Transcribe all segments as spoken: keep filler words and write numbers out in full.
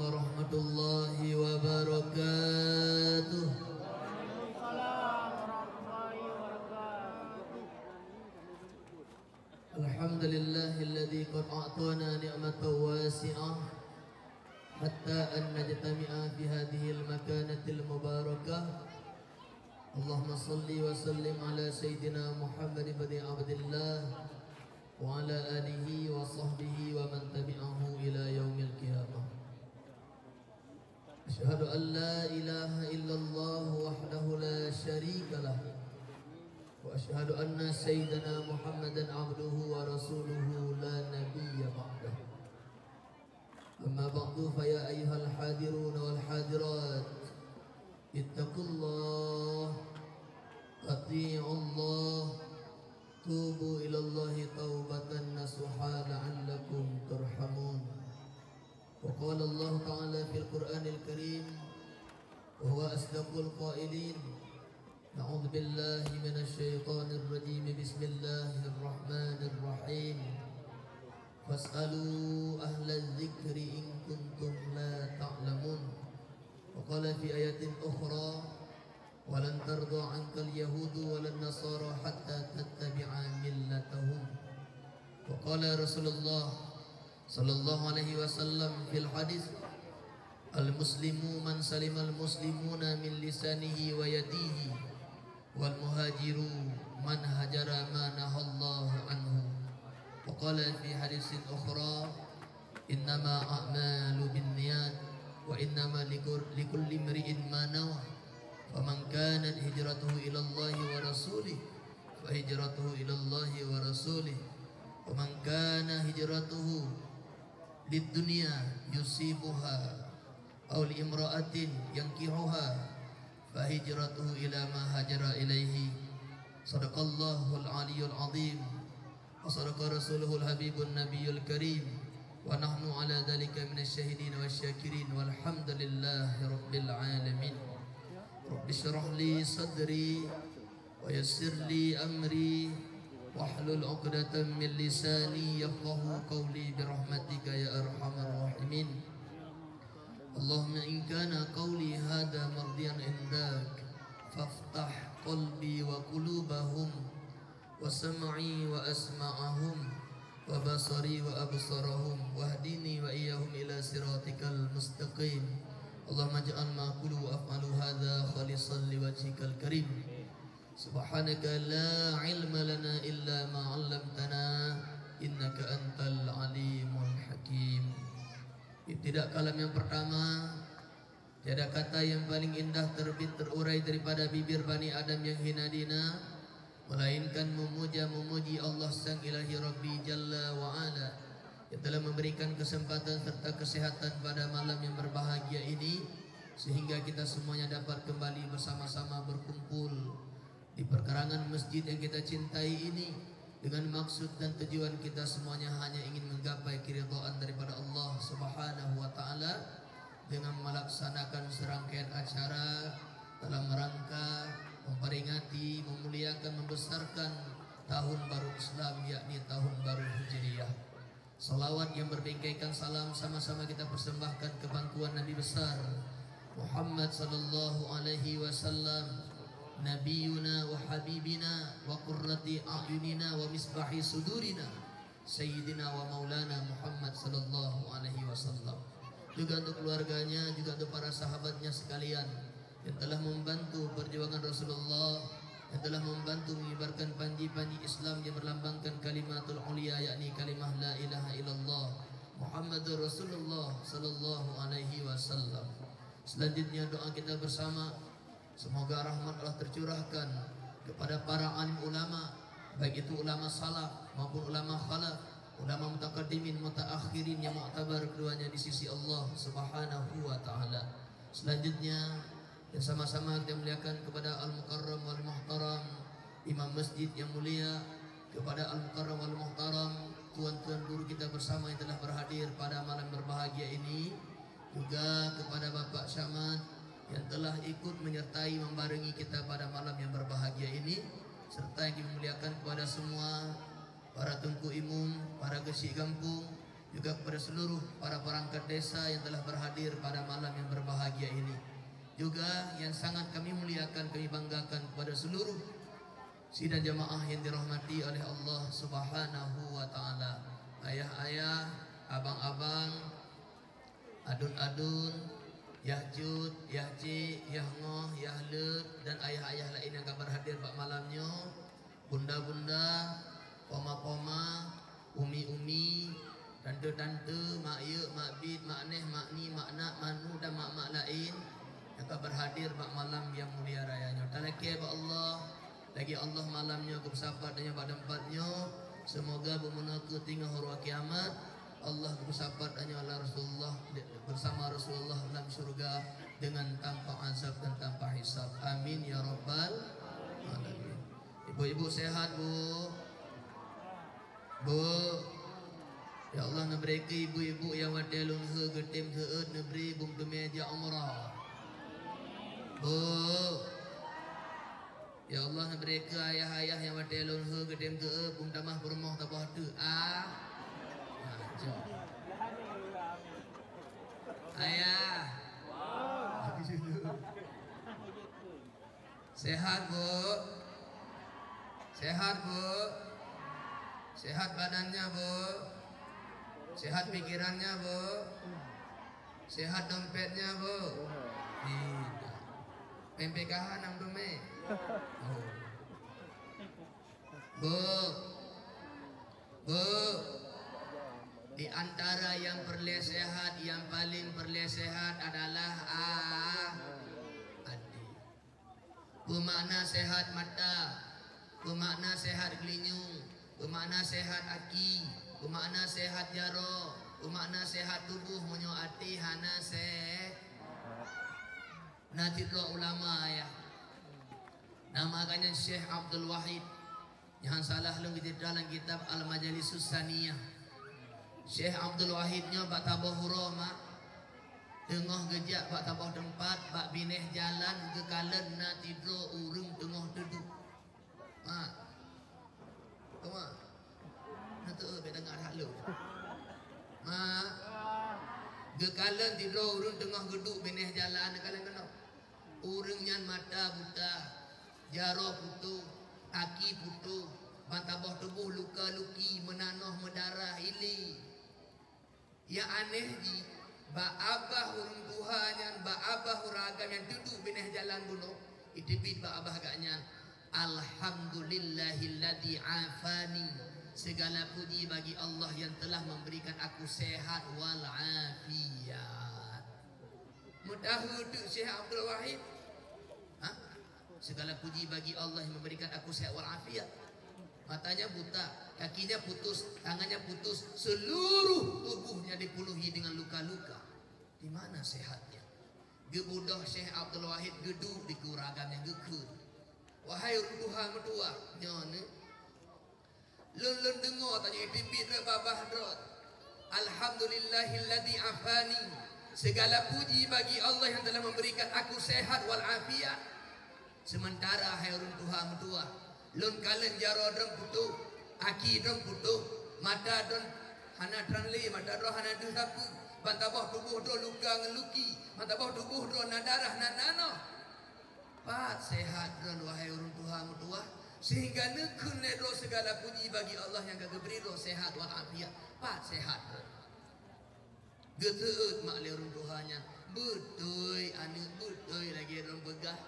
warahmatullahi wabarakatuh. Alhamdulillahilladzi qad a'tana ni'matan wasi'ah hatta an najtami'a fi hadzihil makanatil mubarakah. Allahumma shalli wa sallim ala sayyidina Muhammad ibn Abdillah wa ala alihi wa sahbihi wa man tabi'ahu ila yaumil qiyamah. Asyhadu an la ilaha illallah wahdahu la syarika lah. Wa asyhadu anna sayyidana Muhammadan abduhu wa rasuluhu la nabiyya ba'dah. Amma ba'du, fa ya ayyuhal hadirun wal hadirat, ittaqullah, ati'ullah, tubu ilallahi taubatan nasuha la'allakum turhamun. Wa qala Allahu ta'ala fil Qur'anil Karim, wa huwa asdaqul qailin. A'udzu billahi minasy syaithanir rajim. Bismillahirrahmanirrahim. Fas'alu ahlaz zikri in kuntum la ta'lamun. Wa qala fi ayatin ukhra, wa lan tardha 'ankal yahudu wa lan nasara hatta tattabi'a millatahum. Wa qala Rasulullah sallallahu alaihi wasallam fil hadis, "Al-muslimu man salimal muslimuna min lisanihi wa yadihi, wal muhajiru man hajara ma nahallahu anhu." Wa qala fi hadisin ukhra, "Innama a'malu binniyat, wa innama likur-, likulli imri'in ma nawa. Faman kanat hijratuhu ilallahi wa rasulih, fa hijratuhu ilallahi wa rasulih. Wa man kana hijratuhu lid dunya yusibuha aw li imra'atin yankihuha, fa hijratuhu ila ma hajara ilaihi." Sadaqallahul aliyyul azim. Wa sadaqa rasuluhul habibun nabiyul karim. Wa nahnu ala dzalika minasy syahidin wasy syakirin. Walhamdulillahi rabbil alamin. Rabbi syrah li sadri wa yassir li amri wahlul 'uqdatam min lisani yafqahu qawli birahmatika ya arhamar rahimin. Allahumma in kana qawli hadza mardiyan indak, faftah qalbi wa qulubahum, wa sam'i wa asma'ahum, wa basari wa absarahum, wahdini wa iyyahum ila siratikal mustaqim. Allahumma ij'al ma aqulu wa af'alu hadza khalisan liwajhikal karim. Subhanaka la ilma lana illa ma 'allamtana, innaka antal alimul hakim. Tidak kalam yang pertama, tiada kata yang paling indah terbit terurai daripada bibir Bani Adam yang hina dina, melainkan memuja memuji Allah Sang Ilahi Rabbi Jalla wa Ala, yang telah memberikan kesempatan serta kesehatan pada malam yang berbahagia ini, sehingga kita semuanya dapat kembali bersama-sama berkumpul di perkarangan masjid yang kita cintai ini, dengan maksud dan tujuan kita semuanya hanya ingin menggapai keridhaan daripada Allah Subhanahu wa Ta'ala, dengan melaksanakan serangkaian acara dalam rangka memperingati, memuliakan, membesarkan tahun baru Islam, yakni tahun baru Hijriah. Salawat yang berbingkaikan salam sama-sama kita persembahkan ke pangkuan Nabi besar Muhammad sallallahu alaihi wasallam, nabiyuna wa habibina wa qurrati a'yunina wa misbahi sudurina, sayyidina wa maulana Muhammad sallallahu alaihi wasallam. Juga untuk keluarganya, juga untuk para sahabatnya sekalian yang telah membantu perjuangan Rasulullah, yang telah membantu mengibarkan panji-panji Islam yang berlambangkan kalimatul ulia, yakni kalimah la ilaha illallah Muhammadur Rasulullah sallallahu alaihi wasallam. Selanjutnya, doa kita bersama, semoga rahmat Allah tercurahkan kepada para alim ulama, baik itu ulama salaf maupun ulama khalaf, ulama mutaqaddimin, mutaakhirin yang muktabar keduanya di sisi Allah Subhanahu wa Ta'ala. Selanjutnya, yang sama-sama kita muliakan kepada Al-Mukarram wal Muhtaram, Imam Masjid yang mulia, kepada Al-Mukarram wal Muhtaram, tuan-tuan guru kita bersama yang telah berhadir pada malam berbahagia ini, juga kepada Bapak Camat yang telah ikut menyertai membarengi kita pada malam yang berbahagia ini, serta yang dimuliakan kepada semua para teungku imum, para keuchik gampông, juga kepada seluruh para perangkat desa yang telah berhadir Juga yang sangat kami muliakan, kami banggakan kepada seluruh sidang jamaah yang dirahmati oleh Allah Subhanahu wa Ta'ala. Ayah-ayah, abang-abang, adun-adun, yah cut, yah cik, yah ngoh, yah let, dan ayah-ayah lain yang ka berhadir bak malam nyoe, bunda-bunda, poma-poma, umi-umi, tante-tante, mak yek, mak bit, mak neh, mak ni, mak nak, mak nu, dan mak-mak lain yang ka berhadir bak malam yang mulia raya nyoe. Talakée bak Allah, lagi Allah malam nyoe geupeusapat tanyoe bak teumpat nyoe. Semoga beumeunoe keu teungoh uroe kiamat, Allah geupeusapat tanyoe lam Rasulullah, bersama Rasulullah lam syurga dengan tanpa azab dan tanpa hisab. Amin ya rabbal alamin. Ibu-ibu sehat, Bu? Bu? Ya Allah, neubri keu ibu-ibu nyang watée lôn heu geutem seuôt, neubri bum teumé jak umrah. Bu? Ya Allah, neubri keu ayah-ayah nyang watée lôn heu geutem seuôt, bum tamah peurumoh saboh teuk. Ah? Ah, cok. Ayah. Sehat, Bu? Sehat, Bu? Sehat badannya, Bu? Sehat pikirannya, Bu? Sehat dompetnya, Bu? Tidak. P M P K H enam tu, Mek? Oh. Bu. Bu. Di antara yang perlu sehat, yang paling perlu sehat adalah a-, hati. Beumakna sehat mata, beumakna sehat geulinyueng, beumakna sehat aki, beumakna sehat jaroe, beumakna sehat tuboh. Meunyoe até hana se-, na sidroe ulama, ya. Nama geuhnyan Syekh Abdul Wahid. Nyang salah lôn geucalitra lam kitab Al-Majalisus Saniyah. Syekh Abdul Wahid nyoe bak saboh uroe, mak, teungoh geujak bak saboh teumpat, bak binéh jalan geukalon na sidroe ureuëng teungoh teuduek. Mak. Teuma. Na teu bék deungoe that lôn. Mak. Geukalon sidroe ureuëng teungoh geuduek binéh jalan, geukalon keunoe. Ureuëng nyan mata buta, jaroe putôh, aki putôh, ban saboh tuboh luka-luki, meunanoh, meudarah, ilée. Nyang aneh jih, bak abah ureuëng tuha nyan, bak abah ureuëng agam nyang teuduek binéh jalan bunoe, iteubiet bak abah geuhnyan, "Alhamdulillahilladzi afani." Segala puji bagi Allah yang telah memberikan aku sehat wal afiat. Meudaheu teuk Syekh Abdul Wahid. Ha? Segala puji bagi Allah yang memberikan aku sehat wal afiat. Matanya buta, kakinya putus, tangannya putus, seluruh tubuhnya dipenuhi dengan luka-luka. Di mana sehatnya? Geubeudôh Syekh Abdul Wahid geuduek di keuragan nyang geukheun. Wahai ureuëng tuha meutuah, nyoe ni. Lôn, lôn deungoe tanyoe iteubiet rot babah droe. "Alhamdulillahilladzi afani." Segala puji bagi Allah yang telah memberikan aku sehat wal afiat. Sementara hai ureuëng tuha meutuah, lôn kalon jaroe droe putôh, aki droe putôh, mata droe hana translé, mata droe hana deuh sapeue, ban saboh tuboh droe luka ngon luki, ban saboh tuboh droe na darah na nanoh. Pat sehat droe, wahai ureuëng tuha meutuah, sehingga neukheun lé droe segala puji bagi Allah nyang ka geubri droe sehat wal afiat? Pat sehat droe. Geuseuôt mak lé ureuëng tuha nyan, "Beutôi aneuëk, beutôi lagée droe peugah.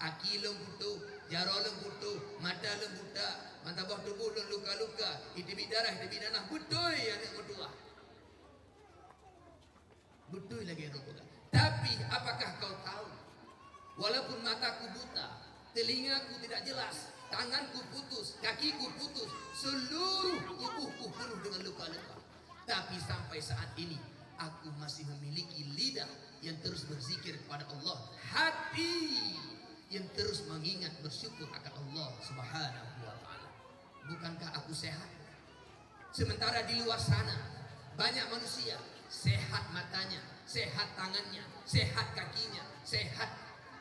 Aki lôn putôh, jaroe lôn putôh, mata lôn buta, ban saboh tuboh lôn luka-luka, iteubiet darah, iteubiet nanoh, beutôi aneuëk meutuah." Beutôi lagée droe peugah. Tapi apakah kau tahu? Walaupun mataku buta, telingaku tidak jelas, tanganku putus, kakiku putus, seluruh tubuhku penuh dengan luka-luka. Tapi sampai saat ini, aku masih memiliki lidah yang terus berzikir kepada Allah, hati yang terus mengingat bersyukur akan Allah Subhanahu wa Ta'ala. Bukankah aku sehat? Sementara di luar sana, banyak manusia sehat matanya, sehat tangannya, sehat kakinya, sehat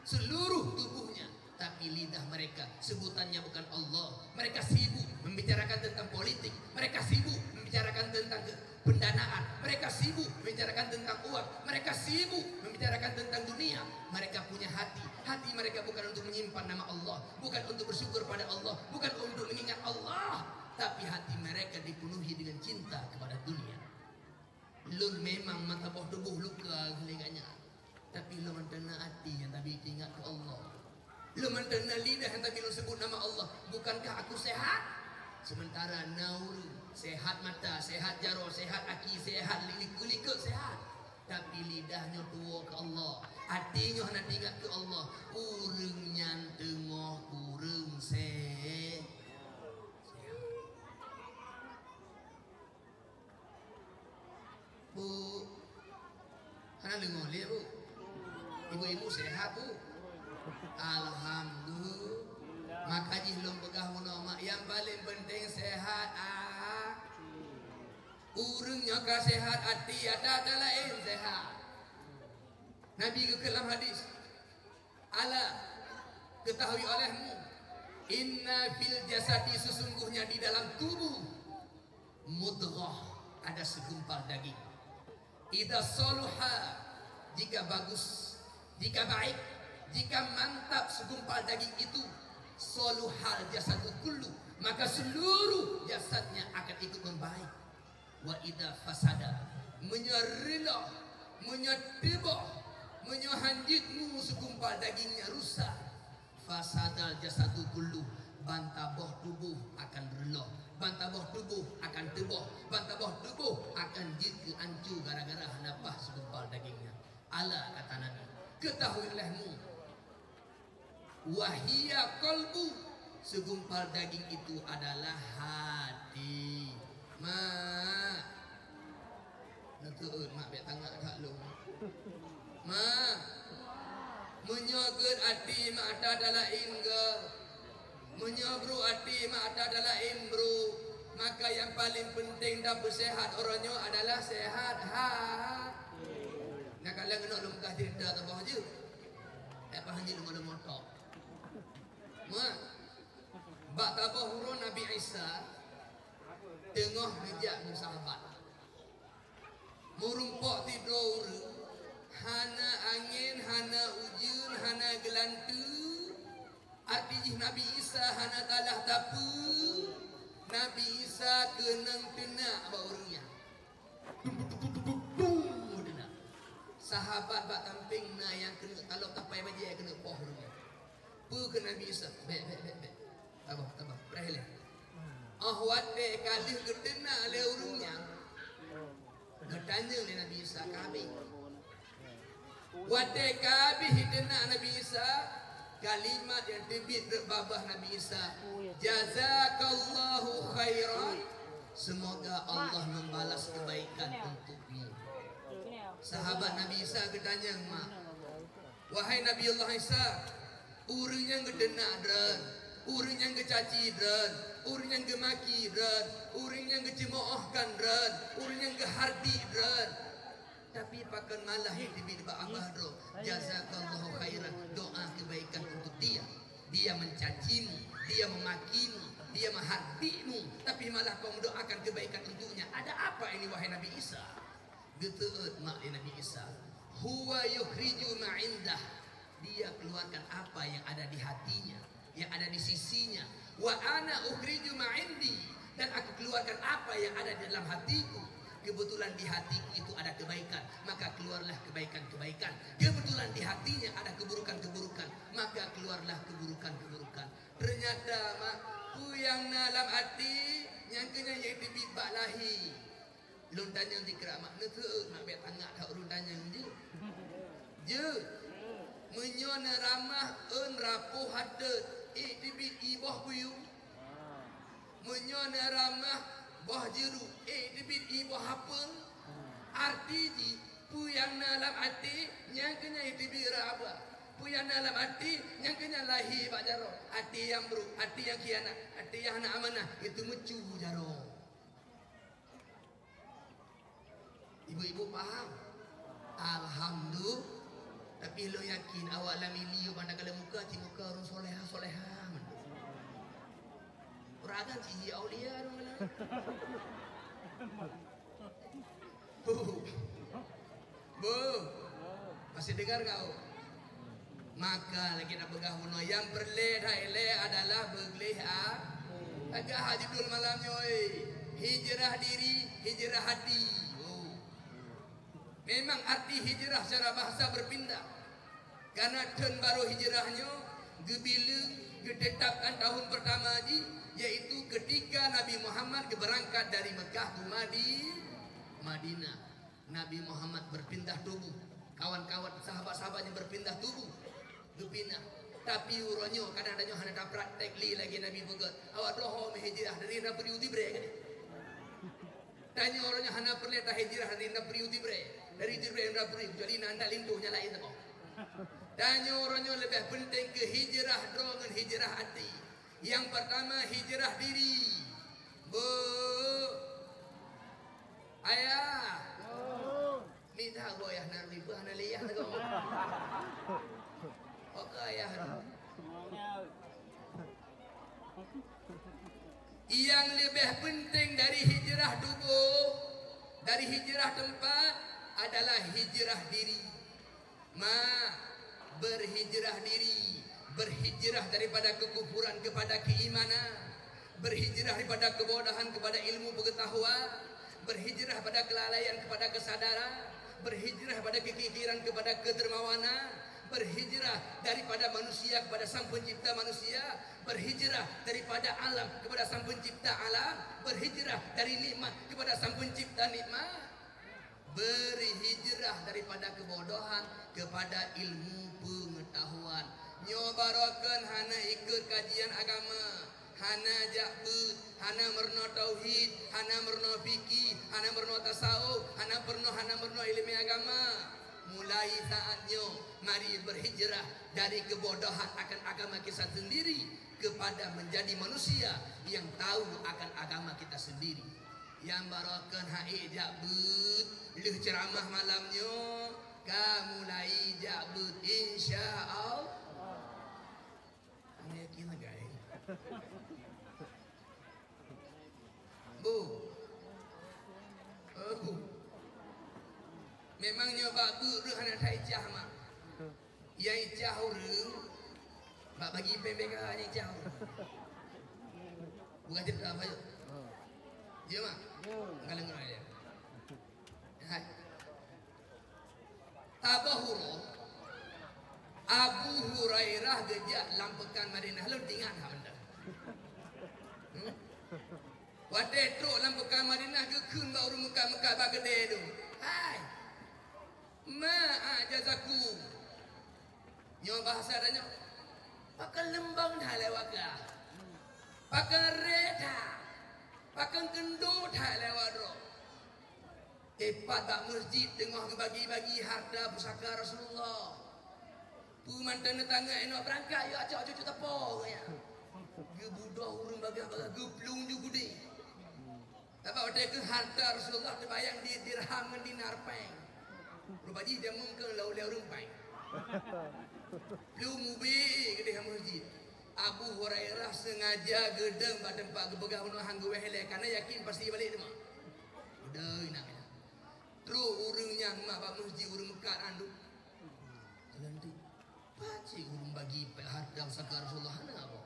seluruh tubuhnya. Tapi lidah mereka, sebutannya bukan Allah. Mereka sibuk membicarakan tentang politik. Mereka sibuk membicarakan tentang ke-, pendanaan. Mereka sibuk membicarakan tentang uang. Mereka sibuk membicarakan tentang dunia. Mereka punya hati. Hati mereka bukan untuk menyimpan nama Allah, bukan untuk bersyukur pada Allah, bukan untuk mengingat Allah, tapi hati mereka dipenuhi dengan cinta kepada dunia. Lôn memang mata boh tuboh luka lagèe nyan, tapi lôn mantong na até nyang tabi teuingat keu Allah. Lôn mantong na lidah nyang tabi lôn seubut nama Allah. Bukankah aku sehat? Sementara na ureueng sehat mata, sehat jaroe, sehat aki, sehat likot-likot sehat, tapi lidah nyoe tuwoe keu Allah, até nyoe hana teuingat keu Allah, ureueng nyan teungoh kureueng se-, sehat. Bu, hana deungoe lé, Bu? Ibu-ibu sehat, Bu? Alhamdulillah. Maka jih lôn peugah bunoe, mak, nyang paleng penting sehat, ah. Ureueng nyoe ka sehat até, ata-ata laén sehat. Nabi geukheun lam hadis, "Ala, ketahui olehmu, inna fil jasadi, sesungguhnya di dalam tubuh, mudghah, ada segumpal daging. Idza saluha, jika bagus, jika baik, jika mantap segumpal daging itu, saluhal jasadu kullu, maka seluruh jasadnya akan ikut membaik. Wa idza fasada, meunyoe reuloh, meunyoe teuboh, meunyoe hanjeuet mu segumpal daging nyan rusak, fasadal jasadu kullu, bantaboh tuboh akan reuloh, bantaboh tuboh akan teuboh, bantaboh tuboh akan jeuet keu ancô gara-gara hana paih segumpal daging nyan." Ala, kata Nabi, ketahuilah mu, "Wahiya qalbu, segumpal daging itu adalah hati." Mak, neuteuôt, mak, bèk tangak that lôn. Mak, meunyoe gèt até, mak, ata-ata laén gèt. Meunyoe brôk até, mak, ata-ata laén brôk. Maka nyang paleng penting dan peusehat uroe nyoe adalah sehat ha-, na kalon keunoe lôn peugah cerita saboh jeuet. Eh, paham jih lôn, lôn motok. Mak, bak saboh uroe Nabi Isa teungoh geujak ngon sahabat. Meurumpok sidroe ureueng, hana angén, hana ujeuen, hana geulanteue. Arti jih Nabi Isa hana salah sapeue. Nabi Isa keunong teunak bak ureueng nyan. Tung, tung, tung, tung, tung, tung, tung, tung. Sahabat bak sampéng na nyang keuneuk talop tapai bajèe keuneuk poh ureueng nyan. Peue kheun Nabi Isa? Bèk, bèk, bèk, bèk. Tabah, tabah. Preh lé. Óh watèe ka lheueh geuteunak lé ureueng nyan, geutanyong lé Nabi Isa, "Ka habéh?" Watèe ka habéh teunak Nabi Isa, kalimat nyang teubiet rot babah Nabi Isa, "Jazakallahu khairan." Semoga Allah membalas kebaikan untukmu. Sahabat Nabi Isa geutanyong, "Mak, wahai Nabi Allah Isa, ureueng nyang geuteunak droen, ureueng nyang geucaci droen, ureueng nyang geumaki droen, ureueng nyang geuceumoohkan droen, ureueng nyang geuhardi droen, tapi pakon malah nyang teubiet bak babah droe, jazakallahu khairan, doa kebaikan untuk dia. Dia mencacimu, dia memakimu, dia menghardimu, tapi malah kau mendoakan kebaikan untuknya. Ada apa ini, wahai Nabi Isa?" Geuteuôt mak lé Nabi Isa, "Huwa yukhriju ma indah." Dia keluarkan apa yang ada di hatinya, yang ada di sisinya. "Wa ana ukhriju ma indi." Dan aku keluarkan apa yang ada di dalam hatiku. Kebetulan di hatiku itu ada kebaikan, maka keluarlah kebaikan-kebaikan. Kebetulan di hatinya ada keburukan-keburukan, maka keluarlah keburukan-keburukan. Ternyata, mak, peue nyang na lam até, nyang keuh nyan nyang teubiet bak lahé. Lôn tanyong dikrak mak, neuteuôt mak, bèk tangak that ulôn tanyong jeuet. Jeuet. Meunyoe na ramah, ôn rapoh ateuet, ék teubiet ié boh buyueng. Meunyoe na ramah, boh jeuruk, ék teubiet ié boh apeueng. Arti jih, peue nyang na lam até, nyang keuh nyan teubiet rot babah. Peue nyang na lam até, nyang keuh nyan lahé bak jaroe. Até nyang brôk, até nyang khianat, até nyang hana amanah, itu meucue jaroe. Ibu-ibu paham? Alhamdulillah. Tapi lôn yakin awak lam milieu ban takalon muka, cit muka ureueng soleha-soleha mantong. Ureueng agam cit ji aulia ureueng galak. Bu. Bu. Masih dengar kau? Maka lagèe na peugah bunoe, nyang peureulèe that ilèe adalah beugleh a-, lagèe ha judul malam nyoe, hijrah diri, hijrah hati. Oh. Memang arti hijrah secara bahasa berpindah. Karena thon barô hijrah nyoe geubileung, geutetapkan tahun pertama jih, yaitu ketika Nabi Muhammad geubeurangkat dari Mekah ke Madi-, Madinah. Nabi Muhammad berpindah tubuh. Kawan-kawan, sahabat-sahabatnya berpindah tubuh. Geupinah. Tapi uroe nyoe kadang tanyoe hana tapraktek lé lagèe Nabi peugah. Awak droe ho meuhijrah dari Nabi Yahudi bre kan? Tanyoe uroe nyoe hana peureulèe tahijrah dari Nabi Yahudi bre. Dari Yahudi bre, Nabi Yahudi, kecuali na anda linto nyang laén saboh. Tanyoe uroe nyoe leubeh penting keu hijrah droe ngon hijrah até. Nyang pertama hijrah diri. Bu, ayah. Ni dah bu ayah na ribah na liyah tu. Oke ayah. Nyang leubeh penting dari hijrah tuboh, dari hijrah teumpat adalah hijrah diri. Ma, berhijrah diri, berhijrah daripada kekufuran kepada keimanan, berhijrah daripada kebodohan kepada ilmu pengetahuan, berhijrah pada kelalaian kepada kesadaran, berhijrah pada kekikiran kepada kedermawanan, berhijrah daripada manusia kepada Sang Pencipta manusia, berhijrah daripada alam kepada Sang Pencipta alam, berhijrah dari nikmat kepada Sang Pencipta nikmat. Berhijrah daripada kebodohan kepada ilmu pengetahuan. Nyoe barokan hana ikut kajian agama, hana jak beuet, hana meurunoe tauhid, hana meurunoe fikih, hana meurunoe tasawuf, hana peurunoe, hana meurunoe ileumèe agama. Mulai saat nyoe, mari berhijrah dari kebodohan akan agama kita sendiri kepada menjadi manusia yang tahu akan agama kita sendiri. Nyang barokan hai jak beuet, lheueh ceramah malam nyoe, ka mulai jak beuet, insya Allah. Hana yakin lagèe. Bu. Oh, bu. Memang nyoe bak beuet reuh hana that icah mak. Nyang icah ureueng bak bagi péng B K H nyang icah ureueng. Bukan cerita apa yuk? Ya mak. Kalau ngai dia. Hai. Taboh uroe, Abu Hurairah geujak lam peukan Madinah. Lôn ingat that benda. Hmm? Watèe trok lam peukan Madinah, geukheun bak ureueng meukat-meukat bak keudè tu, "Hai, ma a'jazakum?" Nyoe bahasa tanyoe, "Pakon leumbang that lé awak kah? Pakon ré that? Pakon keundo that lé awak droe?" Tepat bak meuseujid teungoh geubagi-bagi harta pusaka Rasulullah. Peue mantong neutanggai inoe beurangkat, yuk acok cucu teupông, ya. Geubudoh ureueng bagaih-bagaih, geuplueng ju gudé. Sabab watèe keuh harta Rasulullah teubayang di dirham ngon dinar péng. Rupa jih dia mungken lau lé ureueng péng. Plueng ubé keudéh meuseujid. Abu Hurairah sengaja geudong bak teumpat geupeugah bunoe han geuwéh ilèe, karena yakin pasti balek teuma. Beudoi nak. Trok ureueng nyan mak bak meuseujid ureueng meukat anduk. Jalan tu. Pacé ureueng bagi pèh harta pusaka Rasulullah hana apa.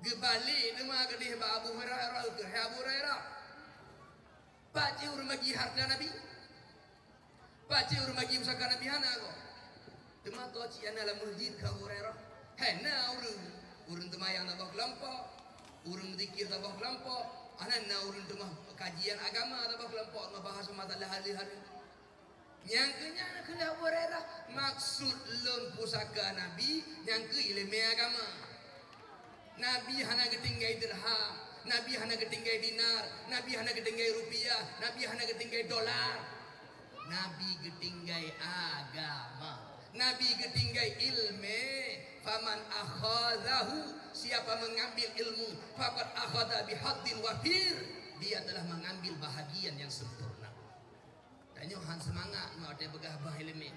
Geubalek teuma keudéh bak Abu Hurairah, kheun, "Hai Abu Hurairah, pacé ureueng bagi harta Nabi? Pacé ureueng bagi pusaka Nabi hana apa?" Teuma toh cit hana lam meuseujid kheun Abu Hurairah. Hai na ureueng, ureueng teumayang saboh keulompok, ureueng zikir saboh keulompok, hana na ureueng teuma kajian agama saboh keulompok, teuma bahas masalah hari-hari. Nyang keu nyan kheun Abu Hurairah, "Maksud lôn pusaka Nabi nyang keu ileumèe agama. Nabi hana geutinggai dirham, Nabi hana geutinggai dinar, Nabi hana geutinggai rupiah, Nabi hana geutinggai dolar. Nabi geutinggai agama. Nabi geutinggai ileumèe. Faman akhazahu, siapa mengambil ilmu, faqad akhadha bihadzin wafir, dia telah mengambil bahagian yang sempurna." Tanyoe han seumangat ngon watèe peugah bah ileumèe.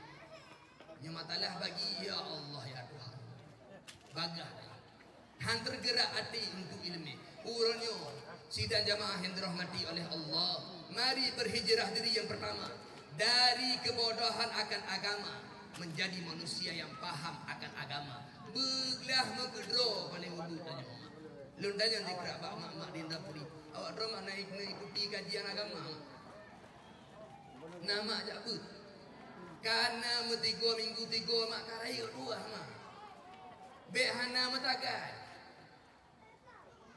Nyoe matalah bagi, ya Allah, ya Tuhan. Bagah. Han teugeurak até untuk ileumèe. Uroe nyoe, sidang jamaah yang dirahmati oleh Allah, mari berhijrah diri yang pertama dari kebodohan akan agama. menjadi manusia yang paham akan agama. Beuglah meukeudroe paléng ubit tanyoe. Lôn tanyong dikrak bak mak-mak di Indrapuri, awak droe mak na ikuti kajian agama? Na mak jak beuet. Kana meutiga minggu tiga mak ka rayeuk dua mak. Bék hana meutagai.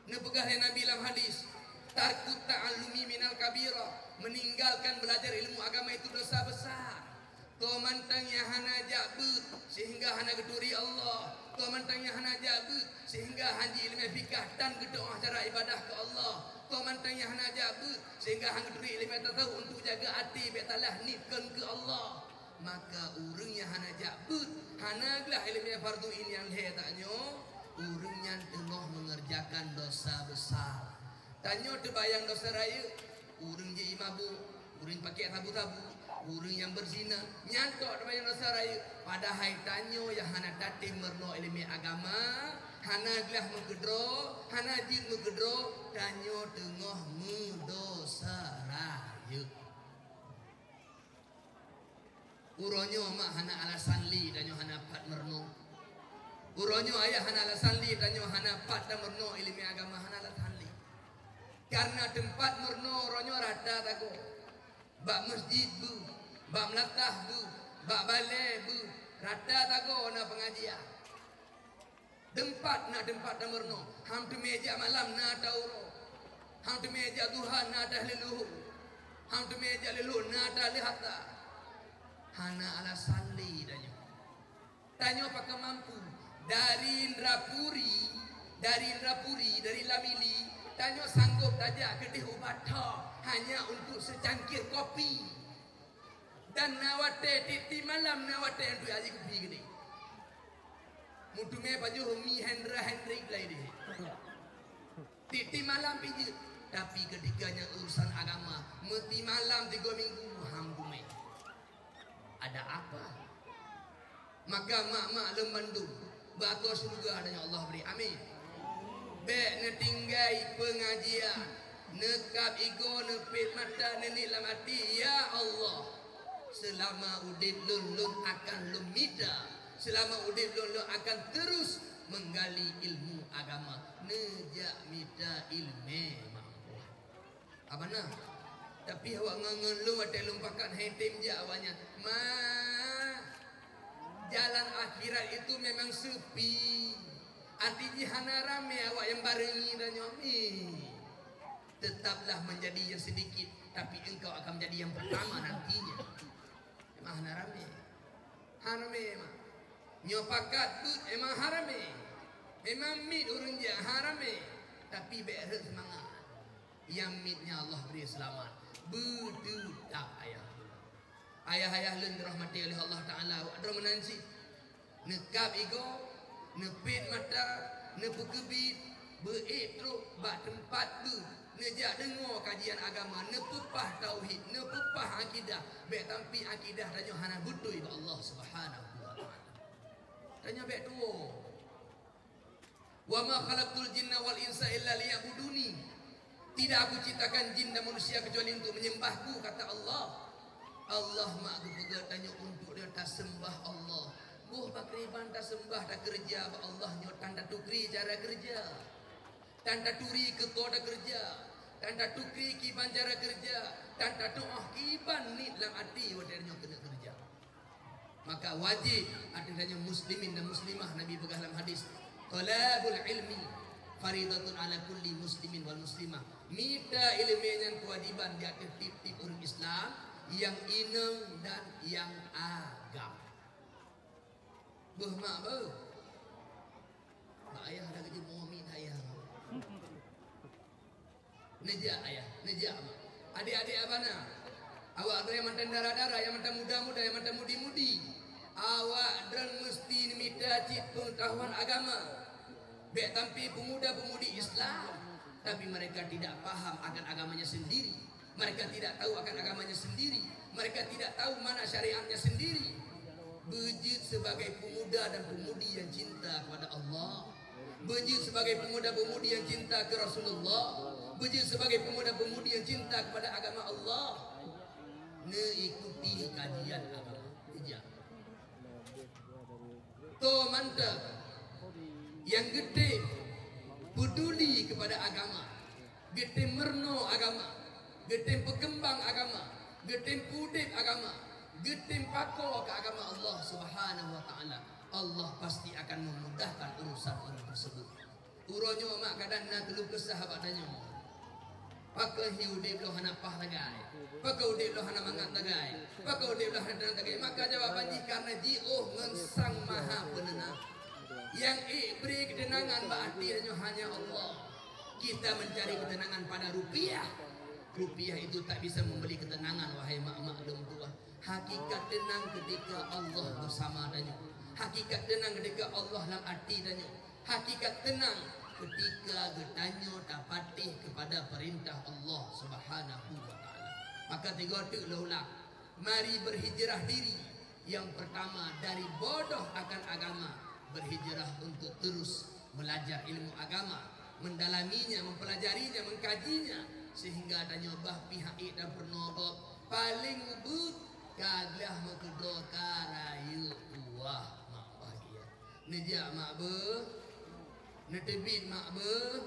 Neupeugah lé Nabi lam hadis, "Tarkut ta'allumi minal kabira," meninggalkan belajar ilmu agama itu dosa besar. Toh mantong nyang hana jak beuet sehingga hana geuturi Allah. Toh mantong nyang hana jak beuet sehingga han ji ileumé fikah tan geutu'oh cara ibadah keu Allah. Toh mantong nyang hana jak beuet sehingga han geuturi ileumé tasawuf untuk jaga até bék salah niet keu Allah. Maka ureuëng nyang hana jak beuet, hana glah ileumé fardhu ain nyang lhée tanyoe, ureuëng nyan teungoh meungerjakan dosa besar. Tanyoe teubayang dosa rayeuk, ureuëng ji mabuk, ureuëng pakai sabu-sabu, ureuëng nyang beuzina, nyan tok teubayang dosa rayeuk. Padahai tanyoe nyang hana tatem meurunoe ileumé agama, hana glah meukeudroe, hana jeuet meukeudroe, tanyoe teungoh meudosa rayeuk. Uroe nyoe mak hana alasan lé tanyoe hana pat meurunoe. Uroe nyoe ayah hana alasan lé tanyoe hana pat tameurunoe ileumé agama, hana alasan lé. Karena teumpat meurunoe uroe nyoe rata tagoe. Bak meuseujid beuh, bak meulatah beuh, bak balée beuh, rata tagoe na peungajian. Teumpat na teumpat tameurunoe, han teumé jak malam na tauroe, han teumé jak duha na tahleuluhu, han teumé jak leuluhu na taleuhata. Hana alasan lé tanyoe. Tanyoe pakon mampu dari Indrapuri, dari Indrapuri, dari Lamili, tanyoe sanggop tajak keudeh u Batam hanya untuk secangkir kopi. Dan na watée tieb-tieb malam na watée untuk aji kupi geude. Meuteumé pajoh mi Hendra Hendrik lai deh. Tieb-tieb malam pijeuet, tapi ketika nyang urusan agama, meuti malam tiga minggu ham teumé. Ada apa? Maka mak-mak lôn bandum, bak ateueh syeuruga tanyoe Allah bri. Amin. Bék neutinggai peungajian, neukab igoe, neupet mata, neuniet lam até, "Ya Allah, seulama udeb lôn, lôn akan lôn mita. Seulama udeb lôn, lôn akan terus menggali ilmu agama." Neujak mita ileumé, mak. Abana. Tapi awak ngon-ngon lôn watée lôn pakat hai tem jak awaknyan. Ma, jalan akhirat itu memang sepi. Até jih hana ramé awak nyang barengi tanyoe. Tetaplah menjadi yang sedikit, tapi engkau akan menjadi yang pertama nantinya. Memang hana ramé. Hana ramé memang. Nyoe pakat beuet memang hana ramé. Memang miet ureuëng jak hana ramé. Tapi bék rhot seumangat. Nyang miet nyan Allah bri seulamat. Beuteutab ayah. Ayah-ayah lôn dirahmati oleh Allah Taala, awak droe meunan cit. Neukab igoe, neupet mata, neupeukeubit, beuék trok bak teumpat beuh, neujak deungoe kajian agama, neupeupah tauhid, neupeupah akidah, bék tampi akidah tanyoe hana beutôi bak Allah Subhanahu wa Taala. Tanyoe bék tuwoe. "Wa ma khalaqtul jinna wal insa illa liya'buduni." Tidak Aku ciptakan jin dan manusia kecuali untuk menyembah-Ku, kata Allah. Allah mak geupeugah tanyoe untuk dia taseumbah Allah. Boh pakriban taseumbah takeureuja bak Allah nyoe tan tatukri cara keureuja. Tan taturi keu po takeureuja. Tan tatukri kiban cara keureuja. Tan tatu'oh kiban niet lam até watée nyoe keuneuk keureuja. Maka wajéb ateueh tanyoe muslimin dan muslimah, Nabi peugah lam hadis, "Thalabul ilmi faridatun ala kulli muslimin wal muslimah." Mita ileumé nyan keuwajiban di ateueh tieb-tieb ureuëng Islam nyang inong dan nyang agam. Beuh mak beuh. Mak ayah dah geujeumoe miet ayah. Neujak ayah, neujak mak. Adik-adik abana, awak droe nyang mantong dara-dara, nyang mantong muda-muda, nyang mantong mudi-mudi. Awak droe meusti neumita cit peungeutahuan agama. Bék tampi peumuda-peumudi Islam, tapi mereka tidak paham akan agamanya sendiri. Mereka tidak tahu akan agamanya sendiri. Mereka tidak tahu mana syariatnya sendiri. Beujeuet sebagai pemuda dan pemudi yang cinta kepada Allah. Beujeuet sebagai pemuda-pemudi yang cinta ke Rasulullah. Beujeuet sebagai pemuda-pemudi yang cinta kepada agama Allah. Neuikuti kajian agama. Ijak. Toh mantong nyang geutem peduli kepada agama, geutem meurunoe agama, geutem peukeumbang agama, geutem peudeb agama, geutem pakoe keu agama Allah Subhanahu wa Taala, Allah pasti akan memudahkan urusan orang tersebut. Uroe nyoe mak kadang na keuluh keusah bak tanyoe. Pakon hi udeb lôn hana paih sagai? Pakon udeb lôn hana mangat sagai? Pakon udeb lôn hana tenang sagai? Maka jawaban jih karena jiôh ngon Sang Maha Peunenang. Nyang ék bri keuteunangan bak até nyoe hanya Allah. Kita mencari ketenangan pada rupiah. Rupiah itu tak bisa membeli ketenangan, wahai mak-mak lôn tuah. Hakikat tenang ketika Allah bersama tanyoe. Hakikat tenang ketika Allah lam até tanyoe. Hakikat tenang ketika geutanyoe tapatéh kepada perintah Allah Subhanahu wa Taala. Maka tiga teuk lôn ulang, mari berhijrah diri. Yang pertama, dari bodoh akan agama, berhijrah untuk terus belajar ilmu agama, mendalaminya, mempelajarinya, mengkajinya, sehingga tanyoe bah pihak ék dan peurunoe gob paleng ubeuet ka glah meukeudroe ka rayeuk tuah mak bahagia. Neujak mak beuh, neuteubiet mak beuh,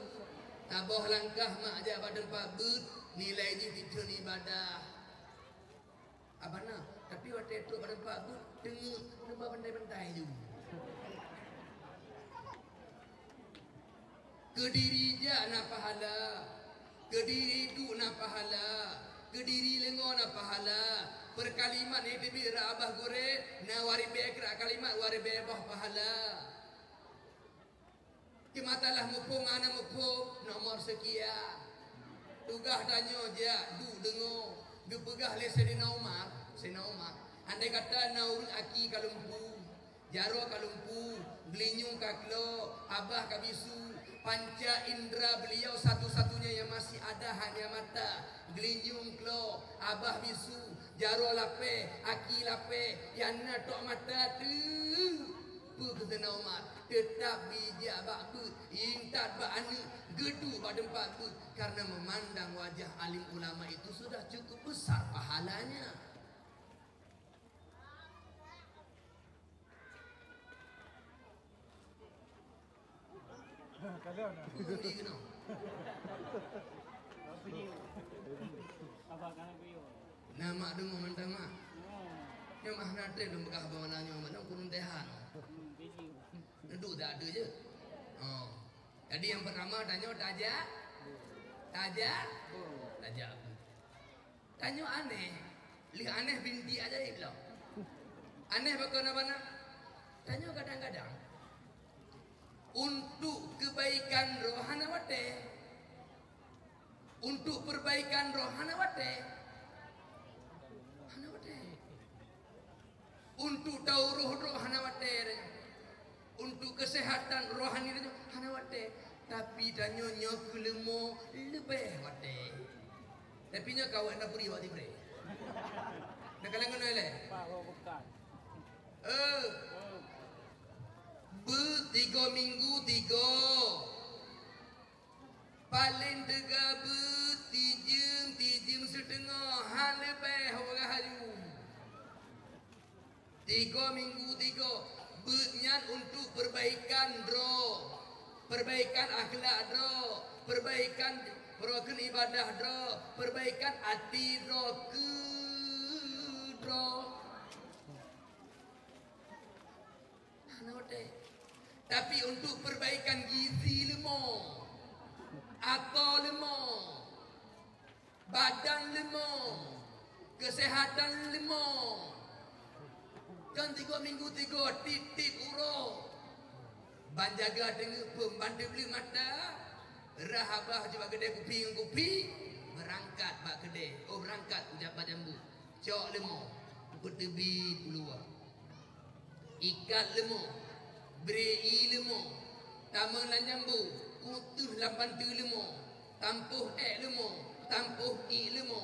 taboh langkah mak jak bak teumpat beuet, nilai jih titun ibadah. Abana, tapi watée trok bak teumpat beuet, teungeut teuma bantai-bantai ju. Keudiri jak na pahala, keudiri duek na pahala, keudiri leungoe na pahala. Peukalimat nyang teubiet rab abah gurée na waréh bée krak kalimat, waréh bée boh pahala. Keu mata lah muphom hana muphom, nomor seukian. Tugaih tanyoe jak duek deungoe, geupeugah lé Saidina Umar, Saidina Umar, andai kata na ureuëng aki ka lumpu, jaroe ka lumpu, geulinyueng ka klo, abah ka bisu, panca indra beliau satu-satunya yang masih ada hanya mata, geulinyueng klo, abah bisu, jaroe lapée, aki lapée, nyang na tok mata teuh. Peue kheun Saidina Umar, teutab bijak bak beuet, intat bak aneuëk, geuduek bak teumpat beuet, karena memandang wajah alim ulama itu sudah cukup besar pahalanya. Peue di keunoe? Na mak deungoe mantong mak. Nyoe mah na treb lôn peugah bak malam nyoe, mak nyoe kureueng teuhah. Neuduek tak ada je. Oh. Jadi yang pertama tanyoe tajak, tajak, tajak. Tanyoe aneh. Lheueh aneh binti ajaib lom. Aneh pakon abana? Tanyoe kadang-kadang untuk kebaikan roh hana watée. Untuk perbaikan roh hana watée. Hana watée. Untuk tauroh droe hana watée tanyoe. Untuk kesehatan rohani tanyoe hana watée. Tapi tanyoe nyoe keu leumo leubeh watée. Tapi nyoe kawat na bri awak tibre. Na kalang keunoe lé. Eh. Beuet tiga minggu tiga. Paleng teuga beuet tijeuem, tijeuem seuteungoh, han leubeh hana laju. Tiga minggu tiga, beuet nyan untuk perbaikan droe, perbaikan akhlak droe, perbaikan rukun ibadah droe, perbaikan até droe keu droe. Hana watée. Tapi untuk perbaikan gizi leumo, atoe leumo, badan leumo, kesehatan leumo. Kan tiga minggu tiga tieb-tieb uroe. Ban jaga teungeut peuem, ban teubleuet mata. Rhah abah jeuet bak keudée kupi ngon kupi, beurangkat bak keudée. Oh, beurangkat ucap bak jambu. Cok leumo, beuteubiet u luwa. Ikat leumo, brei ié leumo, tamong lam jambu, kuteuh lam panteue leumo, tampôh ék leumo, tampôh ié leumo,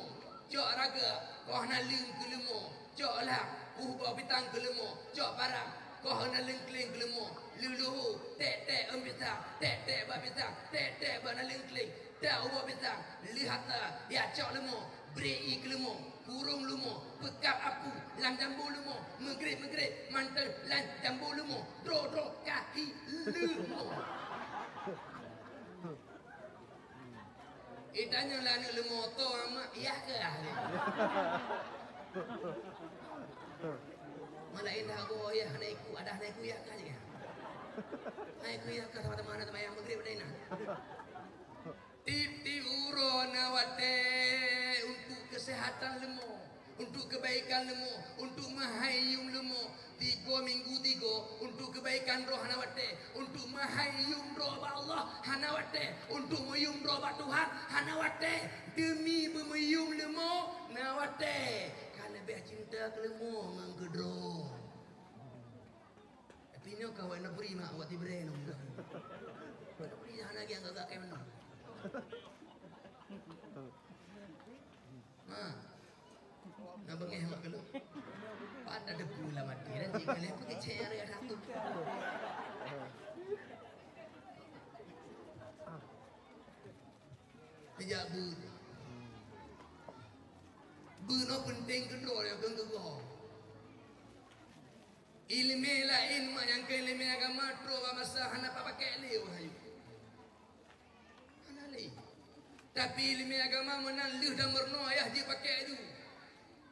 cok raga, koh naleueng keu leumo, cok lam, puh boh bitang keu leumo, cok parang, koh naleueng kleng keu leumo, leuluhu, tek-tek ôn pisang, tek-tek bak pisang, tek-tek bak naleueng kleng, tek ubak pisang, lheueh ata, ya cok leumo, brei ié keu leumo. Kurong leumo, peukab apu lam jambo leumo, meugreb-meugreb mantong lam jambo leumo, droe-droe ka hi leumo. Itanyong lé aneuk leumo, "Toh amak yah kah?" Malah indah goyah hana ikut, adak hana ikut yah kah, ya? Hana ikut yah kah, sama-sama na seumayang meugreb pada inan. Tiep-tiep uroe na watée untuk keuseuhatan leumo, untuk keubaikan leumo, untuk meuhai yuem leumo. Tiga minggu tiga, untuk keubaikan droe hana watée, untuk meuhai yuem droe bak Allah hana watée, untuk meuyuem droe bak Tuhan hana watée. Deumi beumeuyuem leumo na watée, ka leubeh cinta keu leumo ngon keu droe. Tapi nyoe ka awak neubri mak, awak tibrée nyoe. Neubri hana lagi nyang gagak keu meunan. Ha. Na beungéh mak keu lôn. Pat tadeue lam até dan jih keu lheueh peukeucék nyang raya satu. Neujak beuet. Beuet nyoe peunteng keudroe nyang keu geugoe. Ileumé laén mak nyang keu ileumé agama trok bak masa hana pakék lé wahai. Hana lé. Tapi ileumé agama meunan lheueh dan meurunoe yah jeuet pakék aju.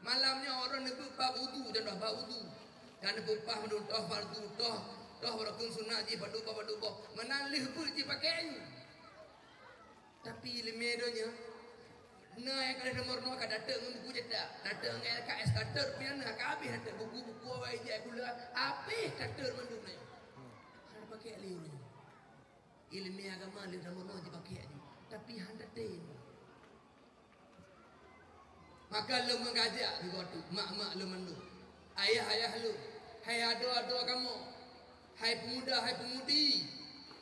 Malam nyoe ureuëng neubeuet bab udu, contoh bab udu. Dan neubeuet paih mandum toh fardu, toh, toh rukun sunat jih padub boh, padub boh. Meunan lheueh beuet jih pakék aju. Tapi ileumé donya, na nyang ka lheueh meurunoe ka tateuk ngon buku cetak, tateuk ngon L K S, tateuk pian na ka habéh tateuk buku-buku awai ijai gula, habéh tateuk mandum na nyoe. Hana pakék lé ureuëng nyoe. Ileumé agama lheueh meurunoe jipakék jih, tapi hana tem. Maka lôn meugajak di gob tu, mak-mak lôn mandum, ayah-ayah lôn, hai adoe-adoe kamoe, hai peumuda, hai peumudi,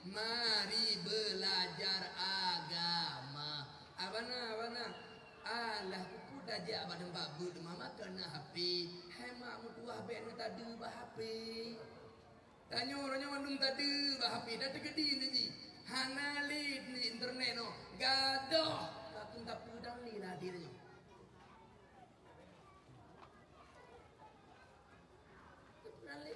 mari beulajar agama. Abana, abana, alah, peue tajak bak teumpat beuet mama keu na H P, hai mak meutuwah bék na tadeue bak H P. Tanyoe uroe nyoe mandum tadeue bak H P, tateukeudi nyoe jih. Hana lé internet nyoe, gadôh. Ka kheun tapeue dan lé ladé tanyoe. Tapeue dan lé.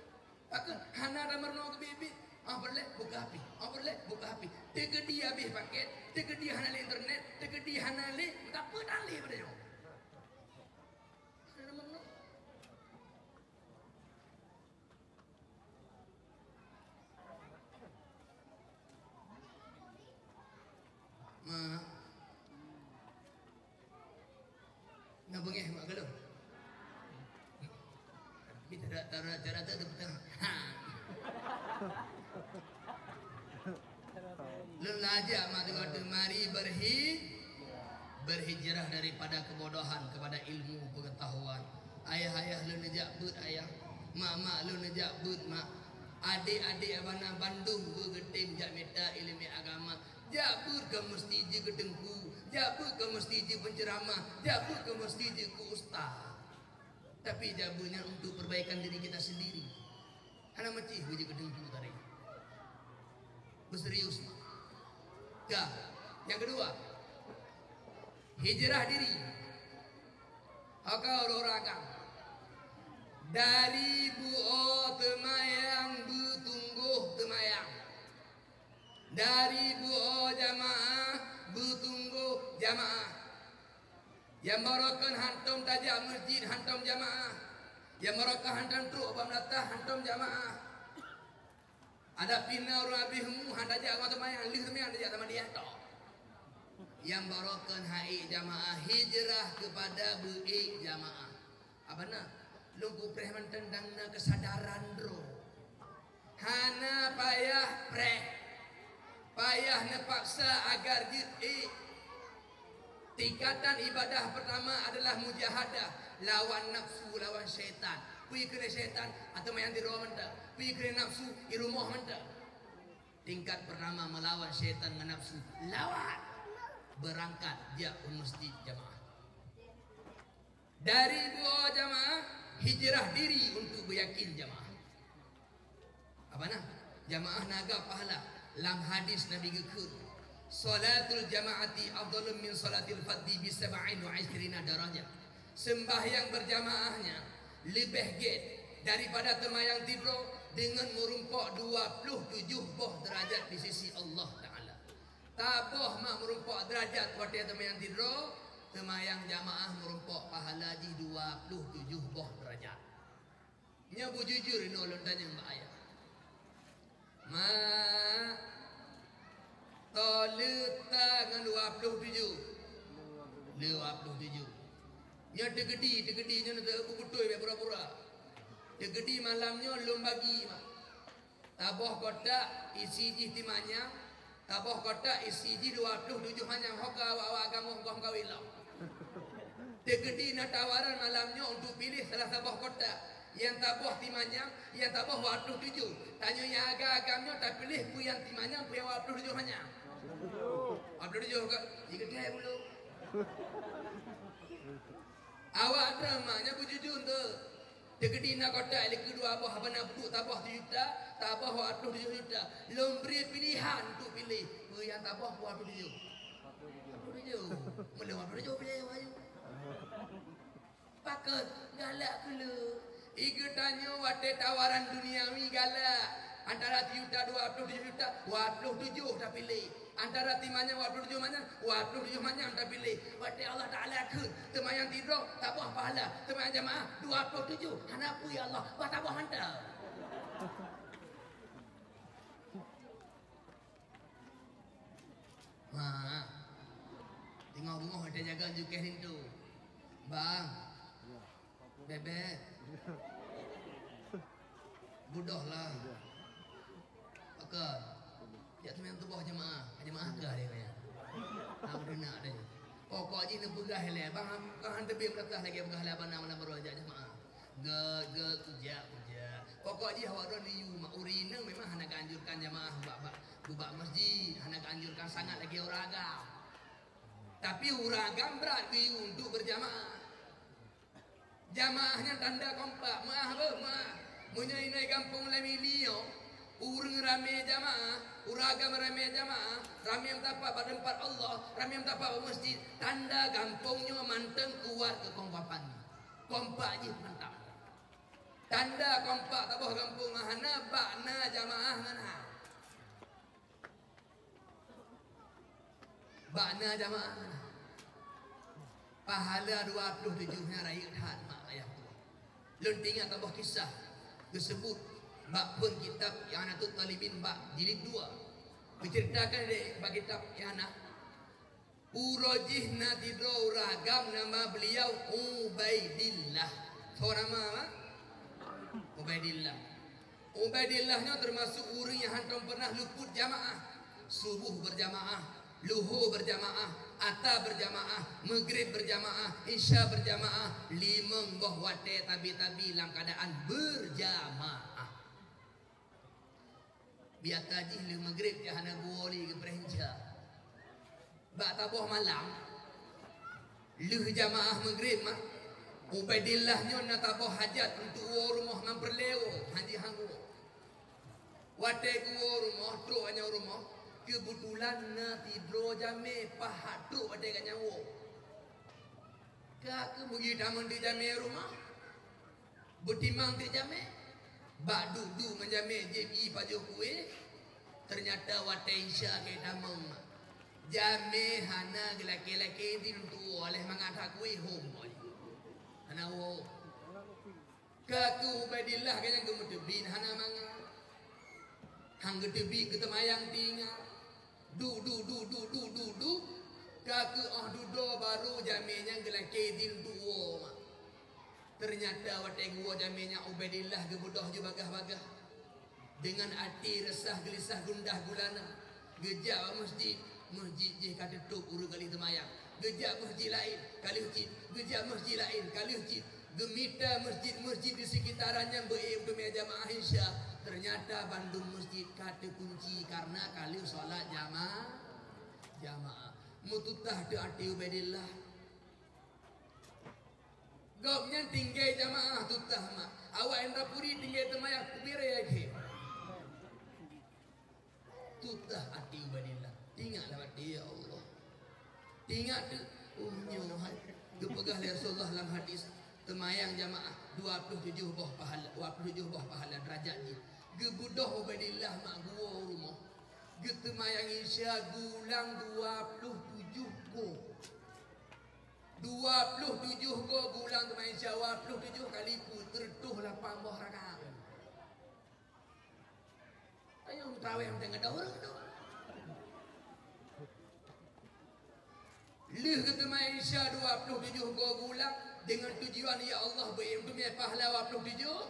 Pakon hana tameurunoe keubiet-biet. Ah, peureulée buka H P. Ah, peureulée buka H P. Teukeudi habéh paket, teukeudi hana lé internet, teukeudi hana lé, tapeue dan lé bak tanyoe. Hana tameurunoe. Ma. Na beungéh mak keu lôn. Tapi cara, cara, cara tu, tu betul. Ha. Lôn lajak mak teuka tu, mari berhi-, berhijrah daripada kebodohan kepada ilmu pengetahuan. Ayah-ayah lôn neujak beuet ayah, mak-mak lôn neujak beuet mak, adék-adék abana bandum beugeutem jak mita ileumé agama. Jak beuet keu meusti jeuet keu teungku, jak beuet keu meusti jeuet keu penceramah, jak beuet keu meusti jeuet keu ustaz. Tapi jak beuet nyan untuk perbaikan diri kita sendiri. Hana meucih beujeuet keu teungku tadi. Beuserius. Ka. Nyang keudua, hijrah diri. Oka ureuëng agam. Dari buoe teumayang beutunggôh teumayang. Dari buoe jamaah beutunggôh jamaah. Nyang barokon hantom tajak meuseujid hantom jamaah. Nyang barokon hantom trok bak meulatah hantom jamaah. Ada pih na ureuëng habéh umu han tajak ngon teumayang, lheueh teumayang tajak sama dia tok. Nyang barokon han ék jamaah, hijrah keupada beuék jamaah. Abana, lôn kupreh mantong dan na keusadaran droe. Hana payah preh, payah neupaksa agar jeuet ék. Tingkatan ibadah pertama adalah mujahadah lawan nafsu, lawan syaitan. Peue keuneuk syaitan atau manyang tiroe mantong. Peue keuneuk nafsu i rumoh mantong. Tingkat pertama melawan syaitan ngon nafsu. Lawan. Berangkat jak u meuseujid jamaah. Dari buoe jamaah, hijrah diri untuk beuyakin jamaah. Abana, jamaah na gab pahala. Lam hadis Nabi geukheun, "Salatul jama'ati afdalu min salatil fadhi bi sab'in wa 'ishrina darajah." Sembahyang berjamaah nyan leubeh gét daripada teumayang sidroe deungon meurumpok dua ploh tujoh boh deurajat di sisi Allah Taala. Saboh mak meurumpok deurajat watée teumayang sidroe, teumayang jamaah meurumpok pahala jih dua ploh tujoh boh deurajat. Nyoe beujujur inoe lôn tanyong bak ayah. Mak, toh le ta ngon dua ploh tujoh? Dua ploh tujoh. Nyoe teukeudi, teukeudi nyoe teu beutôi bèk pura-pura. Teukeudi malam nyoe lôn bagi, mak. Taboh kotak isi jih timanyang, taboh kotak isi jih dua ploh tujoh manyang, ho ka awak-awak agam goh meukawen lom. Teukeudi na tawaran malam nyoe untuk piléh salah saboh kotak. Nyang taboh timanyang, nyang taboh dua ploh tujoh. Tanyoe nyang agam-agam nyoe tapiléh peue nyang timanyang, peue nyang dua ploh tujoh manyang. Dua ploh tujoh ka, jigedai bulu. Awak droe mak nyan beujujur tu. Teukeudi na kotak lé keudua boh, haba na peuduek taboh sijuta, taboh dua ploh tujoh juta. Lôn bri pilihan untuk piléh. Peue nyang taboh dua ploh tujoh? Dua ploh tujoh. Meuleuh dua ploh tujoh piléh, ayo. Pakon galak keu lôn. Geutanyoe watée tawaran duniawi galak. Antara sijuta dua ploh tujoh juta, dua ploh tujoh tapiléh. Antara timanyang dua ploh tujoh manyang, dua ploh tujoh manyang tapiléh. Watée Allah Taala kheun, teumayang sidroe, taboh pahala, teumayang jamaah, dua ploh tujoh. Hana peue ya Allah, bah taboh mantong. Mak, teungoh beungoh watée jaga jukeh linto. Bang, Bebek. Budoh lah. Pakon. Jak teumanyang tuboh jamaah. Jamaah kah dia kaya? Ha, beuna deh. Pokok jih neupeugah ilée, bang, bang han teubiet meureutoh lagée peugah lé abang na malam baroe jak jamaah. Gét, gét, kujak, kujak. Pokok jih awak droe liyu mak ureueng inong memang hana geuanjurkan jamaah bak, bak, bak masjid, hana geuanjurkan sangat lagée ureueng agam. Tapi ureueng agam brat geuyue untuk berjamaah. Jamaah nyan tanda kompak, meuah beuh, meuah. Meunyoe inai gampông Lamili nyoe, ureueng ramé jamaah, ureueng agam ramé jamaah, ramé meusapat bak teumpat Allah, ramé meusapat bak masjid, tanda gampông nyoe mantong kuat keukompakan. Kompak jih mantap. Tanda kompak saboh gampông hana bak na jamaah ngon hai. Bak na jamaah. Pahala dua ploh tujoh nyan rayeuk that mak ayah tuha. Lôn teuingat saboh kisah geuseubut bak phon kitab I'anatut Thalibin bak jilid dua. Geuceuritakan lé bak kitab I'anah. Uroe jih na sidroe ureueng agam nama beliau Ubaidillah. Soe nama, mak? Ubaidillah. Ubaidillah nyoe teumasok ureueng nyang hántom peunah luput jamaah. Subuh berjamaah, luho berjamaah, ata berjamaah, meugrib berjamaah, isya berjamaah, limong boh watée tabi-tabi lam keuadaan berjamaah. Biasa jih lheueh meugrib cit hana geuwoe lé geupreh isya. Bak saboh malam, lheueh jamaah meugrib mak, Ubaidillah nyoe na saboh hajat untuk woe rumoh ngon peureulée woe, han jih han woe. Watée geuwoe rumoh, trok nyan rumoh, keubetulan na sidroe jamé pahat trok watée gobnyan woe. Ka keuh beugeutamong di jamé rumoh. Beutimang teuk jamé, bak duek-duek ngon jamé jieb ié pajoh kueh, teunyata watée isya ka tamong. Jamé hana geulakée-lakée di lôn tuwoe lé mangat that kueh hom boh. Hana woe. Ka keuh Ubaidillah ka nyang geumeuteubiet hana mangat. Han geuteubiet geuteumayang tinggai. Duek, duek, duek, duek, duek, duek, duek. Ka keuh óh dudoe barô jamé nyan geulakée di lôn tuwoe mak. Teunyata watée geuwoe jamé nyan Ubaidillah geubeudôh jih bagaih-bagaih. Deungon até reusah geulisah gundah gulana, geujak bak meuseujid, meuseujid jih ka teutôb ureueng ka lheueh teumayang. Geujak meuseujid laén, ka lheueh cit. Geujak meuseujid laén, ka lheueh cit. Geumita meuseujid-meuseujid di seukitaran nyan beu-ék teumé jamaah isya. Teunyata bandum meuseujid ka teukunci kareuna ka lheueh salat jama-, jamaah. Meututoh teuk até Ubaidillah. Gobnyan tinggai jamaah tutoh mak. Awak indra puri tinggai teumayang kubiré lagée. Tutoh até Ubaidillah. Teuingat lam até, "Ya Allah." Teuingat teuk, "Oh, nyoe hai. Geupeugah lé Rasulullah lam hadis, teumayang jamaah dua ploh tujoh boh pahala, dua ploh tujoh boh pahala derajat jih. Geubeudôh Ubaidillah mak geuwoe u rumoh, geuteumayang Isya geulang dua ploh tujoh goe. Dua ploh tujoh goe geulang teumayang Isya, dua ploh tujoh kali peuet, sireutoh lapan boh rakaat. Tanyoe meuterawéh mantong gadôh ureueng tu. Lheueh geuteumayang Isya dua ploh tujoh goe geulang deungon tujuan, "Ya Allah, beu éh untuk pahala dua ploh tujoh."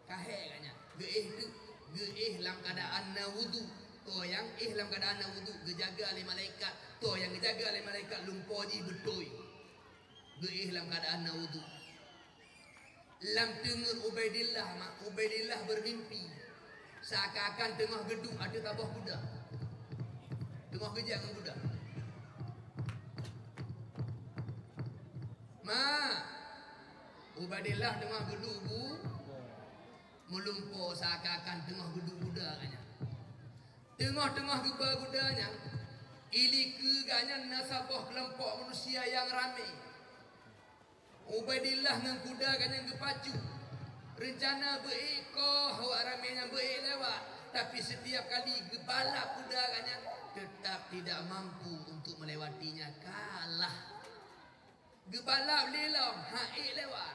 Ka hék gobnyan. Geuéh teuk, geuéh lam keuadaan na wudhu. Toh nyang éh lam keuadaan na wudhu geujaga lé malaikat. Toh nyang geujaga lé malaikat lumpoe jih beutôi. Geuéh lam keuadaan na wudhu. Lam teungeut Ubaidillah, mak, Ubaidillah beumimpi seakan-akan teungoh geuduek ateueh saboh kuda. Teungoh geujak ngon kuda. Ma, Ubaidillah teungoh geuduek bu, meulumpoe seakan-akan teungoh geuduek kuda gobnyan. Teungoh-teungoh geuba kuda nyan, i likeu gobnyan na saboh keulompok manusia nyang ramé. Ubaidillah ngon kuda gobnyan geupacu. Reuncana beu ék koh awak ramé nyan beu ék lewat, tapi setiap kali geubalap kuda gobnyan, tetap tidak mampu untuk melewatinya, kalah. Geubalap lé lom, han ék lewat.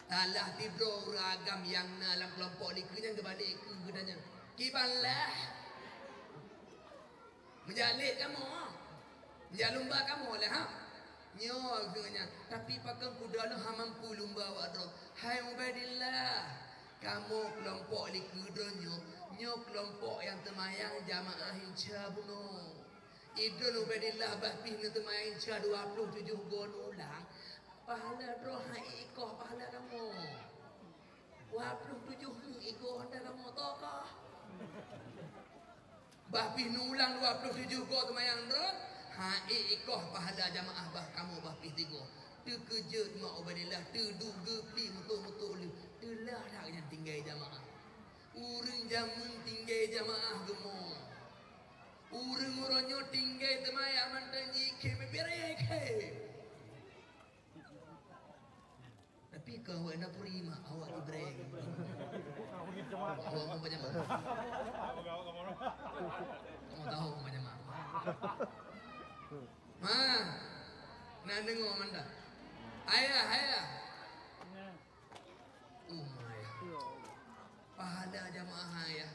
Talah sidroe ureueng agam nyang na lam keulompok likeu nyan geubalek keu geutanyoe, "Kiban lah? Meujalek kamoe? Meujak lumba kamoe lah, ha?" "Nyoe," kheun nyan, "tapi pakon kuda lôn han mampu lumba awak droe." "Hai Ubaidillah, kamoe keulompok likeu droeneuh nyoe, nyoe keulompok nyang teumayang jamaah Isya bunoe. Idroeneuh Ubaidillah bah pih neuteumayang Isya dua ploh tujoh goe neulang, pahala droe han ék koh pahala kamoe. Dua ploh tujoh meuigoe hana kamoe toh koh. Bah pih neulang dua ploh tujoh goe teumayang droe, han ék koh pahala jamaah bah kamoe bah pih tigoe." Teukeujot mak Ubaidillah, teuduek geupli meutok-meutok lé, teulah that nyan tinggai jamaah. Ureueng jameun tinggai jamaah geumo. Ureueng uroe nyoe tinggai teumayang mantong jikhém bibiré khém. Tapi keu awak na puri mak, awak ibreng. Awak mau panyama. Kamu tahu mau panyama. Ma, na deungoe mantong. Ayah, ayah. Umai. Pahala jamaah ayah.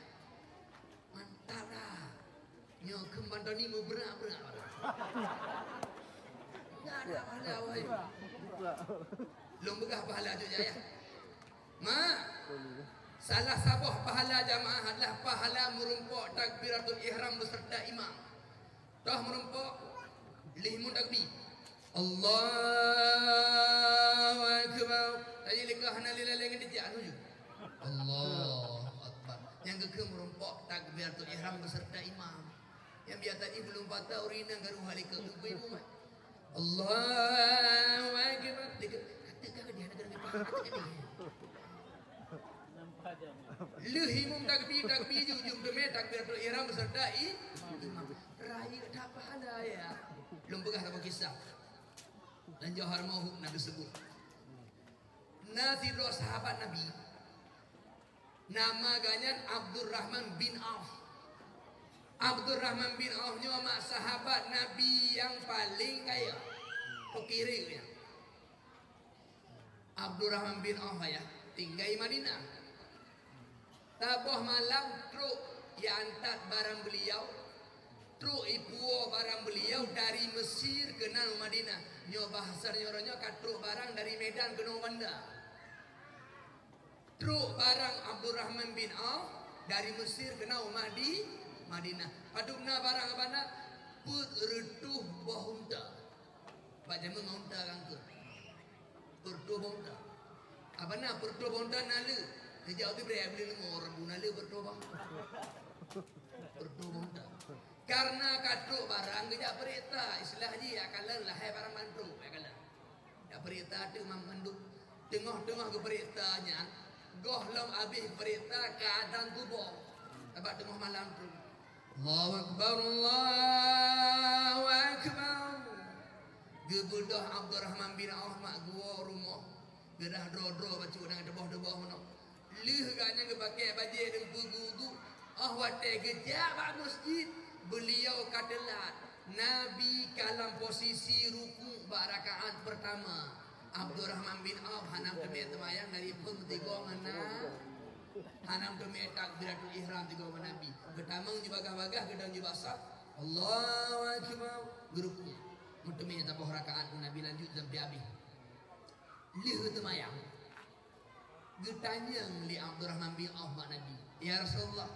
Mantap dah. Nyoe keumbang toni meubeurak-beurak. Enggak ada pahala wahai. Lôn peugah pahala tu ayah. Mak, salah saboh pahala jamaah adalah pahala meurumpok takbiratul ihram beserta imam. Toh meurumpok, lheuh meutakbir. Allahu Akbar. Tadi leka hana lila lagi dijak tuju. Allahu Akbar. Nyang geukeu meurumpok takbiratul ihram beserta imam. Nyang biasa jih belum patah urina garu halika lubui mumat. Allahu Akbar. Dia kata, kata dia, kata dia. Lheuh imum takbir, takbir ju, jum teumé takbiratul ihram beserta i-, imam. Rayeuk that pahala ya. Lôn peugah saboh kisah. Dan Johar Mahub na teuseubut. Na sidroe sahabat Nabi. Nama gobnyan Abdurrahman bin Auf. Abdurrahman bin Auf nyoe mak sahabat Nabi nyang paleng kaya. Fakir nyan. Abdurrahman bin Auf ayah tinggai Madinah. Saboh malam trok ya antat barang beliau, trok ipuo barang beliau dari Mesir keunan u Madinah. Nyoe bahasa nyoe, nyoe ka trok barang dari Medan keunoe u Banda. Trok barang Abdurrahman bin Auf dari Mesir keunan u Madi-, Madinah. Padub na barang abana? Peuet reutôh boh unta. Bak jameun ngon unta gangkot. Peuet reutôh boh unta. Abana peuet reutôh boh unta na le? Neujak u Tibrek beli leumo rebu na le peuet reutôh boh. Peuet reutôh boh unta. Karena ka trok barang geujak peuriksa, istilah jih ya kalon lahai barang ban trok ya kalon. Ya peuriksa teuk mandum. Teungoh-teungoh geupeuriksa nyan, goh lom abéh peuriksa keuadaan tuboh. Sabab teungoh malam tu. Allahu Akbar, Allahu Akbar. Geubeudôh Abdurrahman bin Auf mak geuwoe rumoh, geudah droe-droe bacut nyang teuboh-teuboh meunoe. Lheueh gobnyan geupakèe bajèe deungon peugu-gu, óh watèe geujak bak meuseujid, beuliau ka teulat. Nabi ka lam posisi ruku' bak rakaat peurtama. Abdurrahman bin Auf hana teumé teumayang dari phon tigo ngon na, hana teumé takbiratul ihram tigo ngon Nabi. Geutamong jibagah-bagah, geudong jibasah. Allahu Akbar. Geuruku'. Meuteumé saboh rakaat ngon Nabi lanjut sampai habéh. Lheueh teumayang, geutanyong lé Abdurrahman bin Auf bak Nabi, "Ya Rasulullah,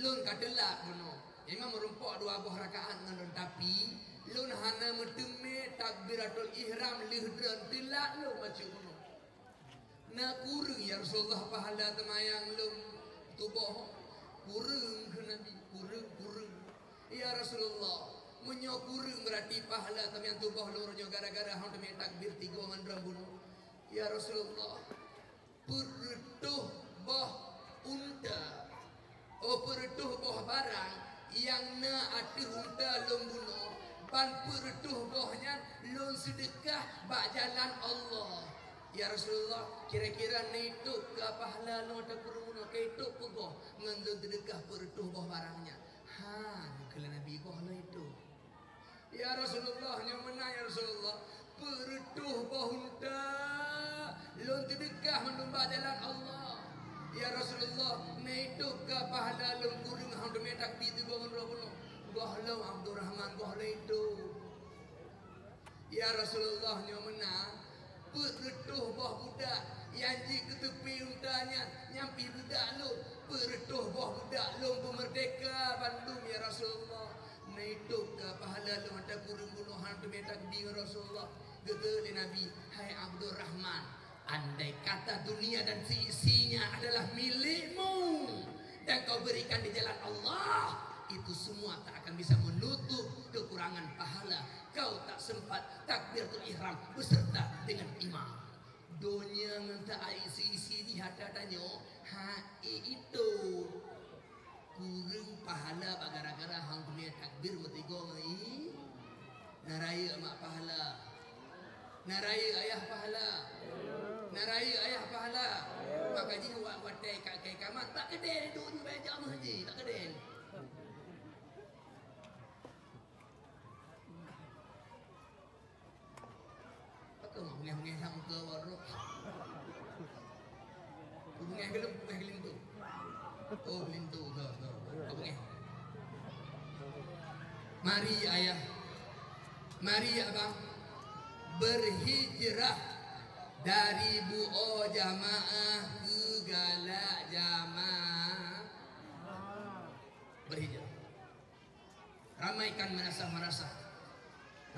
lôn ka teulat bunoe. Memang meurumpok dua boh rakaat ngon lôn, tapi lôn hana meuteumé takbiratul ihram lheueh droen teulat lôn bacut bunoe. Na kureueng, ya Rasulullah, pahala teumayang lôn tuboh?" "Kureueng," kheun Nabi, "kureueng, kureueng." "Ya Rasulullah, meunyoe kureueng, beurati pahala teumayang tuboh lôn uroe nyoe gara-gara hana teumé takbir tigo ngon droen bunoe." "Ya Rasulullah, peuet reutôh boh unta, oh, peuet reutôh boh barang nyang na ateueh unta lôn bunoe, ban peuet reutôh boh nyan lôn seudeukah bak jalan Allah." "Ya Rasulullah, kira-kira neutôb keu pahala lôn ateueh kureueng bunoe, ka itôb peue goh ngon lôn seudeukah peuet reutôh boh barang nyan?" "Han," kheun lé Nabi, "goh lôn itôb." "Ya Rasulullah, nyoe meunan, ya Rasulullah, peuet reutôh boh unta lôn seudeukah mandum bak jalan Allah. Ya Rasulullah, neutôb keu pahala lôn kureueng hana teumé takbir tigo ngon droen bunoe." "Goh lôn, Abdurrahman, goh lôn itôb." "Ya Rasulullah, nyoe meunan, peuet reutôh boh budak nyang jikeuteupé unta nyan, nyan pih budak lôn. Peuet reutôh boh budak lôn peumeurdeka bandum, ya Rasulullah. Neutôb keu pahala lôn ateueh kureueng bunoe hana teumé takbir, Rasulullah." Geukheun lé Nabi, "Hai Abdurrahman, andai kata dunia dan seisinya adalah milikmu dan kau berikan di jalan Allah, itu semua tak akan bisa menutup kekurangan pahala kau tak sempat takbiratul ihram beserta dengan imam." Donya ngon taat isi-isi di hata tanyoe, hai itu. Kureueng pahala bak gara-gara hang teumé takbir meusigoe ngon i. Na rayeuk mak pahala. Na rayeuk ayah pahala. Na rayeuk ayah pahala. Maka jih wa-, watèe ka, ka ikamat, bak keudè duek nibak jamaah jih, bak keudè. Pakon mak bungéh-bungéh lam muka awak droe? Bungéh keu lôn, bungéh keu linto. Oh, linto, go, go, go. Bungéh. Mari, ayah. Mari, abang. Berhijrah dari bu'o jamaah keu galak jamaah. Berhijrah. Ramaikan madrasah-madrasah.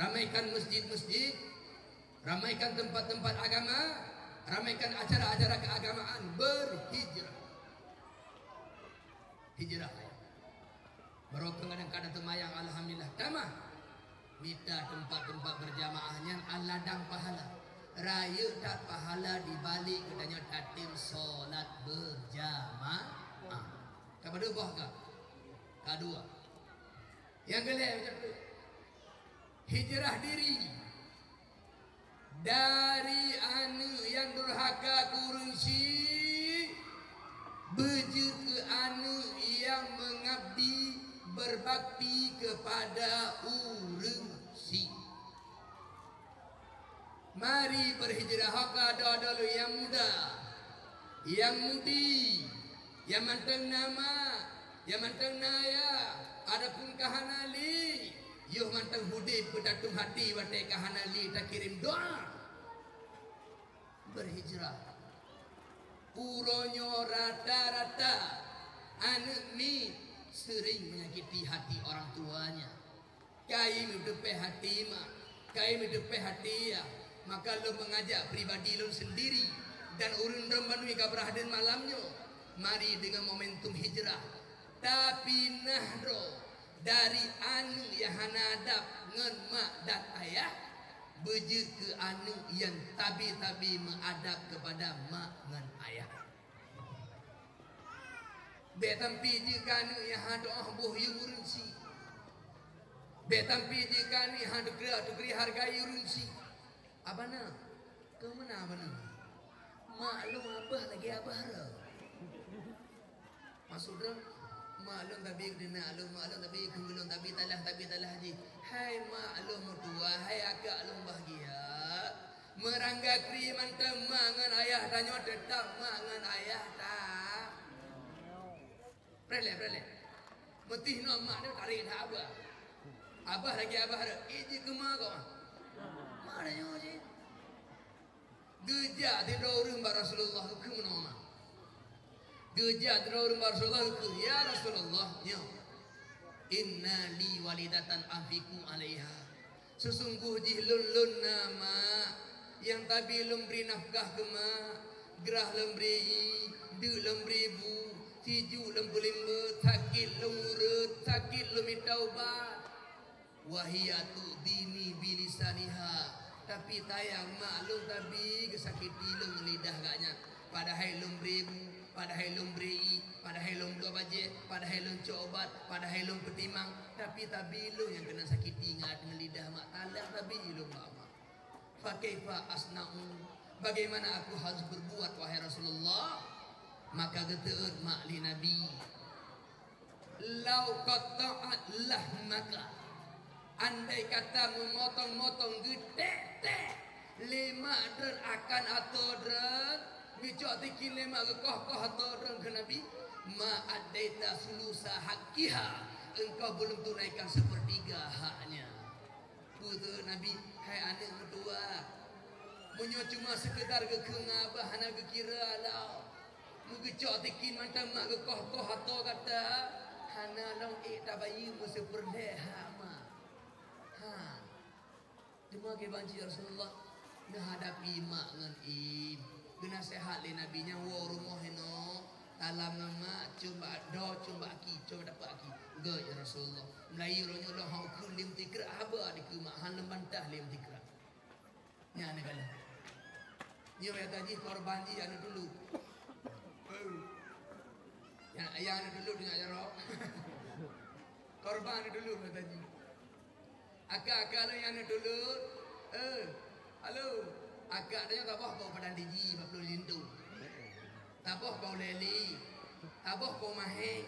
Ramaikan masjid-masjid. Ramaikan tempat-tempat agama. Ramaikan acara-acara keagamaan. Berhijrah. Hijrah. Barokon kadang-kadang teumayang, alhamdulillah. Tamah. Mita tempat-tempat berjamaah nyan aladang pahala. Rayeuk that pahala di balik geutanyoe tatem solat berjamaah. Ka padub boh ka? Ka dua. Nyang keulhèe, hijrah diri dari aneuk nyang durhaka keu ureueng syik beujeuet keu aneuk nyang meungabdi, berbakti kepada ureueng syik. Mari berhijrah, ho ka dua-dua lôn, nyang muda, nyang mudi, nyang mantong na mak, nyang mantong na ayah, adapun ka hana lé, yoh mantong udeb beutatung hati watèe ka hana lé takirém doa. Berhijrah. Uroe nyoe rata-rata aneuk miet sering menyakiti hati orang tuanya. Kayém teupéh hati mak, kayém teupéh hati yah, maka lôn meungajak pribadi lôn sendiri dan ureueng droe banmandum ka beuradeueng malam nyoe, mari deungon momentum hijrah. Tapi nah droe dari aneuk nyang hana adab ngon mak dan ayah, beujeuet keu aneuk nyang tabi-tabi meuadab keupada mak ngon ayah. Bèk sampoe jeuet keu aneuk nyang hana tu'oh boh yum ureueng syik. Bék tampi jikani han tukri-tukri hargai ureuëng si. Abana, keu mana abana? Mak lôn abah lagée abah re. Maksud droe, mak lôn tabi keudeuna lôn, mak lôn tabi keu lôn, tabi talah, tabi talah jih. Hai mak lôn meutuwa, hai akak lôn bahgia. Meurangga kri mantong mak ngon ayah tanyoe teutap mak ngon ayah ta. Preh lé, preh lé. Meutih nyoe mak nyoe tarék that abah. Abah lagée abah re, eh, jih keu ma kok. Ma nyoe jih. Geujak sidroe ureuëng bak Rasulullah geukheun meunoe ma. Geujak sidroe ureuëng bak Rasulullah geukheun, "Ya Rasulullah, nyoe. Inna li walidatan anfiqu alaiha." Seusunggoh jih lôn, lôn na mak, nyang tabi lôn bri nafkah keu mak, grah lôn bri ié, deuk lôn bri bu, sijuek lôn peulimbot, sakét lôn ureuet, sakét lôn mita ubat. Wa hiya tu'dhini bilisaniha, tapi sayang mak lôn tabi geusakiti lôn ngon lidah geuh nyan. Padahai lôn bri bu, padahai lôn bri ié, padahai lôn bloe bajée, padahai lôn cok ubat, padahai lôn peutimang, tapi tabi lôn nyang keuneuk sakiti ngon lidah mak, talah tabi lôn bak mak. Fa kaifa asna'u? Bagaimana aku harus berbuat, wahai Rasulullah? Maka geuteuôt mak lé Nabi, "Lau qatta'at lahmaka." Andai kata meumotong-motong geutek-tek lé mak droen akan atoe droen, geucok tikin lé mak geukoh-koh atoe droen keu Nabi, "Ma addaita sulusa haqqiha," engkau belum tunaikan sepertiga haknya. Peue teuh Nabi, "Hai aneuëk meutuwa, meunyoe cuma seukeudar geukheun ngon abah hana geukira lom, meugeucok tikin mantong mak geukoh-koh atoe gata, hana lom ék tabayeue meuseupeurlée hak mak." Ha. Teuma kiban cit Rasulullah neuhadapi mak ngon ié. Geunaseuhat lé Nabi nyan woe rumoh inoe, talam ngon mak, cong bak droe, cong bak aki, cong bak tapak aki. "Gét, ya Rasulullah. Meulayeue uroe nyoe lôn hana kheun lé meutikrak haba dikeue mak, hana lôn bantah lé meutikrak." Nyan neukalon. Nyoe nyata jih korban jih aneuk tuleuek. Nyang, nyang aneuk tuleuek teungoh jaroe. Korban aneuk tuleuek nyata jih. Akak-akak lôn nyang aneuk tuleuek, eh, halo. Akak tanyoe taboh bak Padang Tiji, bak Pulo Linto. Taboh bak Ulée Li. Taboh bak Maheng.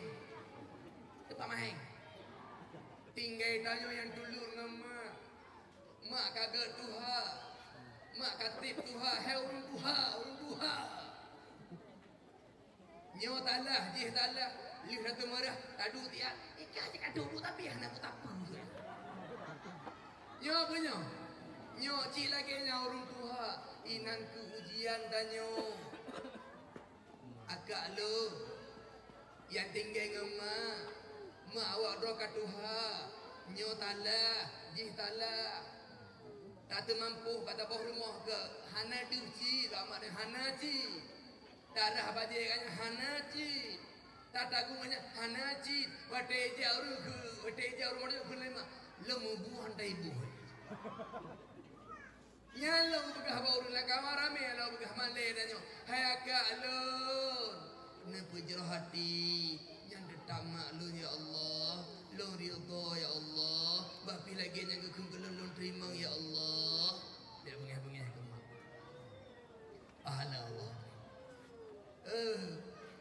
Teumpat Maheng. Tinggai tanyoe nyang tuleuek ngon mak. Mak ka gét tuha. Mak ka trép tuha. Hai ureuëng tuha, ureuëng tuha. Nyoe talah, jih talah, lheueh na teumeurah, taduek tiat, eh, ka cit ka duek, tapi hana peue-peue. Nyoe peue nyoe? Nyoe cit lagée nyan ureuëng tuha, inan keuh ujian tanyoe. Akak lôn, nyang tinggai ngon mak, mak awak droe ka tuha, nyoe talah, jih talah. Tateumampôh ka taboh rumoh keu hana deuh cit, bak mak nyan hana cit. Tarah bajée geuh nyan hana cit. Tatagung geuh nyan hana cit. Watée jak ureuëng kheun, watée jak ureuëng kheun lé mak, lôn mubuih hana iboh. Nyan lôn peugah bak ureuëng lam kama ramé, lôn peugah malée tanyoe, "Hai akak lôn, neupeujroh até, nyan teutap mak lôn ya Allah. Lôn ridha ya Allah. Bah pih lagée nyang geukheun keu lôn, lôn teurimong ya Allah." Bék beungéh-beungéh keu mak. Pahala Allah. Eh,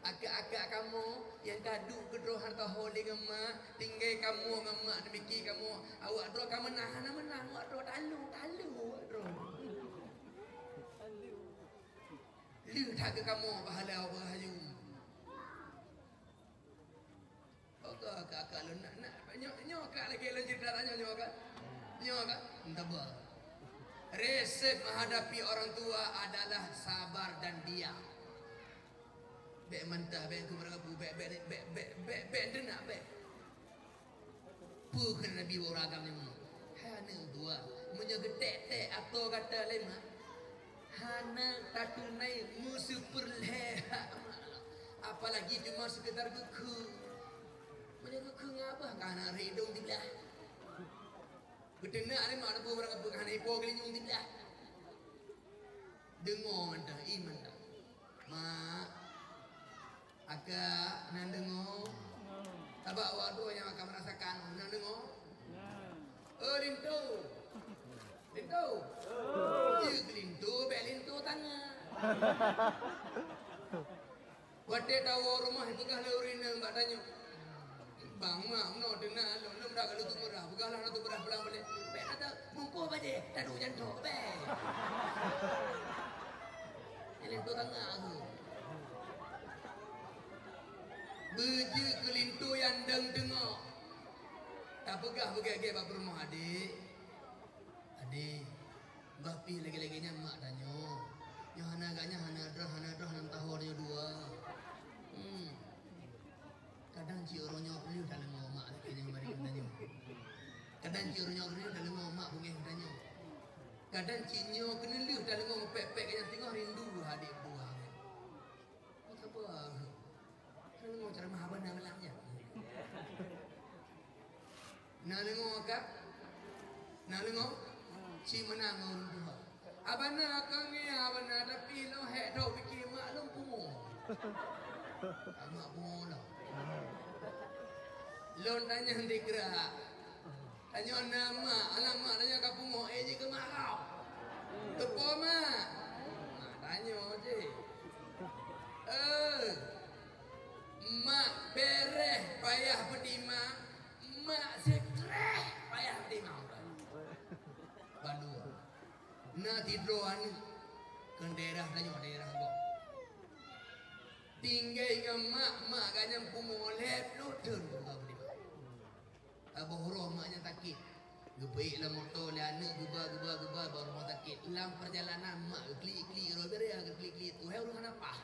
akak-akak kamoe nyang ka duek keudroe han taho lé ngon mak, tinggai kamoe ngon mak, demikian kamoe, awak droe ka meunang, hana meunang awak droe, talu, talu awak droe. Lheueh that keu kamoe pahala awak beurhayu. Oke, akak-akak lôn nak, nak, nyoe, nyoe akak lagée lôn cerita nyoe, nyoe akak. Nyoe akak, entah apa. Resep menghadapi orang tua adalah sabar dan diam. Bék mantah, bék keumeurang bu, bék, bék, bék, bék, bék, bék, bék, bék. Peue kheun Nabi ureuëng agam nyoe? Hai aneuëk dua, meunyoe geutek-tek atoe gata lé mak, hana tatunai meuseupeurlée hak mak lom. Apalagi cuma sekedar geukheun. Meunyoe geukheun ngon abah, ka hana rhidong siblah. Geuteunak lé mak, na peue barang peue, ka hana ipo geulinyueng siblah. Deungoe mantong, ié mantong. Mak, akak, nan deungoe. Sabab awak droe nyang akan merasakan, nan deungoe. Linto. Linto. Jeuet keu linto, bèk linto tangan. Watèe tawoe rumoh peugah lé ureueng inong bak tanyoe, "Bang, mak, meunoe teunang lôn, lôn dak ka lôn tupeurah, peugah lah lôn tupeurah pulang balè." Bèk kata, "Bungkôh bajèe, taduek jantok, bèk." Nyan linto tangan aku. Beujeuet keu linto nyang dong teungoh. Tapeugah beugèt-gèt bak peurumoh, "Adék, adék, bah pih lagèe-lagèe nyan mak tanyoe. Nyoe hana gata nyan hana droe, hana droe, hana meutuho tanyoe dua." Hmm. Kadang cit uroe nyoe keulheueh taleungoe mak lagèe nyan bak tanyoe. Kadang cit uroe nyoe keulheueh taleungoe mak beungèh tanyoe. Kadang cit nyoe keulheueh taleungoe pèk-pèk nyang teungoh rindu adék dua. Meusapeue? Taleungoe ceuramah abah na malam nyan. Na leungoe ka? Na leungoe? Ci meunan ngon ureueng tuha. Abah na ka ngieng, abah na, tapi lôn hék trok pike mak lôn pungo. Mak pungo lôn. Lôn tanyong dikrak. Tanyoe na mak, alah mak tanyoe ka pungo, eh, jih keu mak kau. Teupeue mak? Mak tanyoe jih. Eh, mak bereh payah peutimang, mak seukreh payah peutimang. Bandua. Na sidroe aneuk keu daerah tanyoe, daerah gob. Tinggai ngon mak, mak gobnyan pungo lhèe ploh thon pungo peutimang. Saboh uroe mak nyan sakét. Geupeuék lam moto lé aneuk geuba, geuba, geuba bak rumoh sakét. Lam peurjalanan mak geuklik-klik, roh beureh geuklik-klik, tuhe ureueng hana paih.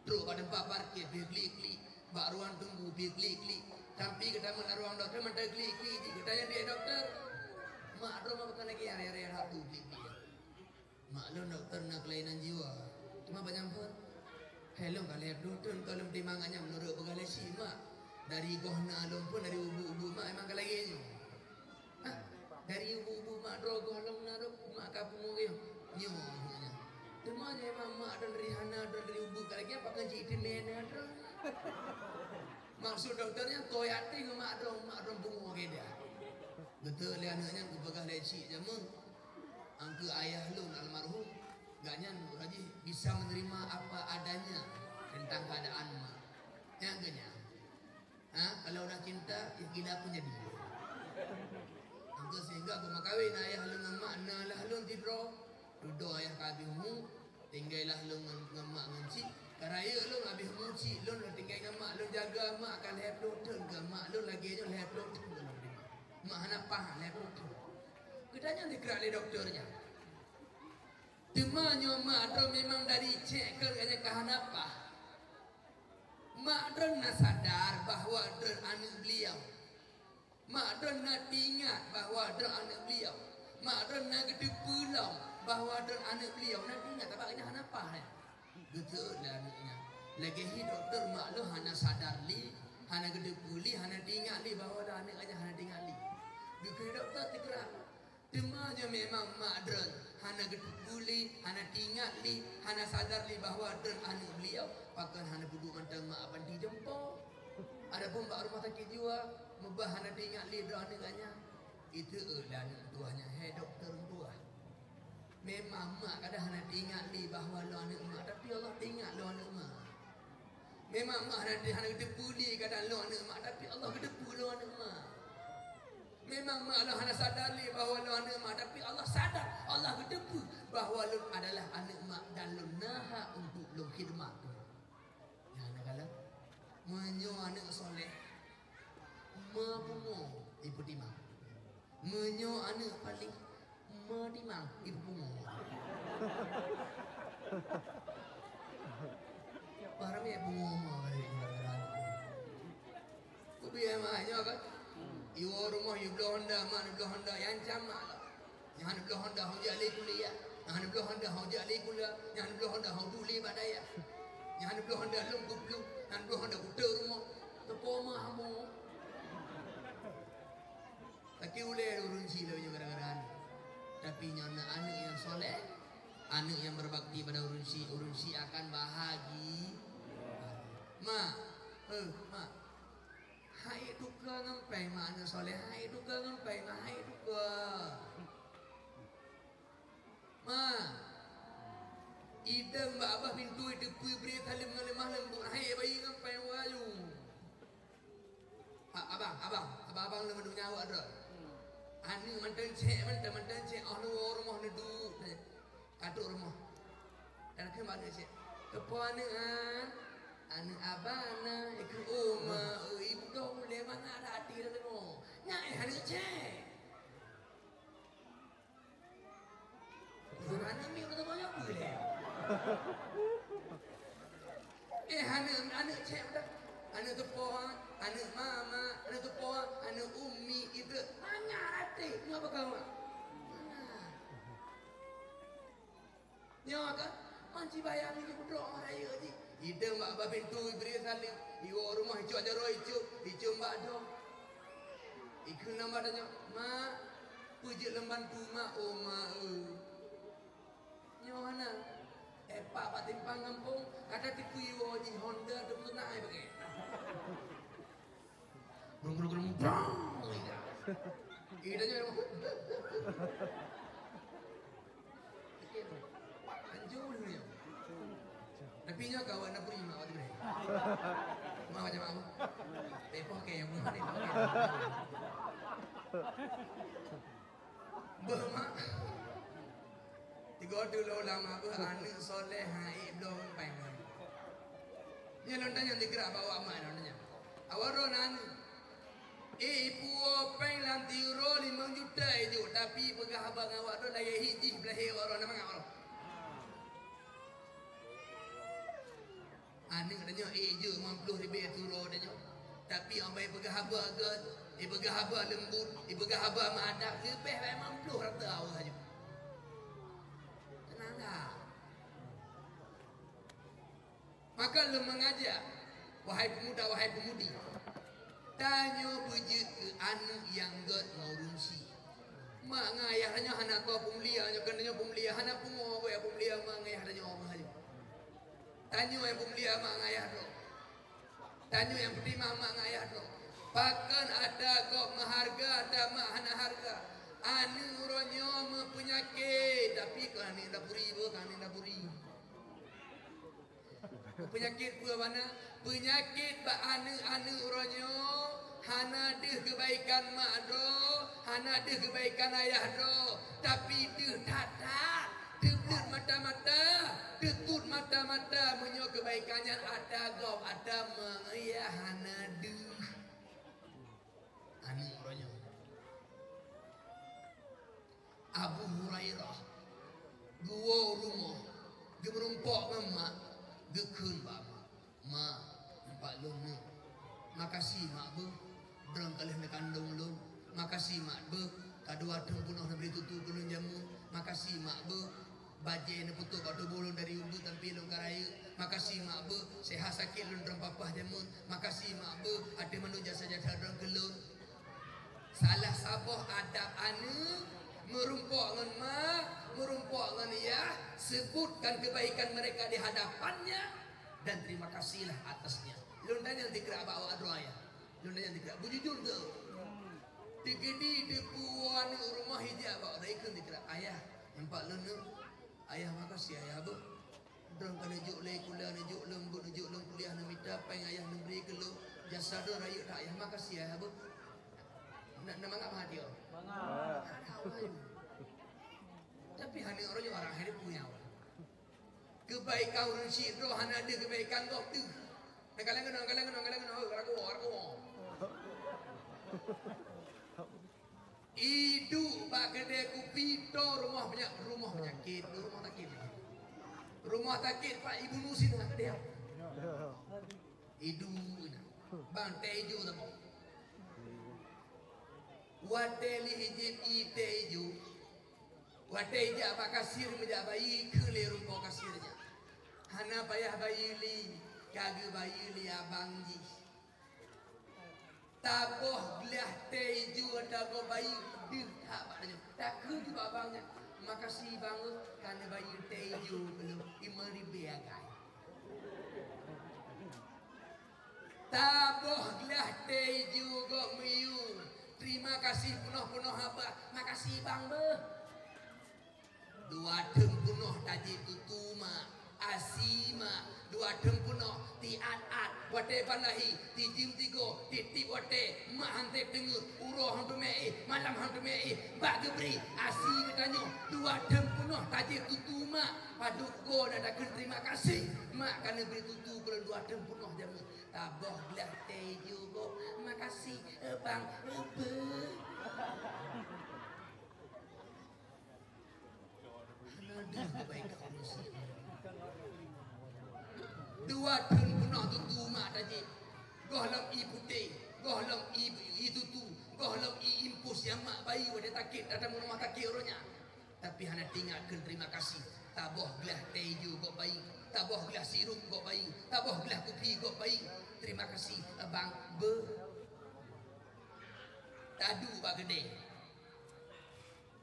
Trok bak teumpat parkir, pih klik-klik. Bak ruang tunggu, pih klik-klik. Sampai geutamong lam ruang dokto, mantong klik-klik jih. Geutanyong lé dokto, "Mak droe ma pakon lagèe nyan rhah-rhah that klik-klik?" "Mak lôn dokto na keulainan jiwa. Teuma bak nyan phon, hai lôn ka lhèe ploh thon kon lôn peutimang gobnyan meunurot peugah lé si mak. Dari goh na lôn phon, dari ubu-ubu mak memang ka lagèe nyoe." Hah? Dari ubu-ubu mak droe goh lom na rot, mak ka pungo keu nyoe. Nyoe aneuëk nyan. Teuma nyoe memang mak droe dari hana droe dari ubu ka lagèe pakon cit teumé na droe. Maksud dokto nyan, toh yatim ngon mak droe, mak droe pungo keu dah. Beutôi lé aneuëk nyan geupeugah lé cik jameun. Angkeu ayah lôn almarhum, gobnyan rajih bisa menerima apa adanya tentang keadaan mak. Nyang keu nyan. Ha, kalau udah cinta, ya gila pun jadi. Angkeu sehingga beumakawen ayah lôn ngon mak na lah lôn sidroe. Dudoe ayah ka abéh umu, tinggai lah lôn ngon, ngon mak ngon cik. Ka rayeuk lôn abéh umu cik lôn, lôn tinggai ngon mak lôn jaga mak ka lhèe ploh thon keu mak lôn lagèe nyoe lhèe ploh thon keu lôn. Mak hana paih lhèe ploh thon. Geutanyong dikrak lé dokto nyan. Teuma nyoe mak droe memang dari cék keu gobnyan ka hana paih. Mak droe na sadar bahwa droe aneuëk beliau. Mak droe na teuingat bahwa droe aneuëk beliau. Mak droe na geuteupeue lom bahwa droe aneuëk beliau. Na teuingat, sabab gobnyan hana paih. Geuteuôt lé aneuëk nyan. Lagèe hi dokto mak lôn hana sadar lé, hana geuteupeue lé, hana teuingat lé bahwa droe aneuëk nyan hana teuingat lé. Geukheun dokto teugrah. Teuma nyoe memang mak droe hana geuteupeue lé, hana teuingat lé, hana sadar lé bahwa droe aneuëk beliau, pakon hana peuduek mantong mak banti jumpa. Adapun bak rumoh sakét jiwa, meubah hana teuingat lé droe aneuëk nyan. Iteuôt lé aneuëk tuha nyan, hai dokto tuha. Memang mak kadang hana teuingat lé bahwa lôn aneuëk mak, tapi Allah teuingat lôn aneuëk mak. Memang mak hana, hana geuteupeue lé kadang lôn aneuëk mak, tapi Allah geuteupeue lôn aneuëk mak. Memang mak lôn hana sadar lé bahwa lôn aneuëk mak, tapi Allah sadar, Allah geuteupeue bahwa lôn adalah aneuëk mak dan lôn na hak untuk lôn khidmat. Nyan na kalon. Meunyoe aneuëk soleh, ma pungo ipeutimang. Meunyoe aneuëk paléh, ma timang ipeupungo. Bah ramé pungo ma kali gara-gara aneuëk. Kubiet mak nyoe kan? Iwoe rumoh, yue bloe honda, mak neubloe honda, nyang cam mak lom. Nyang hana bloe honda hana jak lé kuliah. Nyang hana bloe honda hana jak lé kuliah. Nyang hana bloe honda hana duek lé bak dayah. Nyang hana bloe honda lom kuplueng. Nyang hana bloe honda kuteuk rumoh. Teupeue ma hamo. Tapi ulèe ureueng chik lagèe nyoe gara-gara aneuëk. Tapi nyoe na aneuëk nyang soleh, aneuëk nyang berbakti pada ureueng chik, ureueng chik akan bahagi. Mak, eh, mak. Hai tuka ngon péng, ma aneuk soleh, hai tuka ngon péng, ma hai tuka. Ma, idong bak abah pintoe teupeu bri saleuem ngon lemah lembut, hai bayi ngon péng waju. A-, abang, abang, abang-abang leumoh nyawa droe. Aneuk mantong cek, mantong, mantong cek, oh, neuwoe rumoh neuduek. Ka trok rumoh. Dan kheun bak aneuk cek, "Keupeue aneuk, an?" "Aneuk abang na, ikeu uma, eh, ibu kau ulée mangat hati dah tengok." Nyak eh aneuk cek. Bukan aneuk mi kata banyak pun leh. Eh, aneuk, aneuk cek dah. Aneuk teupeu, aneuk mama, aneuk teupeu, aneuk umi, itu mangat hati. Ngapa kau? Mangat. Nyoe kan, man cibayang jih beudrok mah rayeuk jih. Idong bak babah pintoe, ibri saleuem, iwoe rumoh, icok jaroe, icok, icok bak dong. Ikheun nyan bak tanyoe, "Mak, peue jeuet lôn bantu, Mak?" "Oh, Mak, eu." Nyoe hana. Eh, pak bak timpang gampông, ka teupeue iwoe jih Honda, teupeue na ai pakai. Brung, brung, brung, brung. Iya. Iya, dah jauh. Anjur ni. Tapi nyoe kawan nak beri mak waktu ni. Mak macam apa? Tepoh ke yang mana ni? Beuh mak. Tiga tu lo ulama beuh aneuk soleh hai bloe pèng. Nyan lôn tanyong digerak bak awak mak lôn tanyong. Awak droe na aneuk. Eh, ipuwoe pèng lam tiroe limong juta ijok, tapi peugah haba ngon awak droe lagèe hi jih beulahé awak droe na mangat awak droe. Aneuk tanyoe, eh, jeuet limong ploh ribèe tiroe tanyoe. Tapi ambai peugah haba gèt, eh, peugah haba leumbut, eh, peugah haba meuadab, leubeh bak limong ploh rata awak nyoe. Teunang dah. Maka lôn meungaja, wahai peumuda, wahai peumudi, tanyoe beujeuet keu aneuk nyang gèt ngon ureueng chik. Mak ngon ayah tanyoe hana ko peumulia, nyoe keuh tanyoe peumulia, hana pungo bak peumulia mak ngon ayah tanyoe, mak ngon ayah. Tanyoe nyang peumulia mak ngon ayah droe. Tanyoe nyang peutimang mak ngon ayah droe. Pakon atra gob meuhareuga, atra mak hana hareuga. Aneuk uroe nyoe meupeunyakét, tapi kon aneuk indapuri, beuh, kon aneuk indapuri. Peunyakét peue bana? Peunyakét bak aneuk-aneuk uroe nyoe hana deuh keubaikan mak droe, hana deuh keubaikan ayah droe, tapi deuh that-that, teubleuet mata-mata, teutot mata-mata, meunyoe keubaikan nyan atra gob, atra mak ngon ayah hana deuh. Aneuk uroe nyoe. Abu Hurairah geuwoe u rumoh, geumeurumpok ngon mak, geukheun bak mak, "Mak, nyoe pat lôn neuk. Makasih mak beuh, droe ka lheueh neukandong lôn. Makasih mak beuh, ka dua thôn peunoh neubri tutoe keu lôn jameun. Makasih mak beuh, bajèe neupeutrok bak tuboh lôn dari ubeut sampoe lôn ka rayeuk. Makasih mak beuh, seuhat sakét lôn droe papah jameun. Makasih mak beuh, ateueh mandum jasa-jasa droe keu lôn." Salah saboh adab aneuk, meurumpok ngon mak, meurumpok ngon yah, sebutkan kebaikan mereka di hadapannya dan terima kasihlah atasnya. Lôn tanyong dikeurah bak awak droe ayah. Lôn tanyong dikeurah, beujujur tu. Teukeudi teupeue aneuk rumoh ijak bak orang ikheun dikeurah, "Ayah, nyoe pat lôn neuk. Ayah, makasih ayah beuh." Droe ka neujok lé kuliah, neujok lé ubeut, neujok lé kuliah, neumita pèng ayah neubri keu lôn. Jasa droe rayeuk that ayah, makasih ayah beuh. Na, na mangat meuhati oh? Mangat. Ada awai. Tapi hana ureueng nyoe orang hai punya awai. Keubaikan ureueng chik droe hana deuh keubaikan gob deuh. Na kaleng keunoe, kaleng keunoe, kaleng keunoe, oh, ragu, ragu. Iduek bak keudè kupi, toe rumoh penya-, rumoh peunyakét, rumoh sakét. Rumoh sakét Pak Ibnu Sina keudè. Iduek na. Bang, teh ijo saboh. Watèe lheuh jieb ié teh ijo. Watèe ijak bak kasir meujak bayeue, kheun lé rumoh kasir nyan, "Hana payah bayeue lé, ka geubayeue lé abang jih." Taboh glah teh ijo ata gob bayeue deuh that bak tanyoe. Takheun bak abang nyan, "Makasih bang, ka neubayeue teh ijo keu lôn, limong ribèe agai." Taboh glah Teuju gob meuyue. Terima kasih peunoh-peunoh haba. Makasih bang beuh. Dua thon peunoh tajieb tutu mak, asi mak. Dua thon peunoh tiat-at. Watée ban lahé, tijeuem tigo, tieb-tieb watée, mak han teungeut, uroe han teumé éh, malam han teumé éh, bak geubri asi geutanyoe. Dua thon peunoh tajieb tutu mak. Padub goe na takheun terima kasih mak ka neubri tutu keu lôn dua thon peunoh jamén. Taboh glah teuju gob. Makasih, eh, bang, eh, beuh. Hana deuh keubaik ka ureueng syiek. Dua thon peunoh tutu mak tajieb. Gohlom ie putéh, gohlom ie, ie tutu, gohlom ie impus nyang mak bayeue watée sakét tatamong rumoh sakét uroe nyan. Tapi hana teuingat kheun terima kasih. Taboh glah teuju gob bayeue, taboh glah sirup gob bayeue, taboh glah kupi gob bayeue. Terima kasih, abang, beuh. Taduek bak keudè.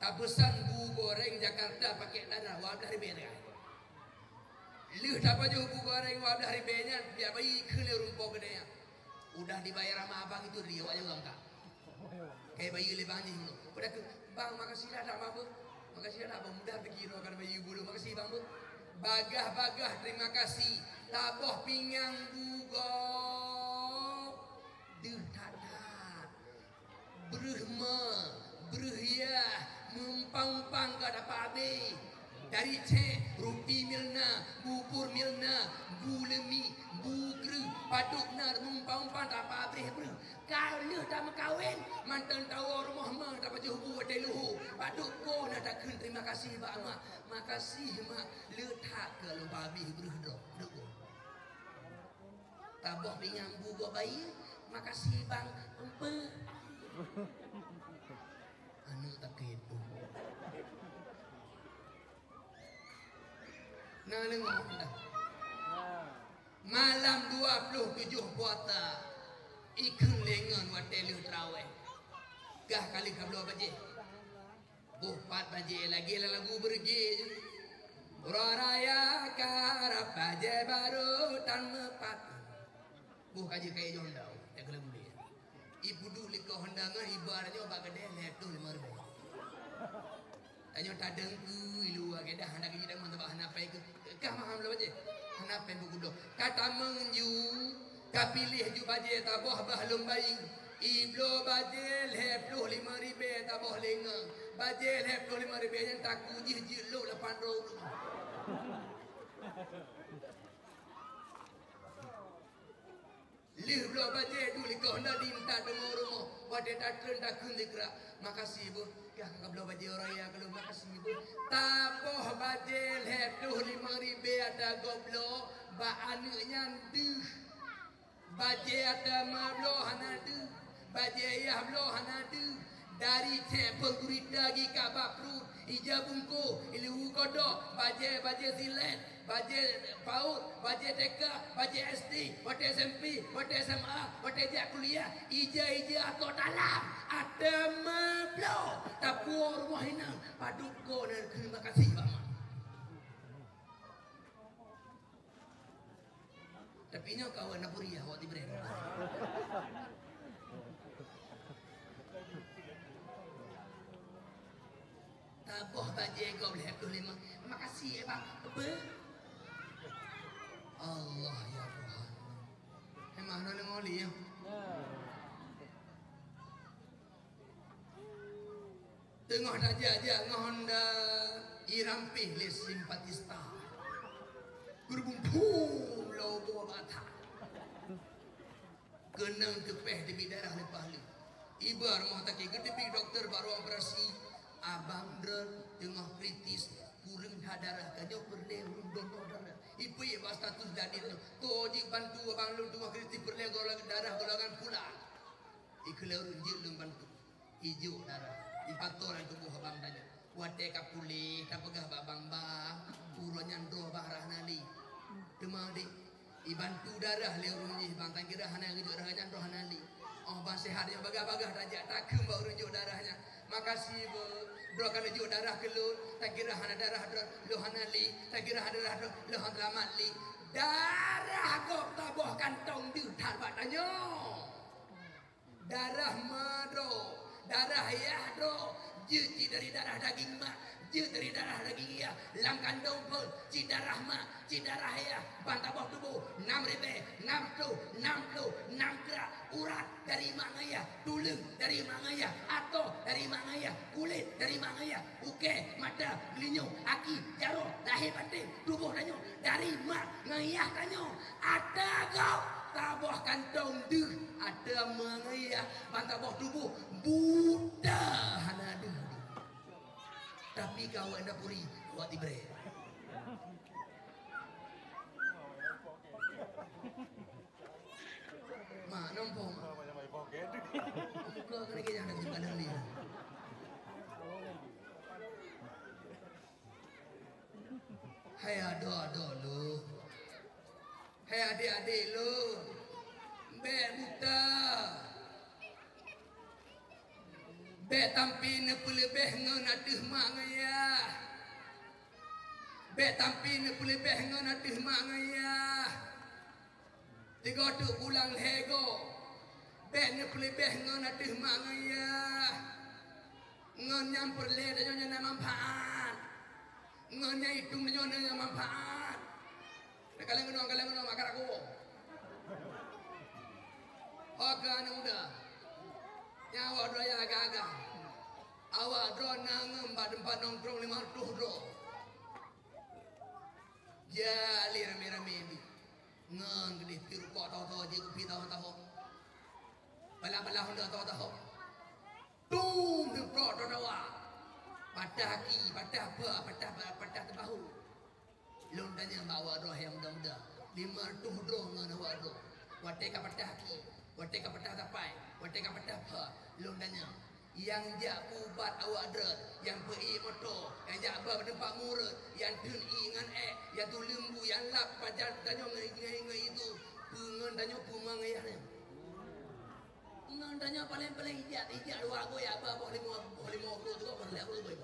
Tapeusan bu goreng Jakarta paket darah dua blah ribèe raya. Lheueh tapajoh bu goreng dua blah ribèe nyan, jak bayeue keu lé ureueng po keudè nyan. Udah dibayar sama abang itu, dia awak jaga angkat. Kayak bayeue lé bang jih dulu. Pada tu, "Bang, makasih dah, dah, Bang, bu. Makasih dah, dah, Bang, mudah pikir kan bayeue bulu. Makasih, Bang, bu." Bagah-bagah terima kasih. Taboh pingang bu gob. Deuh that-that. Breuh ma, breuh yah, meumpang-umpang ka dapa abéh. Dari cék, rupi milna, bubur milna, bu leumie, bu kreueh, padub na meumpang-umpang dapa abéh breuh. Ka lheueh tameukawen, mantong tawoe rumoh ma tapajoh bu watée luho. Padub goe na takheun terima kasih bak mak. Makasih mak, le that ka lôn pabéh breuh droe. Padub goe. Taboh pingang bu gob bayeue, "Makasih bang, empeue." Aneuk takét tu. Na leungoh dah. Malam dua puluh tujoh puasa, ikheun lé ngon watée lheueh traweh. Gah kali ka bloe bajée. Boh pat bajée lagée lam lagu Beureugi jih. Uroe raya karab bajée barô tan meupat. Boh ka jeuet kayée jondau, jak keu lagu lé. Ipeuduek likot honda ngon iba tanyoe bak keudè lhèe ploh limong ribèe. Tanyoe tadeungkeue i luwa keudè hana geujak deungon sabab hana pèng keu kah maham lom bajée. Hana pèng beugudoh. Ka tamong ju, ka piléh ju bajée taboh bah lom bayeue. Ibloe bajée lhèe ploh limong ribèe taboh lé ngon. Bajée lhèe ploh limong ribèe nyan takue jih jeuet lhok lapan droe ureueng. Lheueh bloe bajée duek likot honda di intat rumoh-rumoh. Watée tatreun takheun dikrak, "Makasih beuh, kah ka bloe bajée uroe raya keu lôn, makasih beuh." Taboh bajée lhèe ploh limong ribèe ata gob bloe, bak aneuk nyan deuh. Bajée ata ma bloe hana deuh, bajée yah bloe hana deuh. Dari cék peugurita gika bak pruet, ija bungkôh, ileue kodok, bajée, bajée silét, bajée paut, bajée T K, bajée S D, watée S M P, watée S M A, watée jak kuliah, ija-ija asoe dalam, ata ma bloe, tapuwoe rumoh inong, padub goe na kheun makasih bak mak. Tapi nyoe kawan Napuria awak tibreng. Taboh bajée gob lhèe ploh limong. Makasih ya bang. Apa? Allah ya Tuhan. Emang hana deungoe lé ya. Teungoh tajak-jak ngon honda, irampéh lé simpatista. Geurubumpung lobo bata. Keunong teupeh teubiet darah leupah lé. Iba rumoh sakét geuteubiet dokto bak ruang operasi, abang droe teungoh kritis, kureueng that darah, ka nyoe peureulée ureueng donor darah. Ipeue bak status Dadin nyoe, toh jibantu abang lôn teungoh kritis peureulée golongan darah golongan pula. Ikheun lé ureueng jeuet lôn bantu. Ijok darah, ipato lam tuboh abang tanyoe. Watée ka puléh, tapeugah bak abang, "Bang, uroe nyan droe bang rhah na lé." Teuma deh, ibantu darah lé ureueng jih bang, tan kira hana geujok darah nyan droe hana lé. Oh bang seuhat nyoe bagah-bagah tajak takheun bak ureueng jok darah nyan, "Makasih beuh, droe ka neujok darah keu lôn, tan kira hana darah droe lôn hana lé, tan kira hana darah droe lôn hana seulamat lé." Darah gob taboh kantong deuh that bak tanyoe. Darah ma droe, darah yah droe, jeuet cit dari darah daging mak, jeuet dari darah daging yah, lam kandong phon, cit darah mak, cit darah yah, ban saboh tuboh, nam ribée, nam reutôh, nam plôh, nam krak, urat dari mak ngon yah, tuleueng dari mak ngon yah, atoe dari mak ngon yah, kulét dari mak ngon yah, ukée, mata, geulinyueng, aki, jaroe, lahé baten, tuboh tanyoe dari mak ngon yah tanyoe. Ata gob saboh kantong deuh, ata ma ngon yah, ban saboh tuboh buta hana deuh. Tapi keu awak enda puri, awak tibrée. Mak, nampak, mak. Muka kena kejang dah kesukaan dah ni. Hai adoe-adoe lôn, hai adék-adék lôn, bék buta, bék tampi neupeuleubeh ngon ateueh mak ngon yah, bék tampi neupeuleubeh ngon ateueh mak ngon yah. Tiga teuk bulan lhée goe, bék neupeuleubeh ngon ateueh mak ngon yah. Ngon nyang peureulée tanyoe nyang na manfaat, ngon nyang itong tanyoe nyang na manfaat. Takalon keunoe, takalon keunoe, maka ragu. Ho keu aneuk muda, nyang awak droe nyang agam-agam, awak droe na ngon bak teumpat nongkrong lima reutôh droe. Jak lé ramé-ramé nyoe. Ngon keudeh pih rukok tho-tho, jeuet kupi tho-tho. Balah-balah honda tho-tho. Tum, neuprok tho-tho. Patah aki, patah ba, patah ba, patah teubahu. Lôn tanyong bak awak droe nyang muda-muda. Lima reutôh droe ngon awak droe. Watée ka patah aki, watée ka patah tapai, watée ka patah ba, lôn tanyong. Nyang jak peuubat awak droe, nyang peu-ié moto, nyang jak ba teumpat murit, nyang theun ié ngon ék, nyang tuleueng bu, nyang lap pajan tanyoe ngon, ngon, ngon itu, peue ngon tanyoe peue ma ngon yah nyoe. Ngon tanyoe paleng-paleng ijak, ijak dua go, jak ba boh limong, boh limong go tu, boh lhée go tu.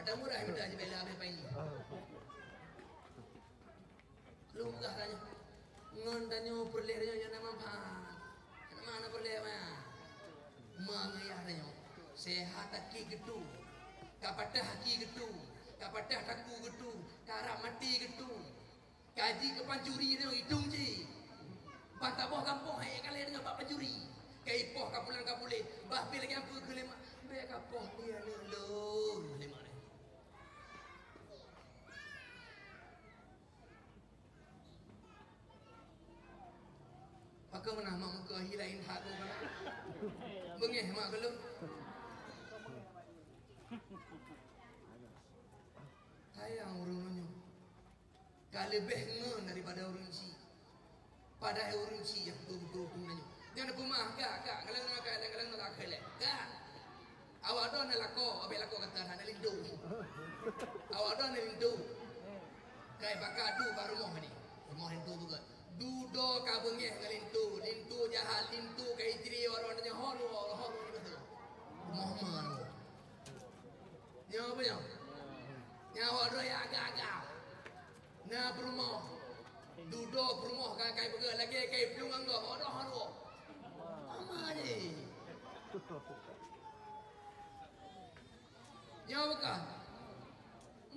Ata murah mita jibela habéh pai ni. Lôn peugah tanyoe, ngon tanyoe peureulée tanyoe nyang na manfaat. Hana manfaat peureulée mah. Ma ngon yah tanyoe, seuhat aki geutu, ka patah aki geutu, ka patah taku geutu, ka rab maté geutu. Ka jih keu pancuri tanyoe itong cit. Ban saboh gampông hai ka lhée tanyoe bak pancuri. Ka ipoh ka pulang ka puléh, bah pih lagée peue keu lé mak, bék ka poh lé aneuk lôn lé mak nyan. Pakon meunan mak muka hi laén that goe kana? Beungéh mak keu lôn. Sayang ureuëng nyoe. Ka leubeh ngon daripada ureuëng chik. Padahai ureuëng chik nyang beutôi-beutôi ureuëng nyoe. Nyan peumah gak, gak, ngalang-ngalang, ngalang-ngalang, ngalang-ngalang, gak. Awak droe na lakoe, abéh lakoe gata hana linto. Awak droe na linto. Kai pakat duek bak rumoh ni. Rumoh linto beugét. Dudoe ka beungéh ngon linto. Linto jahat, linto ka ijri awak droe nyoe hon, hon, hon, hon, hon. Rumoh ma nyoe. Nyoe apa nyoe? Nyoe awak droe nyang agam-agam. Na peurumoh. Dudoe peurumoh ka kai beugét lagée kai plueng anggô. Awak droe hon, hon. Ama jih. Nyoe bukan.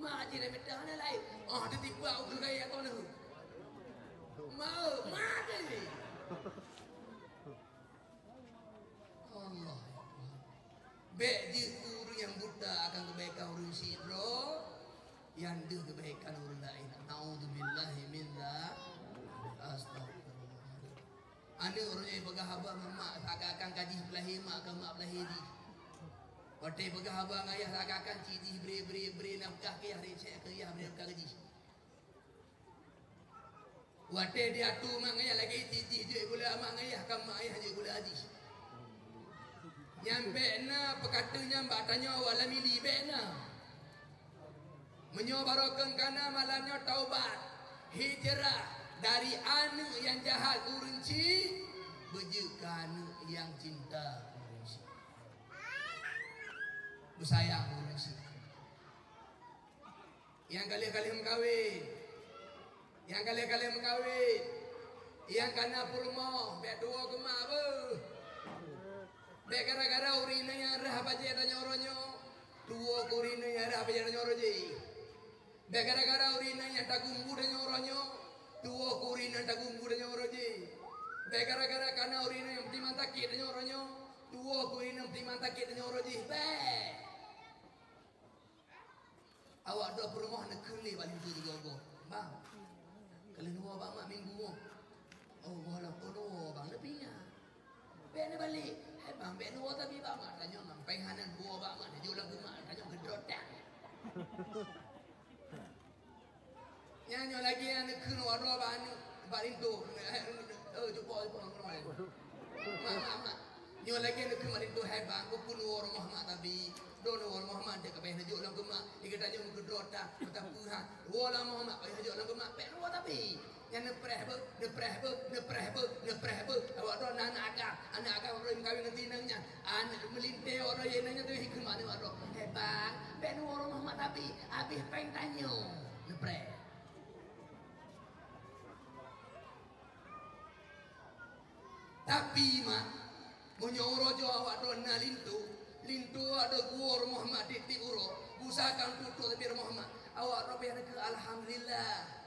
Mak jih dah mita hana laén. Oh, teutibak ukeue gaya kau neu. Mau, mati. Allah. Bék jeuet ureuëng nyang buta akan keubaikan ureuëng sidroe, nyang deuh keubaikan ureuëng laén. Naudzubillahi min dzalik. Astagfirullah. Aneuk uroe nyoe peugah haba ngon mak, seakan-akan ka jih peulahé mak, ka mak peulahé jih. Watée peugah haba ngon ayah, seakan-akan cit jih bri, bri, bri nafkah keu yah, recek keu yah, bri nafkah keu jih. Watée jiatu mak ngon ayah lagée cit jih jeuet gula mak ngon ayah, ka mak ayah jeuet gula jih. Nyan bék na peukatan nyan bak tanyoe awak lam ili, bék na. Meunyoe barô kheun kana malam nyoe taubat, hijrah dari aneuk nyang jahat keu ureuëng chik, beujeuet keu aneuk nyang cinta keu ureuëng chik, beusayang keu ureuëng chik. Nyang ka lheueh-ka lheueh meukawen, nyang ka lheueh-ka lheueh meukawen, nyang kana peurumoh, bék tuwoe keu mak beuh. Bèk gara-gara ureueng inong nyang rhah bajèe tanyoe uroe nyoe, tuwoe keu ureueng inong nyang rhah bajèe tanyoe uroe jih. Bèk gara-gara ureueng inong nyang tagumbu tanyoe uroe nyoe, tuwoe keu ureueng inong nyang tagumbu tanyoe uroe jih. Bèk gara-gara kana ureueng inong nyang peutimang sakét tanyoe uroe nyoe, tuwoe keu ureueng inong nyang peutimang sakét tanyoe uroe jih. Bèk. Awak droe peurumoh neukheun lé bak linto jigoe-goe, "Bang, ka lheueh neuwoe bak mak minggu nyoe." "Oh, woe lom." "Oh, neuwoe bang, neupinga." "Bèk neubalek." "Hai bang, bèk neuwoe tabi bak mak." "Tanyoe ngon péng hana neuwoe bak mak, neujok lam keumak, tanyoe keudroe that." Nyan nyoe lagèe aneuk kheun awak droe bak aneuk, bak linto. Eh, eh, cupo, cupo, cupo. Mak, mak, mak. Nyoe lagèe aneuk kheun bak linto, "Hai bang, keupeue neuwoe rumoh mak tabi? Droe neuwoe rumoh mak, dek kabeh neujok lom keu mak. Di geutanyoe meukeudroe that, mata peue ha. Woe lom rumoh mak, payah neujok lom keu mak, bèk neuwoe tabi." Nyan neupreh beuh, neupreh beuh, neupreh beuh, neupreh beuh. Awak droe na aneuk agam, aneuk agam ureueng meukawen ngon tineng nyan. Aneuk meulintèe awak droe, inong nyan teungoh hikeu mak nyoe awak droe, "Hai bang, bèk neuwoe rumoh mak tabi, abéh péng tanyoe." Neupreh. Tapi mak, meunyoe uroe nyoe awak droe na linto, linto awak droe geuwoe rumoh mak tiep-tiep uroe, beusakan tutoe leubeh rumoh mak, awak droe payah neukheun alhamdulillah.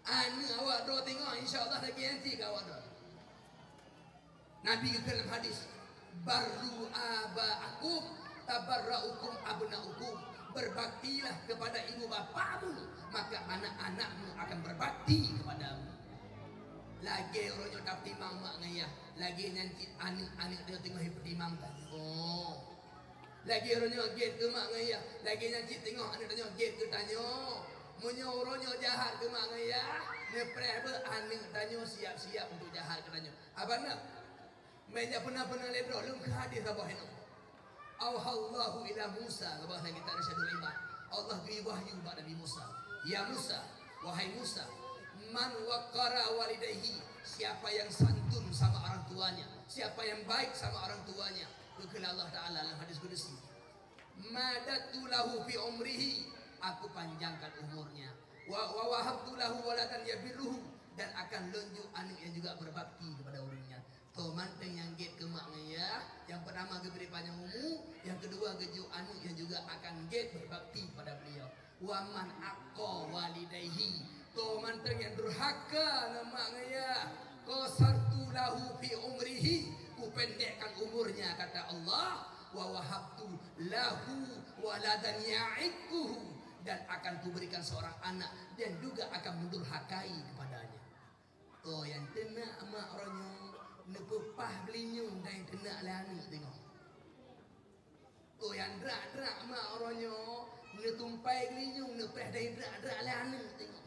Aneuk awak droe teungoh, insya Allah lagèe nyan cit keu awak droe. Nabi geukheun lam hadis, "Barru aba'akum, tabarra'ukum abna'ukum." Berbaktilah kepada ibu bapakmu, maka anak-anakmu akan berbakti kepadamu. Lagèe uroe nyoe tapeutimang mak ngon yah, lagèe nyan cit aneuk-aneuk tanyoe teungoh jipeutimang tanyoe. Lagèe uroe nyoe gèt keu mak ngon yah, lagèe nyan cit teungoh aneuk tanyoe gèt keu tanyoe. Meunyoe uroe nyoe jahat keu mak ngon yah, neupreh beuh aneuk tanyoe siap-siap untuk jahat keu tanyoe. Abana, meunyoe peuna-peuna lé droe lôn keu hadis saboh inoe. Auhallahu ila Musa, saboh lagèe kitab Irsyadul Ibad. Allah geubri wahyu bak Nabi Musa. Ya Musa, wahai Musa, man waqqara walidayhi, siapa yang santun sama orang tuanya, siapa yang baik sama orang tuanya, geukheun Allah Taala lam hadis kudusi, madadtu lahu fi umrihi, aku panjangkan umurnya, wa, wa wahabtu lahu waladan yabirruhu, dan akan lôn jok aneuk yang juga berbakti kepada ureueng nyan. Toh mantong nyang gèt keu mak ngon yah, yang pertama geubri panjang umu, yang kedua geujok aneuk yang juga akan gèt berbakti kepada beliau. Wa man aqqa walidayhi, toh mantong nyang durhaka ngon mak ngon yah, qasartu lahu fi umrihi, kupendekkan umurnya, kata Allah, wa wahabtu lahu waladan ya'uqquhu, dan akan kuberikan seorang anak dan juga akan mendurhakai kepadanya. Toh nyang teunak mak uroe nyoe, neupeupah geulinyueng dan teunak lé aneuk teungoh. Toh nyang drak-drak mak uroe nyoe, neutumpai geulinyueng neupreh dari drak-drak lé aneuk teungoh.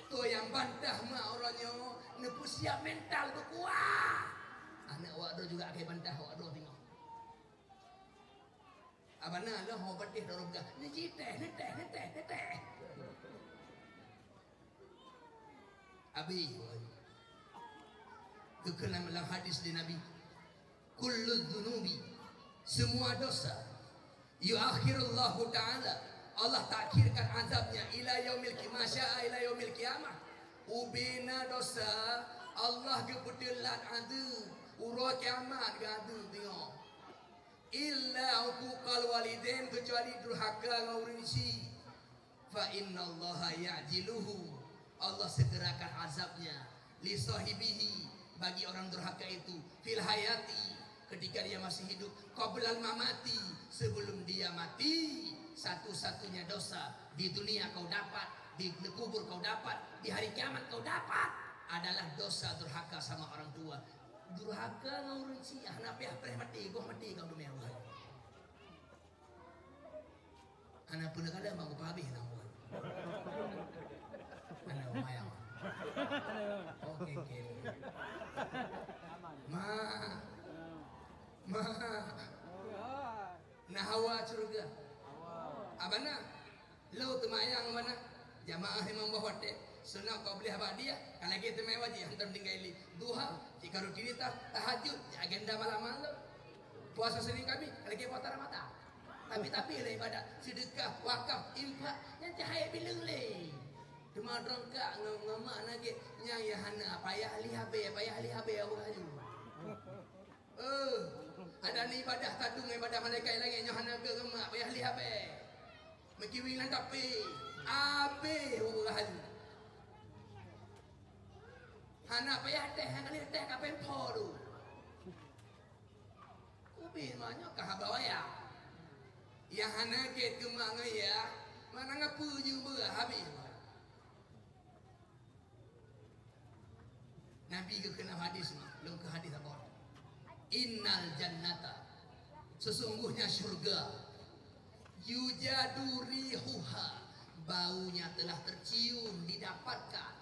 Toh nyang bantah mak uroe nyoe, neupeusiap mental beukuat. Aneuk awak droe juga akai bantah awak droe teungoh. Abana lom ho patéh droe peugah, "Neujiteh, neuteh, neuteh, neuteh." Abi, geukheun lam, lam hadis di Nabi, "Kullu dzunubi," semua dosa, "yuakhirullahu ta'ala," Allah takhirkan azabnya, "ila yaumil qi-, masya'a ila yaumil qiyamah." Ubena dosa, Allah geupeuteulat azab, uroe kiamat geuazab teungoh. "Illa uquqal walidain," kecuali durhaka ngon ureueng chik. "Fa innallaha ya'jiluhu," Allah segerakan azabnya, "li sahibihi," bagi orang durhaka itu, "fil hayati," ketika dia masih hidup, "qablal mamati," sebelum dia mati. Satu-satunya dosa di dunia kau dapat, di kubur kau dapat, di hari kiamat kau dapat, adalah dosa durhaka sama orang tua. Durhaka ngon ureueng chik, hana payah preh maté, goh maté kau dumé Allah. Hana peue kadang bang upah habéh lam buat. Hana lumayan. Oke, oke. Ma. Ma. Na hawa syurga. Abana. Lo teumayang bana. Jamaah limong boh watèe. Sunat qabliyah ba'diyah. Ka lagèe teumé wajéb hantom tinggai lé. Duha, cit ka rutinita, tahajud, cit agenda malam-malam. Puasa Senin Kamis, ka lagèe puasa Ramadan. Tapi-tapi lah ibadat, sedekah, wakaf, infak, nyan cahaya bileng lé. Teuma droe ka ngon, ngon mak nagèe, nyang ya hana, payah lé habéh, payah lé habéh, Allah laju. Eh, Ibadah tatung, ibadah malaikat langét nyoe hana geuh mak payah lih abée. Meukiwing lam tapi abée ureuëng ahli. Hana payah teh, hana lih teh ka pempho tu. Ubit ma nyoe ka haba wayang. Nyang hana gét keu mak ngon yah, mana ngapeue jeuet beurah habéh. Nabi geukheun lam hadis ma, lôn keu hadis abon. Innal jannata, sesungguhnya syurga, yujadu rihuha, baunya telah tercium, didapatkan,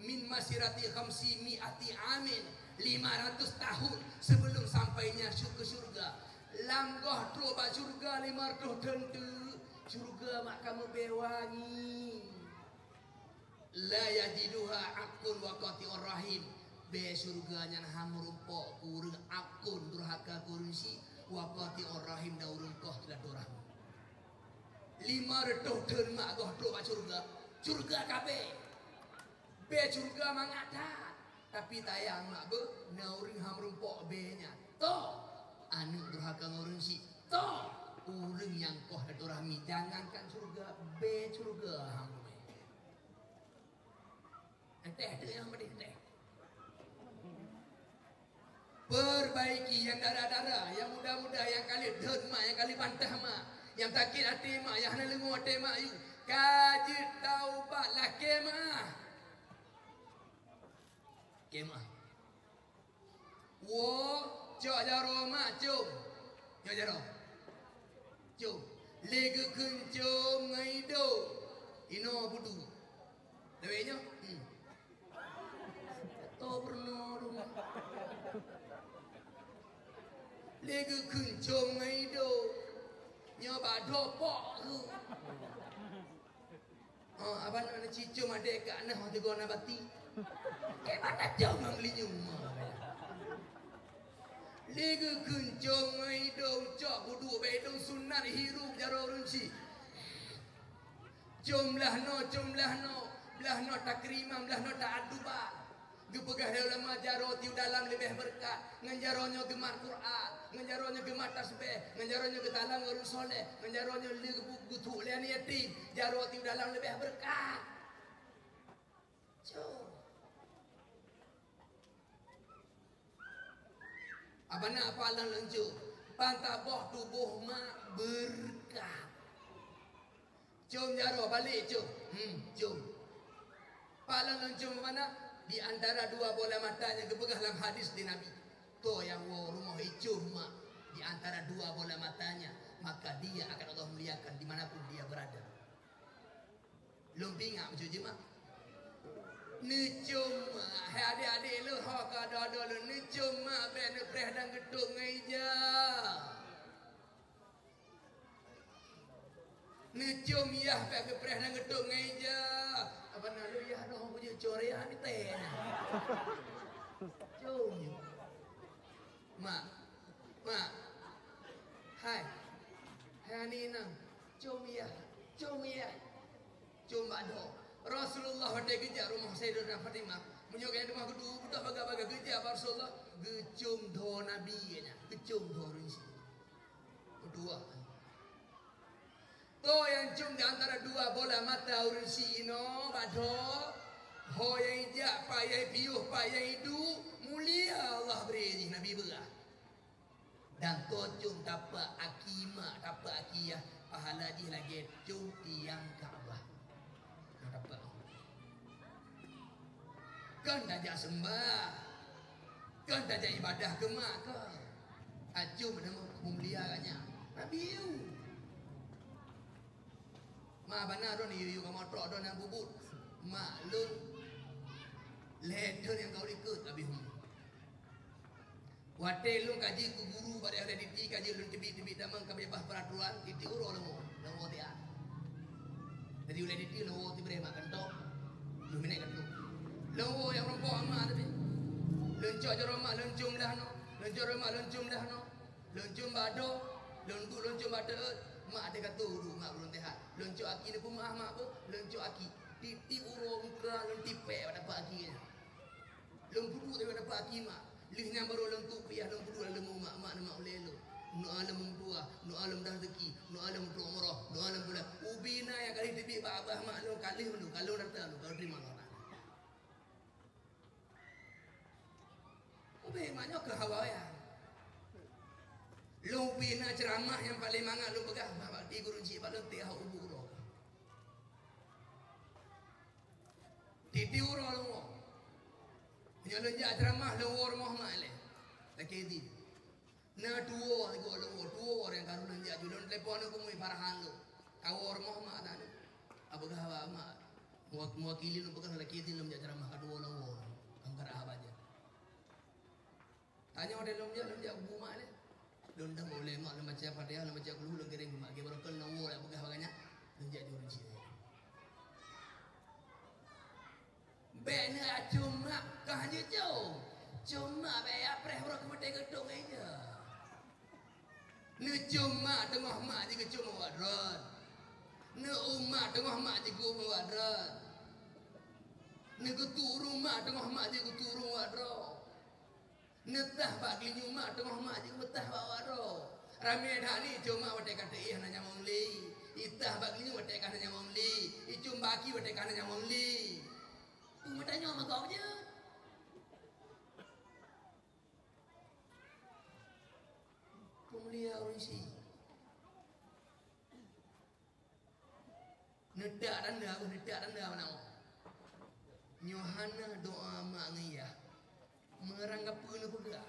min masirati khamsi mi'ati amin, lima ratus tahun sebelum sampainya syur-, ke syurga. Lam goh trok bak syurga lima ratus thon teuk, syurga mak ka meubée wangi. La yajiduha akun wa qati'ur rahim. Bée syurga nyan han meurumpok keu ureuëng akun, durhaka keu ureuëng syiek, wa qati'ur rahim, dan ureuëng koh silaturahmi. Lima reutôh thon mak goh trok bak syurga. Syurga ka bée. Bée syurga mangat that. Tapi tayang mak beuh, na ureuëng han meurumpok bée nyan. Toh, aneuëk durhaka ngon ureuëng syiek. Toh, ureuëng nyang koh silaturahmi. Jangankan syurga, bée syurga han meurumpok. Enteh tu nyang pedih, enteh. Perbaiki nyang dara-dara, nyang muda-muda, nyang ka lheueh dheun mak, nyang ka lheueh bantah mak, nyang sakét até mak, nyang hana leungoe até mak yue. Ka jeuet taubat, lakée mak. Lakée mak. Woe, cok jaroe mak, com. Cok jaroe. Com. Lé geukheun com ngon idong. Inoe budu. Lewat nyoe? Hmm. Toh peurunoe rumoh. Lé geukheun com ngon idong. Nyoe bak dopok keuh. Oh, abang nak cicom adek kat nah, oh, tegur nabati. Eh, mana jauh nang linyung. Lé geukheun com ngon idong cok budu bak idong sunat hirup jaroe ureuëng syiek. Com blah noe, com blah noe, blah noe takriman, blah noe ta'adduban. Geupeugah lé ulama jaroe tiep dalam leubeh beureukat, ngon jaroe nyoe geumat Quran, ngon jaroe nyoe geumat tasbeh, ngon jaroe nyoe geutalam ngon ureuëng soleh, ngon jaroe nyoe lé geubu-, geutuk lé aneuk yatim, jaroe tiep dalam leubeh beureukat. Cok. Abana apa lam leuncum? Ban saboh tuboh mak beureukat. Com jaroe, balek com. Hmm, com. Pak lôn lôn com mana? Di antara dua bola mata nyang geupeugah lam hadis di Nabi. Toh nyang woe rumoh icom mak di antara dua bola matanya, maka dia akan Allah muliakan di mana pun dia berada. Lôn pingat bacut jeuet mak. Neucom mak, hai adek-adek lôn ho ka doh-doh lôn, neucom mak bèk neupreh dan geutok ngon ija. Neucom yah bèk geupreh dan geutok ngon ija. Apa na lôn yah noh bujur coreh han teh. Com. Mak. Mak. Hai. Hai aneuk inong. Com yah. Com yah. Com bak dhoe. Rasulullah watèe geujak rumoh Sayyidatina Fatimah. Meunyoe geuh teuma geudu beudôh bagah-bagah geujak bak Rasulullah, geucom dhoe Nabi nyan. Geucom dhoe ureueng syiek. Meutuah. Toh nyang com di antara dua bola mata ureueng syiek inoe bak dhoe, ho nyang ijak, pat nyang ipiôh, pat nyang iduek, mulia Allah bri jih Nabi beurah. Dan toh com tapak aki mak, tapak aki yah, pahala jih lagèe com tiang Ka'bah. Nyang tapak. Kon tajak seumbah. Kon tajak ibadah keu mak kah. Acum nama peumulia agaknya. Nabi yue. Ma bana droen yue-yue kamoe trok droen nyang bubut. Mak lôn lhèe thon nyang ka u likot abéh umu. Watèe lôn kaji keu guru bak daerah Diti, kaji lôn teubiet-teubiet tamong ka beubaih peuraturan, tiep-tiep uroe lôn woe, lôn woe tiat. Jadi ulèe Diti lôn woe tibreh mak kantô, lheuh minèt ka trôk. Lôn woe nyang meurumpok mak tapi. Lôn cok jaroe mak lôn com dah noe, lôn cok jaroe mak lôn com dah noe. Lôn com bak dhoe, lôn duek lôn com bak teuôt, mak até ka tô duek mak ulôn teuhat. Lôn cok aki neupeumeu'ah mak beuh, lôn cok aki. Tiep-tiep uroe muka lôn tipèk bak tapak aki nyan. Lôn peuduek tapi bak tapak aki mak. Lheuh nyan barô lôn tuek piah lôn peuduek lam leumô mak, mak neuh mak ulèe lôn. Nyoe lom meutuah, nyoe lom dah rezeki, nyoe lom trok umroh, nyoe lom bulan. Ubé na nyang ka lheueh teubiet bak babah mak lôn, ka lheueh lôn, ka lheueh lôn rata lôn, ka lheueh teurimong lôn. Ubé mak nyoe keu hawa ya. Lôn ubé na ceuramah nyang paleng mangat lôn peugah, bah bak di gurun cik bak lôn teuh ubu uroe. Tiep-tiep uroe lôn woe. Meunyoe lôn jak ceuramah, lôn woe rumoh mak lé. Lakèe di. Na tuwoe sigoe lôn woe, tuwoe nyang ka lôn jak ju lôn telepon keu Mui Farhan lôn. Ka woe rumoh mak na. Apeugah bak mak, mewa-, mewakili lôn peugah lakèe di lôn jak ceuramah ka tuwoe lôn woe. Kam karap haba jih. Tanyoe deh lôn jak, lôn jak kubu mak lé. Lôn dang ulèe mak, lôn baca Fatihah, lôn baca Qul Hu, lôn kirém keu mak. Geubarokon lôn woe, lôn peugah bak gobnyan, lôn jak di ureueng cit. Bèk neucôm mak, ka hana côm. Côm mak bèk ya preh uroe keumeutée geutông ija. Neucôm mak teungoh mak jigeucôm awak droe. Neuôm mak teungoh mak jigeuôm awak droe. Neugeutuek ureueng mak teungoh mak jigeutuek ureueng awak droe. Neutah bak geulinyueng mak teungoh mak jeuet meutah bak awak droe. Ramé that ni cuma watèe ka teuéh hana nyang meuli. Itah bak geulinyueng watèe ka hana nyang meuli. Icum baki watèe ka hana nyang meuli. Peue meutanyoe meugob jeuet? Peumulia ureueng sie. Neutak tanda, beuh neutak tanda meunan. Nyoe hana doa mak ngon yah. Meurang gapeue neupeugah.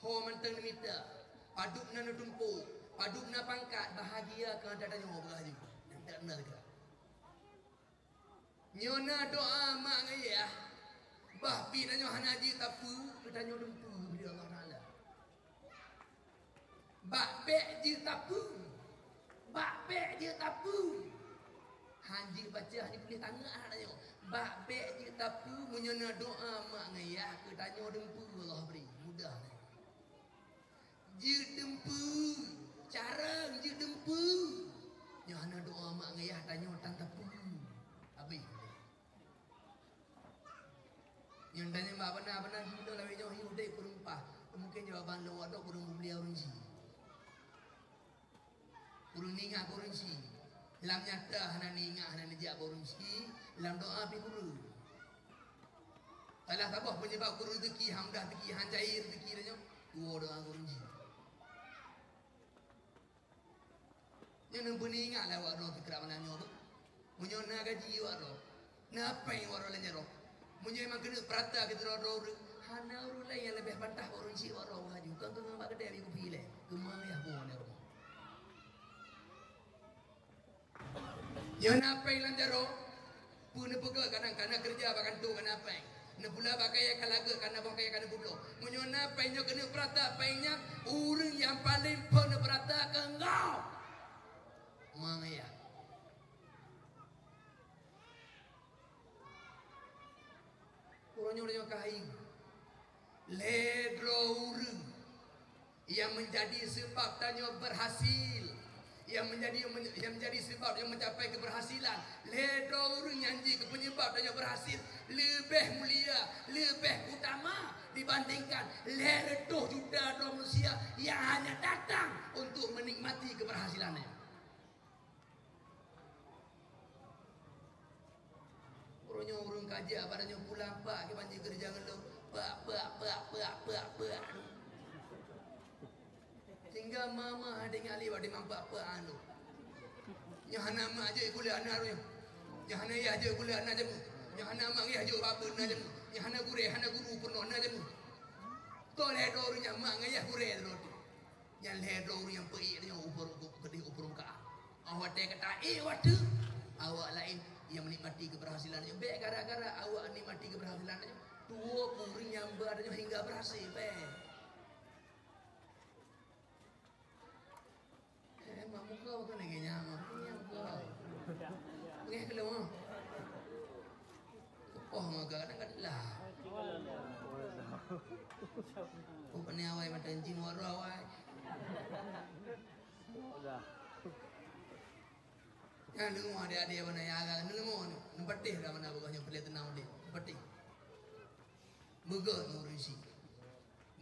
Ho mantong neumita. Padub na neutumpôk, padub na pangkat, bahagia keu gata tanyoe peugah laju. Neutak tanda teuka. Nyoe na doa mak ngon yah. Bah pih tanyoe hana jeuet tapeue, geutanyoe teumpeue di Allah Taala. Bak bèk jeuet tapeue. Bak bèk jeuet tapeue. Han jeuet baca, han jeuet tuléh tangan aneuk nyoe. Bak bèk jeuet tapeue, meunyoe na doa mak ngon yah keu tanyoe teumpeue Allah bri. Mudah nyan. Jeuet teumpeue. Carông jeuet teumpeue. Nyoe hana doa mak ngon yah tanyoe tan tapeue. Habéh. Nyang tanyong bak beuna-beuna jih lawét nyoe hi udép kureueng paih. Mungken jawaban lôn awak droe kureueng peumulia ureueng sie. Kureueng ingat keu ureueng sie. Lam nyata hana ingat, hana neujak bak ureueng sie, lam doa pih kureueng. Salah saboh penyebab kureueng rezeki, han mudah rezeki, han cair rezeki tanyoe, tuwoe doa keu ureueng sie. Nyan neupeuneuingat lé awak droe teukrab malam nyoe beuh. Meunyoe na gaji awak droe, na péng awak droe lam jaroe. Meunyoe memang keuneuk peurata keu droe-droe ureueng, hana ureueng laén nyang leubeh bantah bak ureueng sie awak droe laju. Kon keu ngon bak keudè bak kupi ilèe, keu mak ngon yah bunoe lé rumoh. Nyoe na péng lam jaroe, Peue neupeugah kadang ka na keureuja bak kantô ka na péng. Neupula bak kayèe ka lageuk ka na boh kayèe ka neupubloe. Meunyoe na péng nyoe keuneuk peurata péng nyan, ureueng nyang paleng phon neupeurata keu engkau. Mak ngon yah. Uroe nyoe, uroe nyoe ka hai. Lhèe droe ureueng nyang meunjadi seubab tanyoe beurhasil, nyang meunjadi, nyang meunjadi seubab nyang meucapai keubeurhasilan. Lhèe droe ureueng nyang jeuet keu peunyeubab tanyoe beurhasil leubeh mulia, leubeh utama dibandingkan lhèe reutôh juta droe manusia nyang hanya datang untuk menikmati keubeurhasilan nyan. Uroe nyoe ureueng ka jak bak tanyoe pulang, "Pak, kiban jih keureuja ngon lôn?" "Pak, pak, pak, pak, pak, pak." Tinggai mama hana ingat lé bak teuma pak, pak anu. Nyang hana mak jeuet gula na roh. Nyang hana yah jeuet gula na jameun. Nyang hana mak yah jeuet babeuet na jameun. Nyang hana gurèe, hana guru peurunoe na jameun. Toh lhèe droe ureueng nyang mak ngon yah gurèe droe teuh. Nyan lhèe droe ureueng nyang peuék tanyoe ubak keudéh u peurmukaan. Óh watèe ka taék watèe, awak laén nyang meunikmati keubeurhasilan nyoe. Bèk gara-gara awak nikmati keubeurhasilan nyoe, tuwoe ureueng nyang ba tanyoe hingga beurhasil, bèk. Eh, mak muka bukan lagèe nyan, mak. Nyan muka. Bengeh keu lôn, ah. Poh meuga kadang ka dilah. Oh, pane awai mata encing wara awai. Nyan deungoe adé-adé bana ya agak deungoe, neupatéh dah bana beugoh nyoe peuleueh teunang udép. Neupatéh. Beugöt ngon ureueng sie.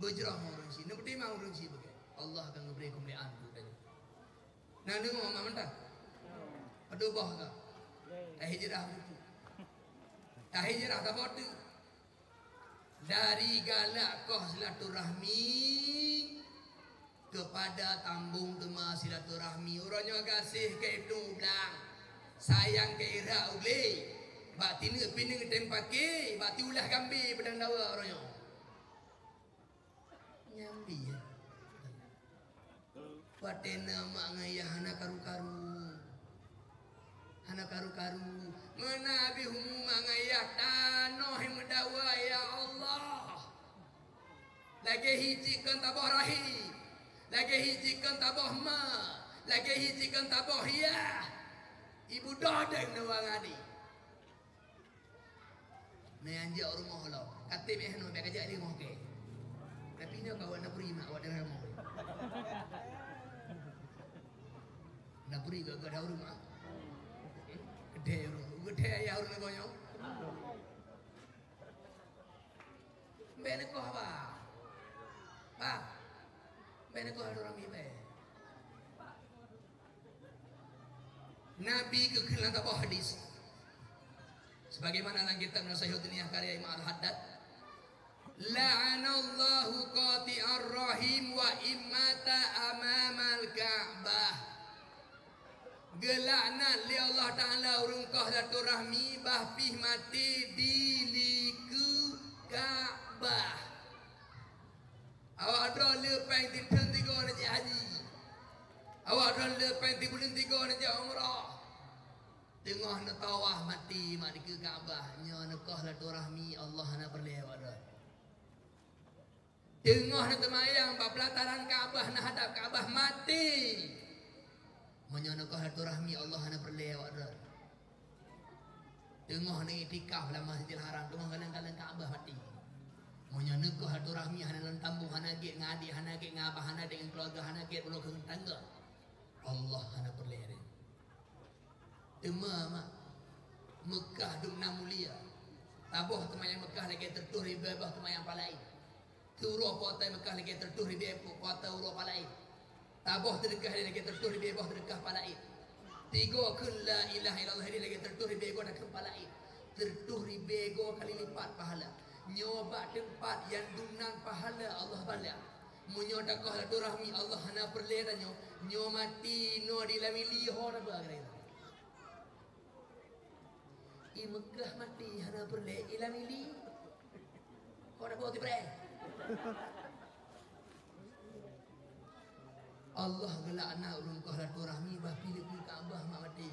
Beujroh ngon ureueng sie. Neupeutimang ureueng sie beugöt. Allah akan memberi kemuliaan kepada dia. Nah, dengar mak mentah. Pada bah ka. Tahijrah buku. Tahijrah tak bodoh. Dari galak koh silaturahmi kepada tambong teuma silaturahmi. Uroe nyoe gaséh keu Ibnu Blang, sayang keu Irak Uglé, bak tineuk pineung tem paké, bak tiulah gambé peudang dawa uroe nyoe. Nyambi, ya. Watée na mak ngon yah hana karu-karu. Hana karu-karu. Meunabi humu mak ngon yah tanoh meudawa, ya Allah. Lagée hi cit kon taboh rahi. Lagée hi cit kon taboh ma. Lagée hi cit kon taboh yah. Ibu dodeng na wangani. Meuanjak rumoh lom. Katé meh hanoe bèk kajak di rumoh kèe. Tapi nyoe kawan na bri mak awak dalam rumoh. Na bri gak gak daun rumah. Gede rumah. Gede ayah rumah nyoe. Bèk neukoh ba. Ba. Bèk neukoh dalam mi bèk. Nabi geukheun lam saboh hadis, sebagaimana lam kitab Nasihut Dunia karya Imam Al-Haddad, "La'anallahu qati'ar rahim wa immata amamal Ka'bah." Geulaknat lé Allah Ta'ala ureuëng koh silaturahmi bah pih maté di likeu Ka'bah. Awak droe le péng titheun tigo neujak haji. Awak droe le péng tibuleuen tigo neujak umrah. Teungoh neutawaf maté mak dikeue Ka'bah, nyoe neukoh silaturahmi, Allah hana peureulée awak droe. Teungoh neuteumayang bak peulataran Ka'bah, neuhadab Ka'bah, maté. Meunyoe neukoh silaturahmi, Allah hana peureulée awak droe. Teungoh neuiktikaf lam Masjidil Haram, teungoh galeng-galeng Ka'bah maté. Meunyoe neukoh silaturahmi hana lam tambong, hana gét ngon adék, hana gét ngon abah, hana gét ngon keuluwarga, hana gét uroe keu tangga, Allah hana peureulée. Teuma mak, Meukah dum na mulia. Taboh teumayang Meukah lagée teutoh ribée boh teumayang Palait. Keu uroe puasa Meukah lagée teutoh ribée puasa uroe Palait. Taboh teudeukah lagée teutoh ribée boh teudeukah Palait. Tigo kheun la ilaha illallah lagée teutoh ribée goe takheun Palait. Teutoh ribée goe kali lipat pahala. Nyoe bak teumpat nyang dum nan pahala Allah bala. Meunyoe takoh silaturahmi Allah hana peureulée tanyoe, nyoe maté noe di lam ili ho na ba kira-kira. I Meukah maté hana peureulée i lam ili. Ho na ba tibrée. Allah geulaknat ureuëng koh silaturahmi bah pih likeu Ka'bah mak maté.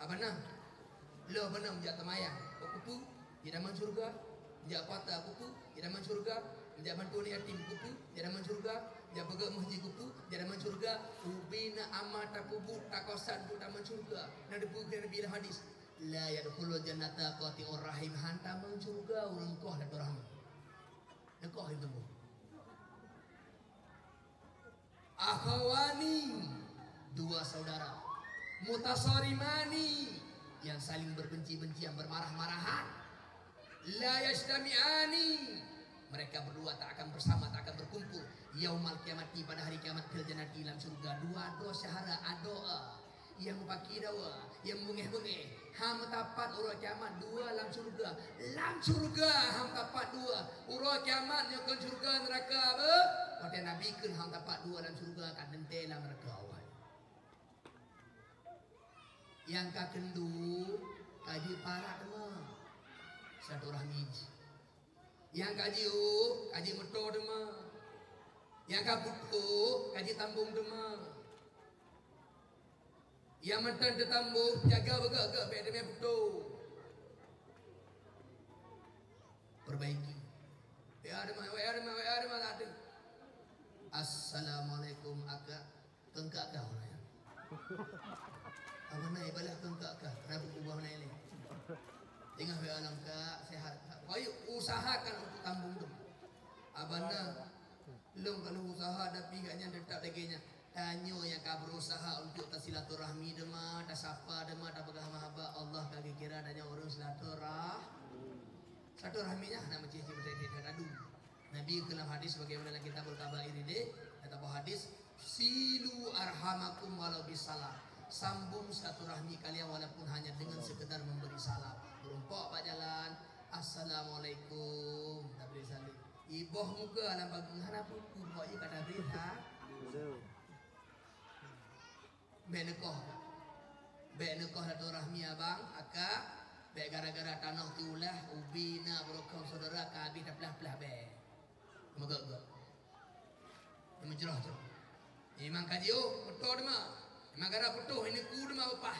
Abana, lheueh beuneum jak teumayang, bak kupu, jak dalam syeuruga, jak puasa kupu, jak dalam syeuruga, jak bantu aneuk yatim kupu, jak dalam syeuruga, jak peugét meuseujid kupu, jak dalam syeuruga, ubena amal tapubuet takosan buet dalam syeuruga. Na teupeugah Nabi lam hadis, "La yadkhulul jannata qati'ur rahim," han tamong syeuruga ureuëng koh silaturahmi. Neukoh itu. Akhawani, dua saudara. Mutasarimani, yang saling berbenci-bencian, bermarah-marahan. La yajtami'ani, mereka berdua tak akan bersama, tak akan berkumpul. Yaumal qiyamati, pada hari kiamat, fil jannati, lam syurga. Dua doa syahara, doa. Nyang meupaki dawa, nyang meubungéh-bungéh. Hana meusapat uroe kiamat dua lam syeuruga. Lam syeuruga hana meusapat dua. Uroe kiamat nyoe kon syeuruga neuraka beuh. Watée Nabi kheun hana meusapat dua lam syeuruga, ka teuntée lam neuraka awai. Nyang ka keuneuk, ka jiparat teuma. Silaturahmi jih. Nyang ka jiôh, ka jimeuto teuma. Nyang ka putôh, ka jitambong teuma. Nyang mantong teutambong, jaga beugét-gét, bék teumé putôh. Perbaiki. Ya, teuma, ya, teuma, ya, teuma, tak ada. Assalamualaikum, Akak. Keungkak kah, orang nyan? Abah na ibalah keungkak kah, rabu ubah na ilée. Tengah wa alam kak, sehat kak. Baik, usahakan untuk tambong tu. Abah na, lôn ka lôn usaha, tapi gak nyan tetap lagi nyan. Tanyoe nyang ka berusaha untuk tasilaturahmi deuma, tasapa deuma, tapeugah mahaba, Allah ka geukira tanyoe ureuëng silaturah-, silaturahmi nyan hana meucih-cih meuteudeh that adu. Nabi keu lam hadis, bagaimana dalam Kitabul Kabair ini, kata bahwa hadis, "Silu arhamakum walau bisalam." Sambung silaturahmi kalian walaupun hanya dengan sekedar memberi salam. Berumpok bak jalan, "Assalamualaikum." Tabri salam. Iboh muka alam bagus, hana pun pun, kok je kata beri ha. Bèk neukoh. Bèk neukoh silaturahmi abang, akak. Bèk gara-gara tanoh tiulah, ubi na, beurokong syedara ka habéh taplah-plah bèk. Meugok-gok. Meujroh-jroh. Memang ka jiôh, putôh teuma. Memang gara putôh, ini ku teuma upah.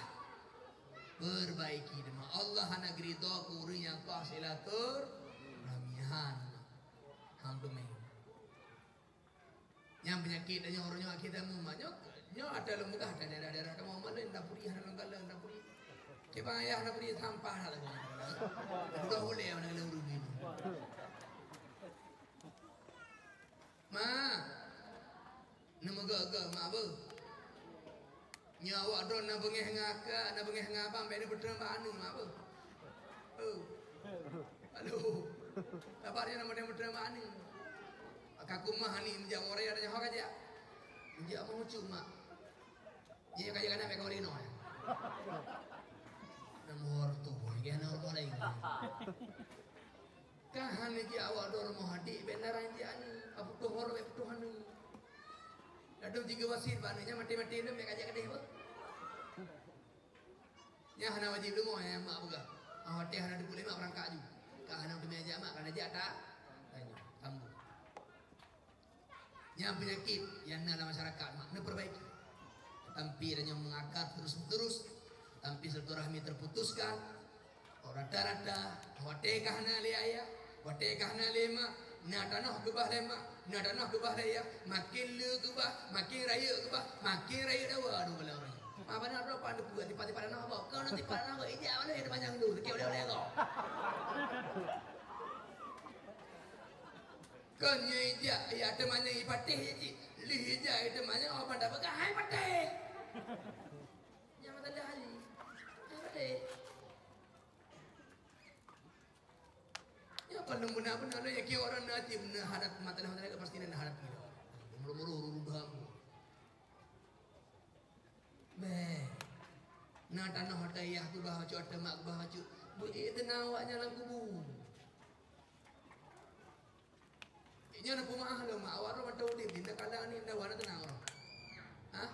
Perbaiki teuma. Allah hana geurido keu ureueng nyang koh silaturahmi. Han. Han teumé. Nyang peunyakét tanyoe uroe nyoe akhé zaman, nyoe, nyoe ata lôn peugah, ata daerah-daerah kamoe, malèe na puri, hana lôn kalon na puri. Kiban ayah na puri sampah na lagèe nyan. Udah ulèe na lôn rugi. Ma, neumeugah-gah mak beuh. Nyoe awak droe na beungèh ngon akak, na beungèh ngon abang, bèk neupeutrön bak aneuk mak beuh. Oh. Halo. Sabar ya, nama dia mudah mak ni. Ka kumah ni, meujak orang ada nyawa ka jak. Meujak mau ucu mak. Dia ka jak anak mereka orang no. Nomor tu, dia nomor lain. Ka hana jak awak dua rumah adik, bèk na ranjak ni. Apa tu hormat, apa tu hana. Lalu tiga wasit, bak ni, mati-mati ni, mereka jak kedeh apa? Nyan hana wajéb deungoe nyang mak peugah. Ah, watèe hana teupeue lé mak, beurangkat aju. Ka hana teumé jak mak, ka na jak ta-, tanyoe, tambong. Nyan peunyakét nyang na lam masyarakat, mak, neupeurbaiki. Tapi tanyoe meungakar terus-menerus, tapi silaturahmi terputuskan. Oh, rata-rata, watèe ka hana lé ayah, watèe ka hana lé mak, na tanoh keubah lé mak, na tanoh keubah lé ayah, makin le keubah, makin rayeuk keubah, makin rayeuk dawa dong bala ureueng. Apa na droe pan deuk tipa-tipa tanoh abah, kau na tipa tanoh abah, ijak mana yang panjang tu, sikit oleh-oleh kau. Kau nyoe ijak, ya teumanyong ipatéh je cit. Lih ijak, ya teumanyong, oh, pandai peugah, hai patéh. Nyang mata dah hari. Hai patéh. Ya, kalau benar-benar lah, ya, kira orang nanti benar hadap mata dah, mata dah, pasti nak hadap kita. Muru-muru, rubah. Beh. Na tanoh ata yah keubah bacut, ata mak keubah bacut. Beuék teunang awak nyan lam kubu. Nyan na peumeu'ah lom, awak roh mantong udeb, indak kala ni, indak wana teunang roh. Hah?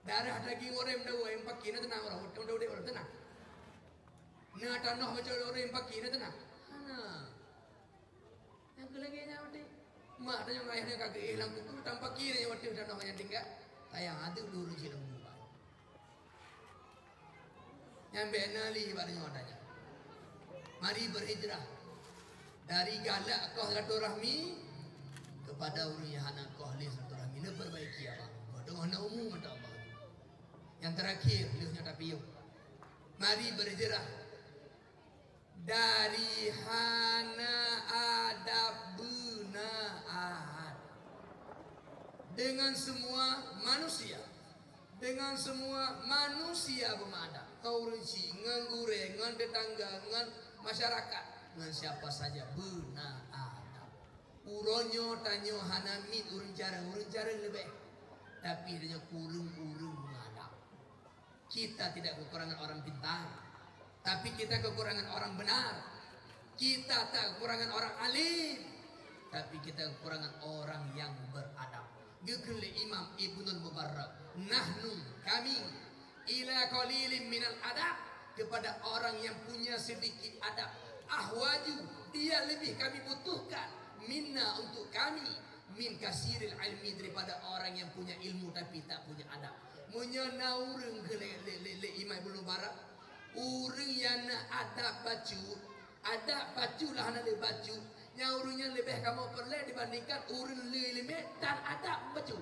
Darah daging ureueng meudawa nyang paki na teunang, ureueng meudawa teunang. Na tanoh meucok ureueng paki na teunang. Hana. Nyang keu lagèe nyan watèe mak tanyong ayah nyan ka geuéh lam kuku, tan paki na watèe tanoh nyang tinggai. Tayang ateueh lureueng cit lam kuku. Nyang bèk na lé bak tanyoe ata nyan. Mari berhijrah dari galak koh silaturahmi kepada ureueng nyang hana koh lé silaturahmi. Neupeurbaiki abang. Koh teungoh na umu mantong abang. Nyang terakhir, lheueh nyoe tapiôh. Mari berhijrah dari hana adab beuna adab. Dengan semua manusia. Dengan semua manusia beumadab. Ngon ureueng chik, ngon gurèe, ngon tetangga, ngon masyarakat, ngon siapa saja beuna adab. Uroe nyoe tanyoe hana miet ureueng carông, ureueng carông leubeh. Tapi tanyoe kureueng ureueng meuadab. Kita tidak kekurangan orang pintar, tapi kita kekurangan orang benar. Kita tak kekurangan orang alim, tapi kita kekurangan orang yang beradab. Geukheun lé Imam Ibnul Mubarak, "Nahnu, kami, ila qalilin minal adab, kepada orang yang punya sedikit adab. Ahwaju, dia lebih kami butuhkan, minna, untuk kami, min kasiril ilmi, daripada orang yang punya ilmu tapi tak punya adab." Meunyoe na ureueng keu lé, lé, lé, lé Imam Ibnu Mubarak, ureueng nyang na adab bacut, adab bacut lah hana lé bacut, nyan ureueng nyan leubeh kamoe peureulèe dibandingkan ureueng le ileumèe dan adab bacut.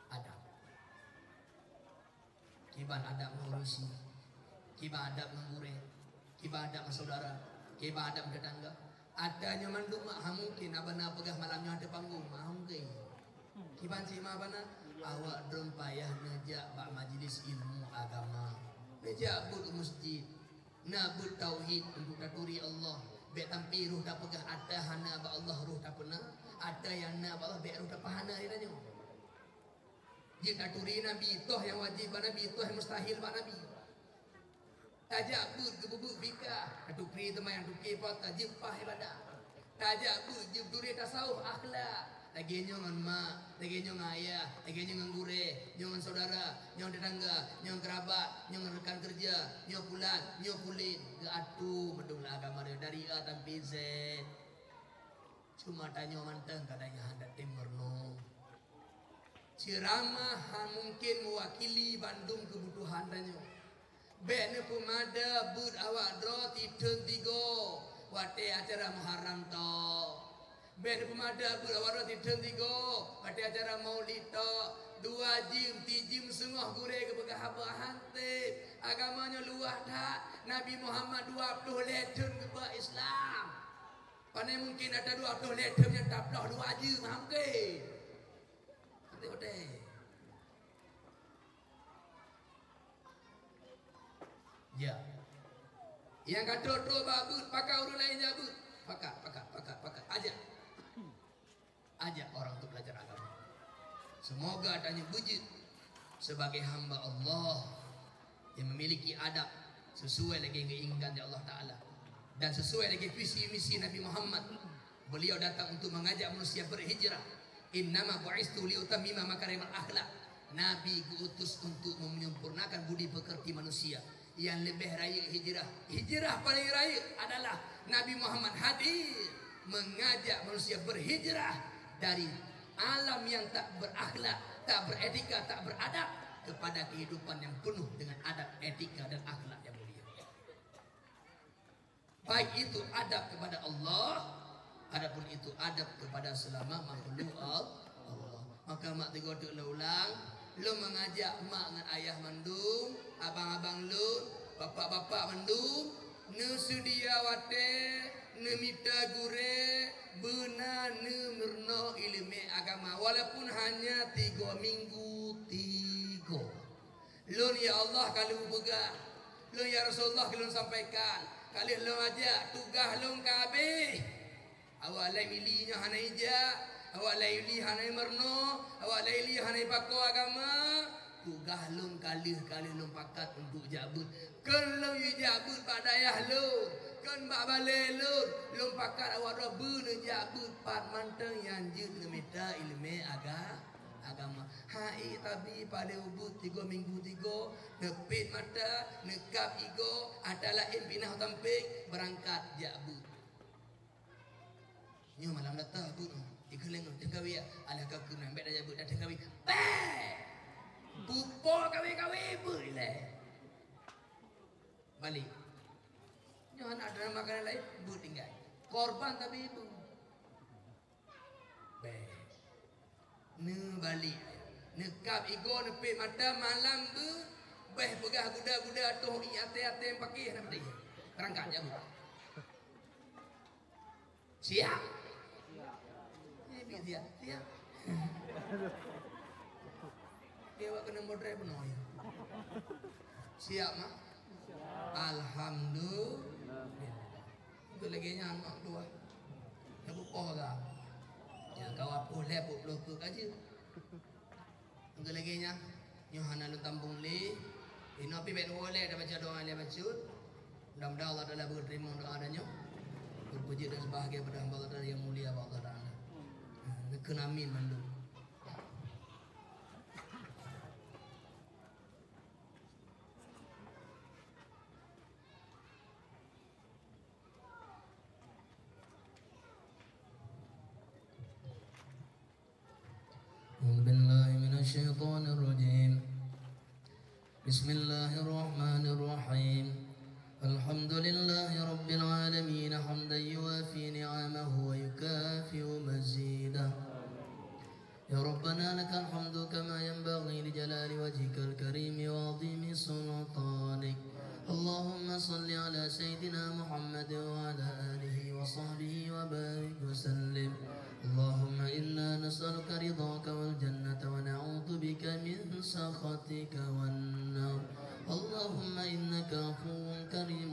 Adab. Kiban adab ngon ureueng chik, kiban adab ngon gurèe, kiban adab ngon syedara, kiban adab ngon tetangga. Ata nyoe mandum mak, ha mungken abang na peugah malam nyoe ateueh panggong, mak, ha mungken. Kiban cit mak bana, awak droe payah neujak bak majlis ilmu agama. Neujak buet u masjid. Na beuet tauhid untuk taturi Allah. Bék tampi roh tapeugah ata hana bak Allah roh tapeuna, ata nyang na bak Allah bék roh tapeuhana di tanyoe. Jeuet taturi Nabi, toh nyang wajéb bak Nabi, toh nyang mustahil bak Nabi. Tajak beuet geubeubeut fika, tatukri teuma nyang tuké po tajeuet paih ibadah. Tajak beuet jeuet turi tasawuf akhlak. Lagée nyoe ngon mak, lagée nyoe ngon ayah, lagée nyoe ngon gurée, nyoe ngon saudara, nyoe ngon tetangga, nyoe ngon keurabat, nyoe ngon rekan kerja, nyoe pulan, nyoe pulen. Geuatu meudong lam agama dari A sampai Z. Cuma tanyoe mantong kadang nyan hana tem meurunoe. Ceuramah han mungken meuwakili bandum keubutuhan tanyoe. Bék neupeumada beuet awak droe titheun tigo watée acara Muharram tok. Bék neupeumada beuet awak droe titheun tigo watée acara Maulid tok. Dua jeuem, tijeuem seungoh gurée geupeugah haba hanteb. Agama nyoe luwah that. Nabi Muhammad dua ploh lhée thon geuba Islam. Pane mungken ata dua ploh lhée thon nyang taploh dua jeuem, hana mungken. Até-até. Ya. Nyang ka trok-trok bak beuet, pakat ureuëng laén jak beuet. Pakat, pakat, pakat, pakat. Ajak. Ajak orang untuk belajar agama. Semoga tanyoe beujeuet sebagai hamba Allah yang memiliki adab sesuai lagée geuinginkan di Allah Taala dan sesuai lagée visi misi Nabi Muhammad. Beliau datang untuk mengajak manusia berhijrah. "Innama bu'istu liutammima makarimal akhlak." Nabi geuutus untuk menyempurnakan budi pekerti manusia. Nyang leubeh rayeuk hijrah. Hijrah paling rayeuk adalah Nabi Muhammad hadir mengajak manusia berhijrah dari alam yang tak berakhlak, tak beretika, tak beradab kepada kehidupan yang penuh dengan adab, etika dan akhlak yang mulia. Baik itu adab kepada Allah, adapun itu adab kepada selama makhluk Al-, Allah. Maka mak teuk lôn ulang, lôn mengajak mak ngon ayah mandum, abang-abang lôn, bapak-bapak mandum, neuseudia watée, neumita gurée, beuna neumeurunoe iéleumé agama, walaupun hanya tiga minggu tiga. Lôn, ya Allah, ka lôn peugah. Lôn, ya Rasulullah, ka lôn sampaikan. Ka lheueh lôn ajak, tugaih lôn ka habéh. Awak laén ili nyoe hana ijak, awak laén ili hana imeurunoe, awak laén ili hana ipakoe agama. Tugaih lôn ka lheueh, ka lheueh lôn pakat untuk jak beuet. Kheun lôn jak beuet bak dayah lôn, kheun bak balée lôn, lôn pakat awak droe beuneujak beuet pat mantong nyang jeuet neumita iéleumé aga-, agama. Hai tabi pada ubit tiga minggu tiga, neupet mata, neukab igoe, ata laén pinah tampéng, beurangkat jak beuet. Nyoe malam data beuet, ikheun lé ngon teukawi, alah ka keunan bék tajak beuet, datang kawi. Péh! Pupo kawi-kawi beuet ilée. Balek. Nyoe hana ada makanan laén, beuet tinggai. Korban tabi beuet. Béh. Neubalek. Neukab igoe, neupet mata, malam beuet. Béh peugah guda-guda toh ié até-até paké hana peudeh. Beurangkat jak beuet. Siap? Siap. Siap. Dia awak kena model penuh ya. Siap, Mak? Alhamdulillah. Untuk lagi nyan, Mak, dua. Dah bupoh dah. Ya, kawan pulai puluh ke kaji. Enggak lagée nyan, nyoe hana lôn tambong lé. Inoe pih bék neuwoe lé, tabaca doa lé bacut. Mudah-mudahan Allah Taala beuteurimong doa tanyoe. Beupeujeut dan seubahgia pada hamba Allah Taala nyang mulia bak Allah Taala. Neukheun amin mandum. أعوذ بالله من الشيطان الرجيم. بسم الله الرحمن الرحيم. الحمد لله رب العالمين، حمدا يوافي نعمه ويكافئ مزيده. يا ربنا لك الحمد كما ينبغي لجلال وجهك الكريم وعظيم سلطانك. اللهم صل على سيدنا محمد وعلى آله وصحبه وبارك وسلم. اللهم إنا نسألك رضاك والجنة ونعوذ بك من سخطك والنار. اللهم إنك عفو كريم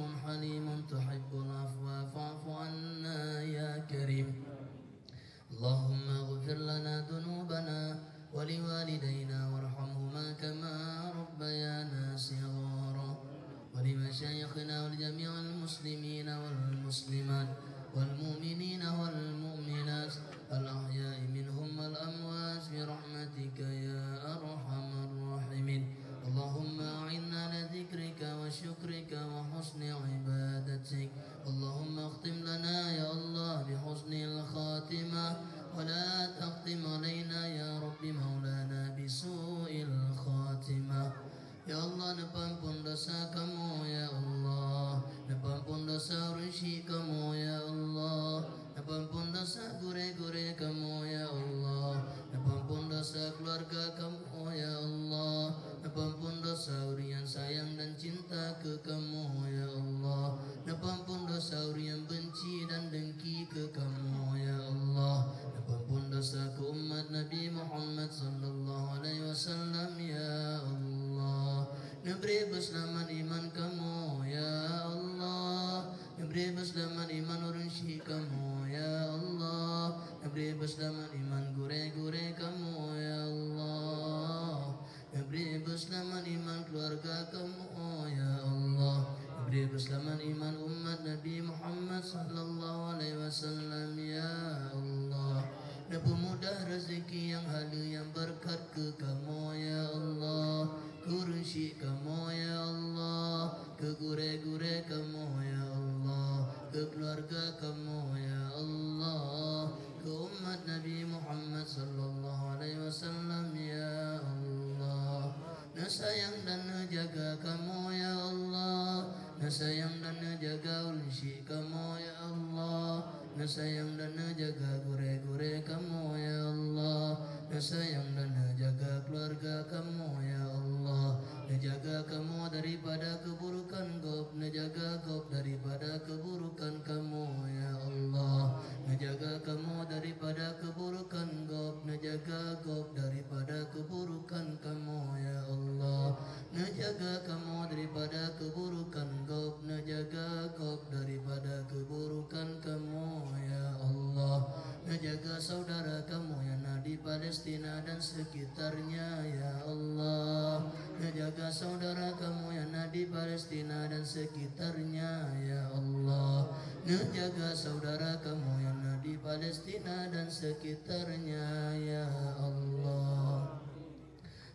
والمؤمنين والمؤمنات الأحياء منهم والأموات برحمتك يا أرحم الراحمين. اللهم أعنا على ذكرك وشكرك وحسن عبادتك. اللهم اختم لنا يا الله بحسن الخاتمة، ولا تختم علينا يا رب مولانا بسوء الخاتمة. Ya Allah, neupeuampon desya kamoe, ya Allah. Neupeuampon desya ureuëng syik kamoe, ya Allah. Neupeuampon desya gurée-gurée kamoe, ya Allah. Neupeuampon desya keuluwarga kamoe, ya Allah. Neupeuampon desya ureuëng nyang sayang dan cinta keu kamoe, ya Allah. Neupeuampon desya ureuëng nyang beunci dan dengki keu kamoe, ya Allah. Neupeuampon desya keu umat Nabi Muhammad sallallahu alaihi wasallam, ya Allah. Neubri beuseulamat iman kamoe, ya Allah. Neubri beuseulamat iman ureuëng syik kamoe, ya Allah. Neubri beuseulamat iman gurée-gurée kamoe, ya Allah. Neubri beuseulamat iman keuluwarga kamoe, ya Allah. Neubri beuseulamat iman umat Nabi Muhammad sallallahu alaihi wasallam, ya Allah. Neupeumudah rezeki nyang haleue nyang beureukat keu kamoe, ya Allah. Keu ureuëng syik kamoe, ya Allah. Keu gurée-gurée kamoe, ya Allah. Keu keuluwarga kamoe, ya Allah. Keu umat Nabi Muhammad sallallahu alaihi wasallam, ya Allah. Neusayang dan neujaga kamoe, ya Allah. Neusayang dan neujaga ureuëng syik kamoe, ya Allah. Neusayang dan neujaga gurée-gurée kamoe, ya Allah. Neusayang dan neujaga keuluwarga kamoe, ya Allah. Neujaga kamoe daripada keuburukan gob, neujaga gob daripada keuburukan kamoe, ya Allah. Neujaga kamoe daripada keuburukan gob, neujaga gob daripada keuburukan kamoe, ya Allah. Neujaga kamoe daripada keuburukan gob, neujaga gob daripada keuburukan kamoe, ya Allah. Neujaga saudara kamoe nyang na di Palestina dan sekitarnya, ya Allah. Neujaga saudara kamoe nyang na di Palestina dan sekitarnya, ya Allah. Neujaga saudara kamoe nyang na di Palestina dan sekitarnya, ya Allah.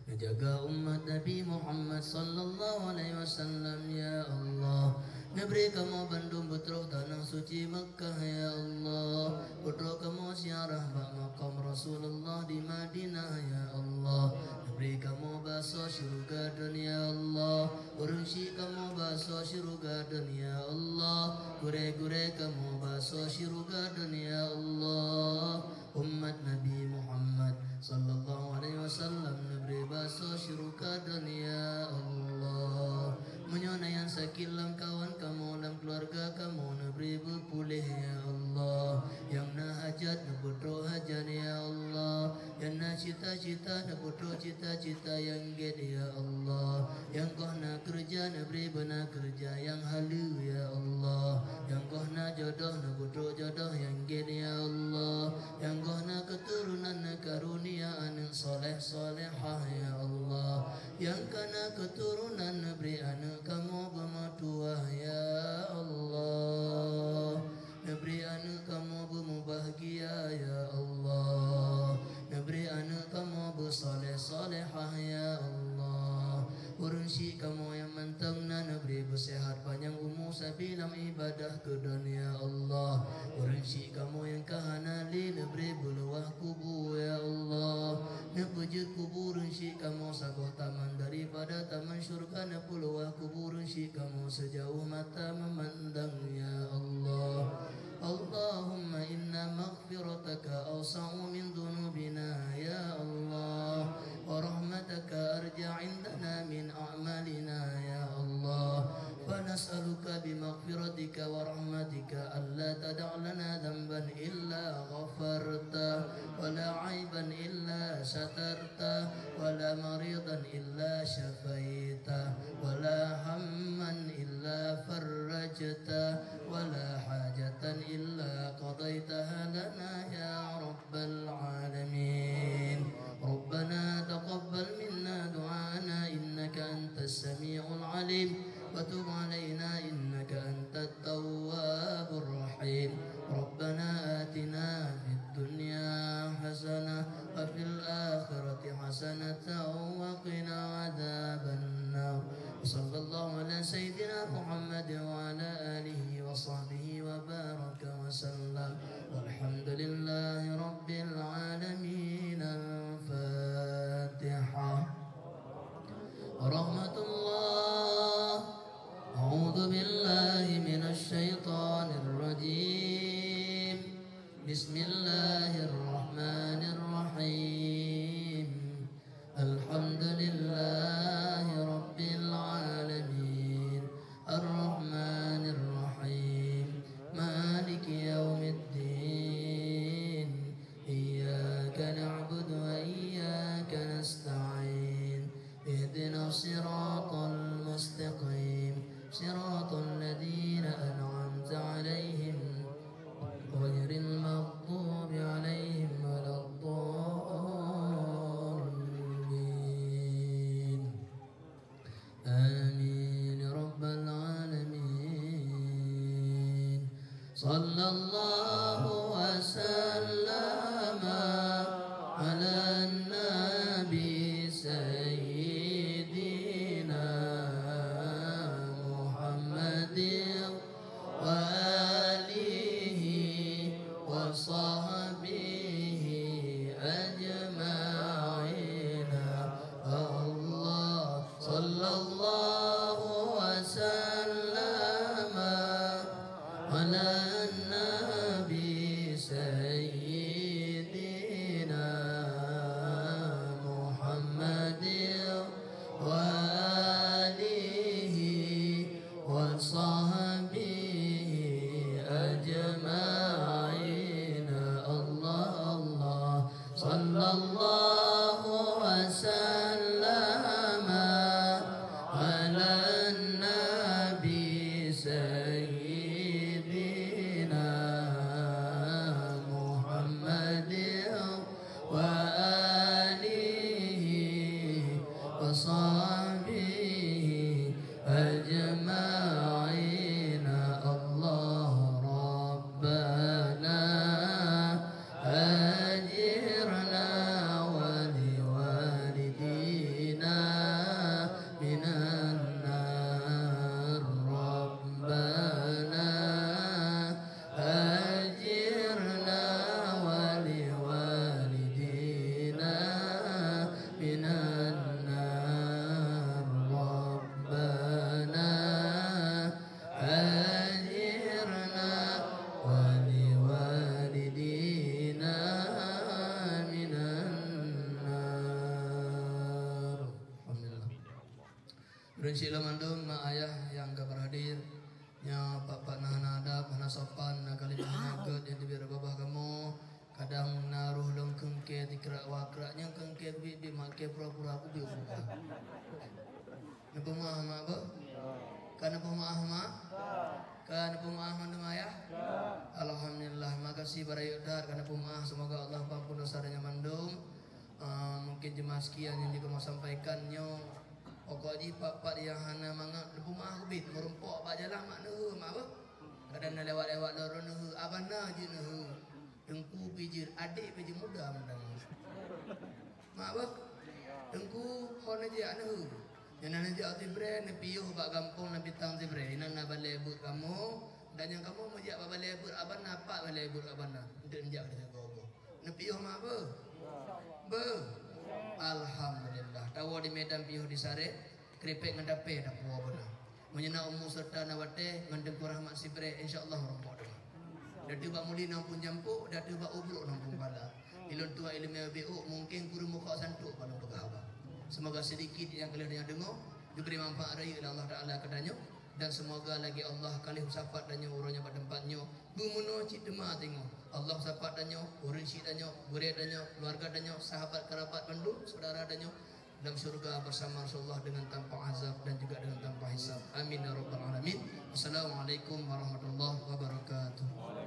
Neujaga umat Nabi Muhammad sallallahu alaihi wasallam, ya Allah. Neubri kamoe bandum beutroh tanah suci Mekkah, ya Allah. Beutroh kamoe ziarah bak makam Rasulullah di Madinah, ya Allah. Neubri kamoe basoe syeuruga dron, ya Allah. Ureuëng syik kamoe basoe syeuruga dron, ya Allah. Gurée-gurée kamoe basoe syeuruga dron, ya Allah. Umat Nabi Muhammad sallallahu alaihi wasallam neubri basoe syeuruga dron, ya Allah. Meunyoe na nyang sakét lam kawan kamoe, lam keuluwarga kamoe, neubri beupuléh, ya Allah. Nyang na hajat neupeutroh hajat, ya Allah. Nyang na cita-cita neupeutroh cita-cita nyang gét, ya Allah. Nyang goh na keureuja neubri beuna keureuja nyang haleue, ya Allah. Nyang goh na jodoh neupeutroh jodoh nyang gét, ya Allah. Nyang goh na keuturonan neukarunia aneuëk soleh-solehah, ya Allah. Nyang ka na keuturonan neubri aneuëk kamoe beumeutuwah, ya Allah. Neubri aneuëk kamoe beumubahgia, ya Allah. Neubri aneuëk kamoe beusoleh-solehah, ya Allah. Ureuëng syik kamoe nyang mantong na neubri beuseuhat panyang umu sabe lam ibadah keu dron, ya Allah. Ureuëng syik kamoe nyang ka hana lé neubri beuluwah kubu, ya Allah. Neupeujeuet kubu ureuëng syik kamoe saboh taman daripada taman syeuruga, neupeuuluwah kubu ureuëng syik kamoe sijauh mata meumandang, ya Allah. Allahumma inna maghfirataka awsa'u min dzunubina, ya Allah, wa rahmataka arja indana min a'malina, ya Allah. Fa nas'aluka bi maghfiratika wa rahmatika alla tada' lana dzanban illa ghafarta, wa la aiban illa satarta, wa la maridan illa syafaita, wa la hamman illa farrajta, wa la hajatan illa qadaitaha lana ya rabbal alamin. Rabbana taqabbal minna du'ana innaka antas sami'ul alim, wa tub alaina innaka antat tawwabur rahim. وسلم. والحمد لله رب العالمين. الفاتحة. ورحمة الله. أعوذ بالله من الشيطان الرجيم. بسم الله الرحمن الرحيم. الحمد لله رب العالمين. الرحمن الرحيم. مالك يوم الدين. إياك نعبد وإياك نستعين. اهدنا الصراط المستقيم. صراط الذين أنعمت عليهم غير المغضوب عليهم ولا الضالين. آمين رب العالمين. صلى الله وسلم على النبي سيدنا محمد وآله وصحبه أجمعين. الله صلى الله وسلم على النبي سيدنا محمد وآله وصحبه أجمعين. الله الله. صلى الله وسلم على النبي سيدنا محمد وآله وصحبه أجمعين. الله ربنا أجرنا ولوالدينا من النار. ربنا أجرنا ولوالدينا من النار. ربنا أجرنا ولوالدينا من النار. Alhamdulillah. Ureueng syik lôn mandum, mak ayah nyang ka berhadir, nyoe pat-pat na hana adab, hana sopan, na kalimah hana gèt nyang teubiet babah kamoe, kadang na roh lôn keungke tikrak wakrak, nyang keungke keubiet-biet mak ke pura-pura keubiet buka. Neupeumeu'ah mak beuh? Ka neupeumeu'ah mak? Ka neupeumeu'ah mandum ayah? Alhamdulillah, makasih beurayeuk that ka neupeumeu'ah. Semoga Allah peuampon dosa tanyoe mandum. Ah, mungkin cuma sekian nyang jeuet kamoe sampaikan nyoe. Pokok jih pat-pat nyang hana mangat neupeumeu'ah keubiet, meurumpok bak jalan mak neuheu mak beuh. Kadang na lewat-lewat lôn neuheu, abah na jeuet neuheu. Teungku pih jeuet, adék pih jeuet, muda mantong. Mak beuh? Teungku ho neujak neuheu. Nyan na neujak Sibreh, neupiôh bak gampông Nabi Tang Sibreh. Inan na balèe beuet kamoe, dan nyang kamoe meujak bak balèe beuet abah na, pat balèe beuet abah na. Eunteuk neujak keu sigoe-goe. Neupiôh mak beuh? Beuh. Alhamdulillah. Tawoe di Medan piôh di Sarek. Kripek ngon tapè tapuwoe beuna. Meunyoe na umu seureuta na watèe ngon Teungku Rahmat Sibreh, insya Allah meurumpok teuma. Datu bak muli na phôn jampôk, datu bak ubrôk na phôn pala. Ilôn tuan ileumèe B O, mungken kureueng meukhok santok bak lôn peugah haba. Seumoga sidikit nyang ka lheueh tanyoe deungoe geubri manfaat rayeuk lé Allah Taala keu tanyoe, dan seumoga lagèe Allah ka lheueh sapat tanyoe uroe nyoe bak teumpat nyoe, beumeunoe cit teuma teungoh. Allah sapat tanyoe, ureueng syik tanyoe, gurèe tanyoe, keuluwarga tanyoe, sahabat kerabat bandum, syedara tanyoe, lam syurga bersama Rasulullah dengan tanpa azab dan juga dengan tanpa hisab. Amin ya rabbal alamin. Assalamualaikum warahmatullahi wabarakatuh.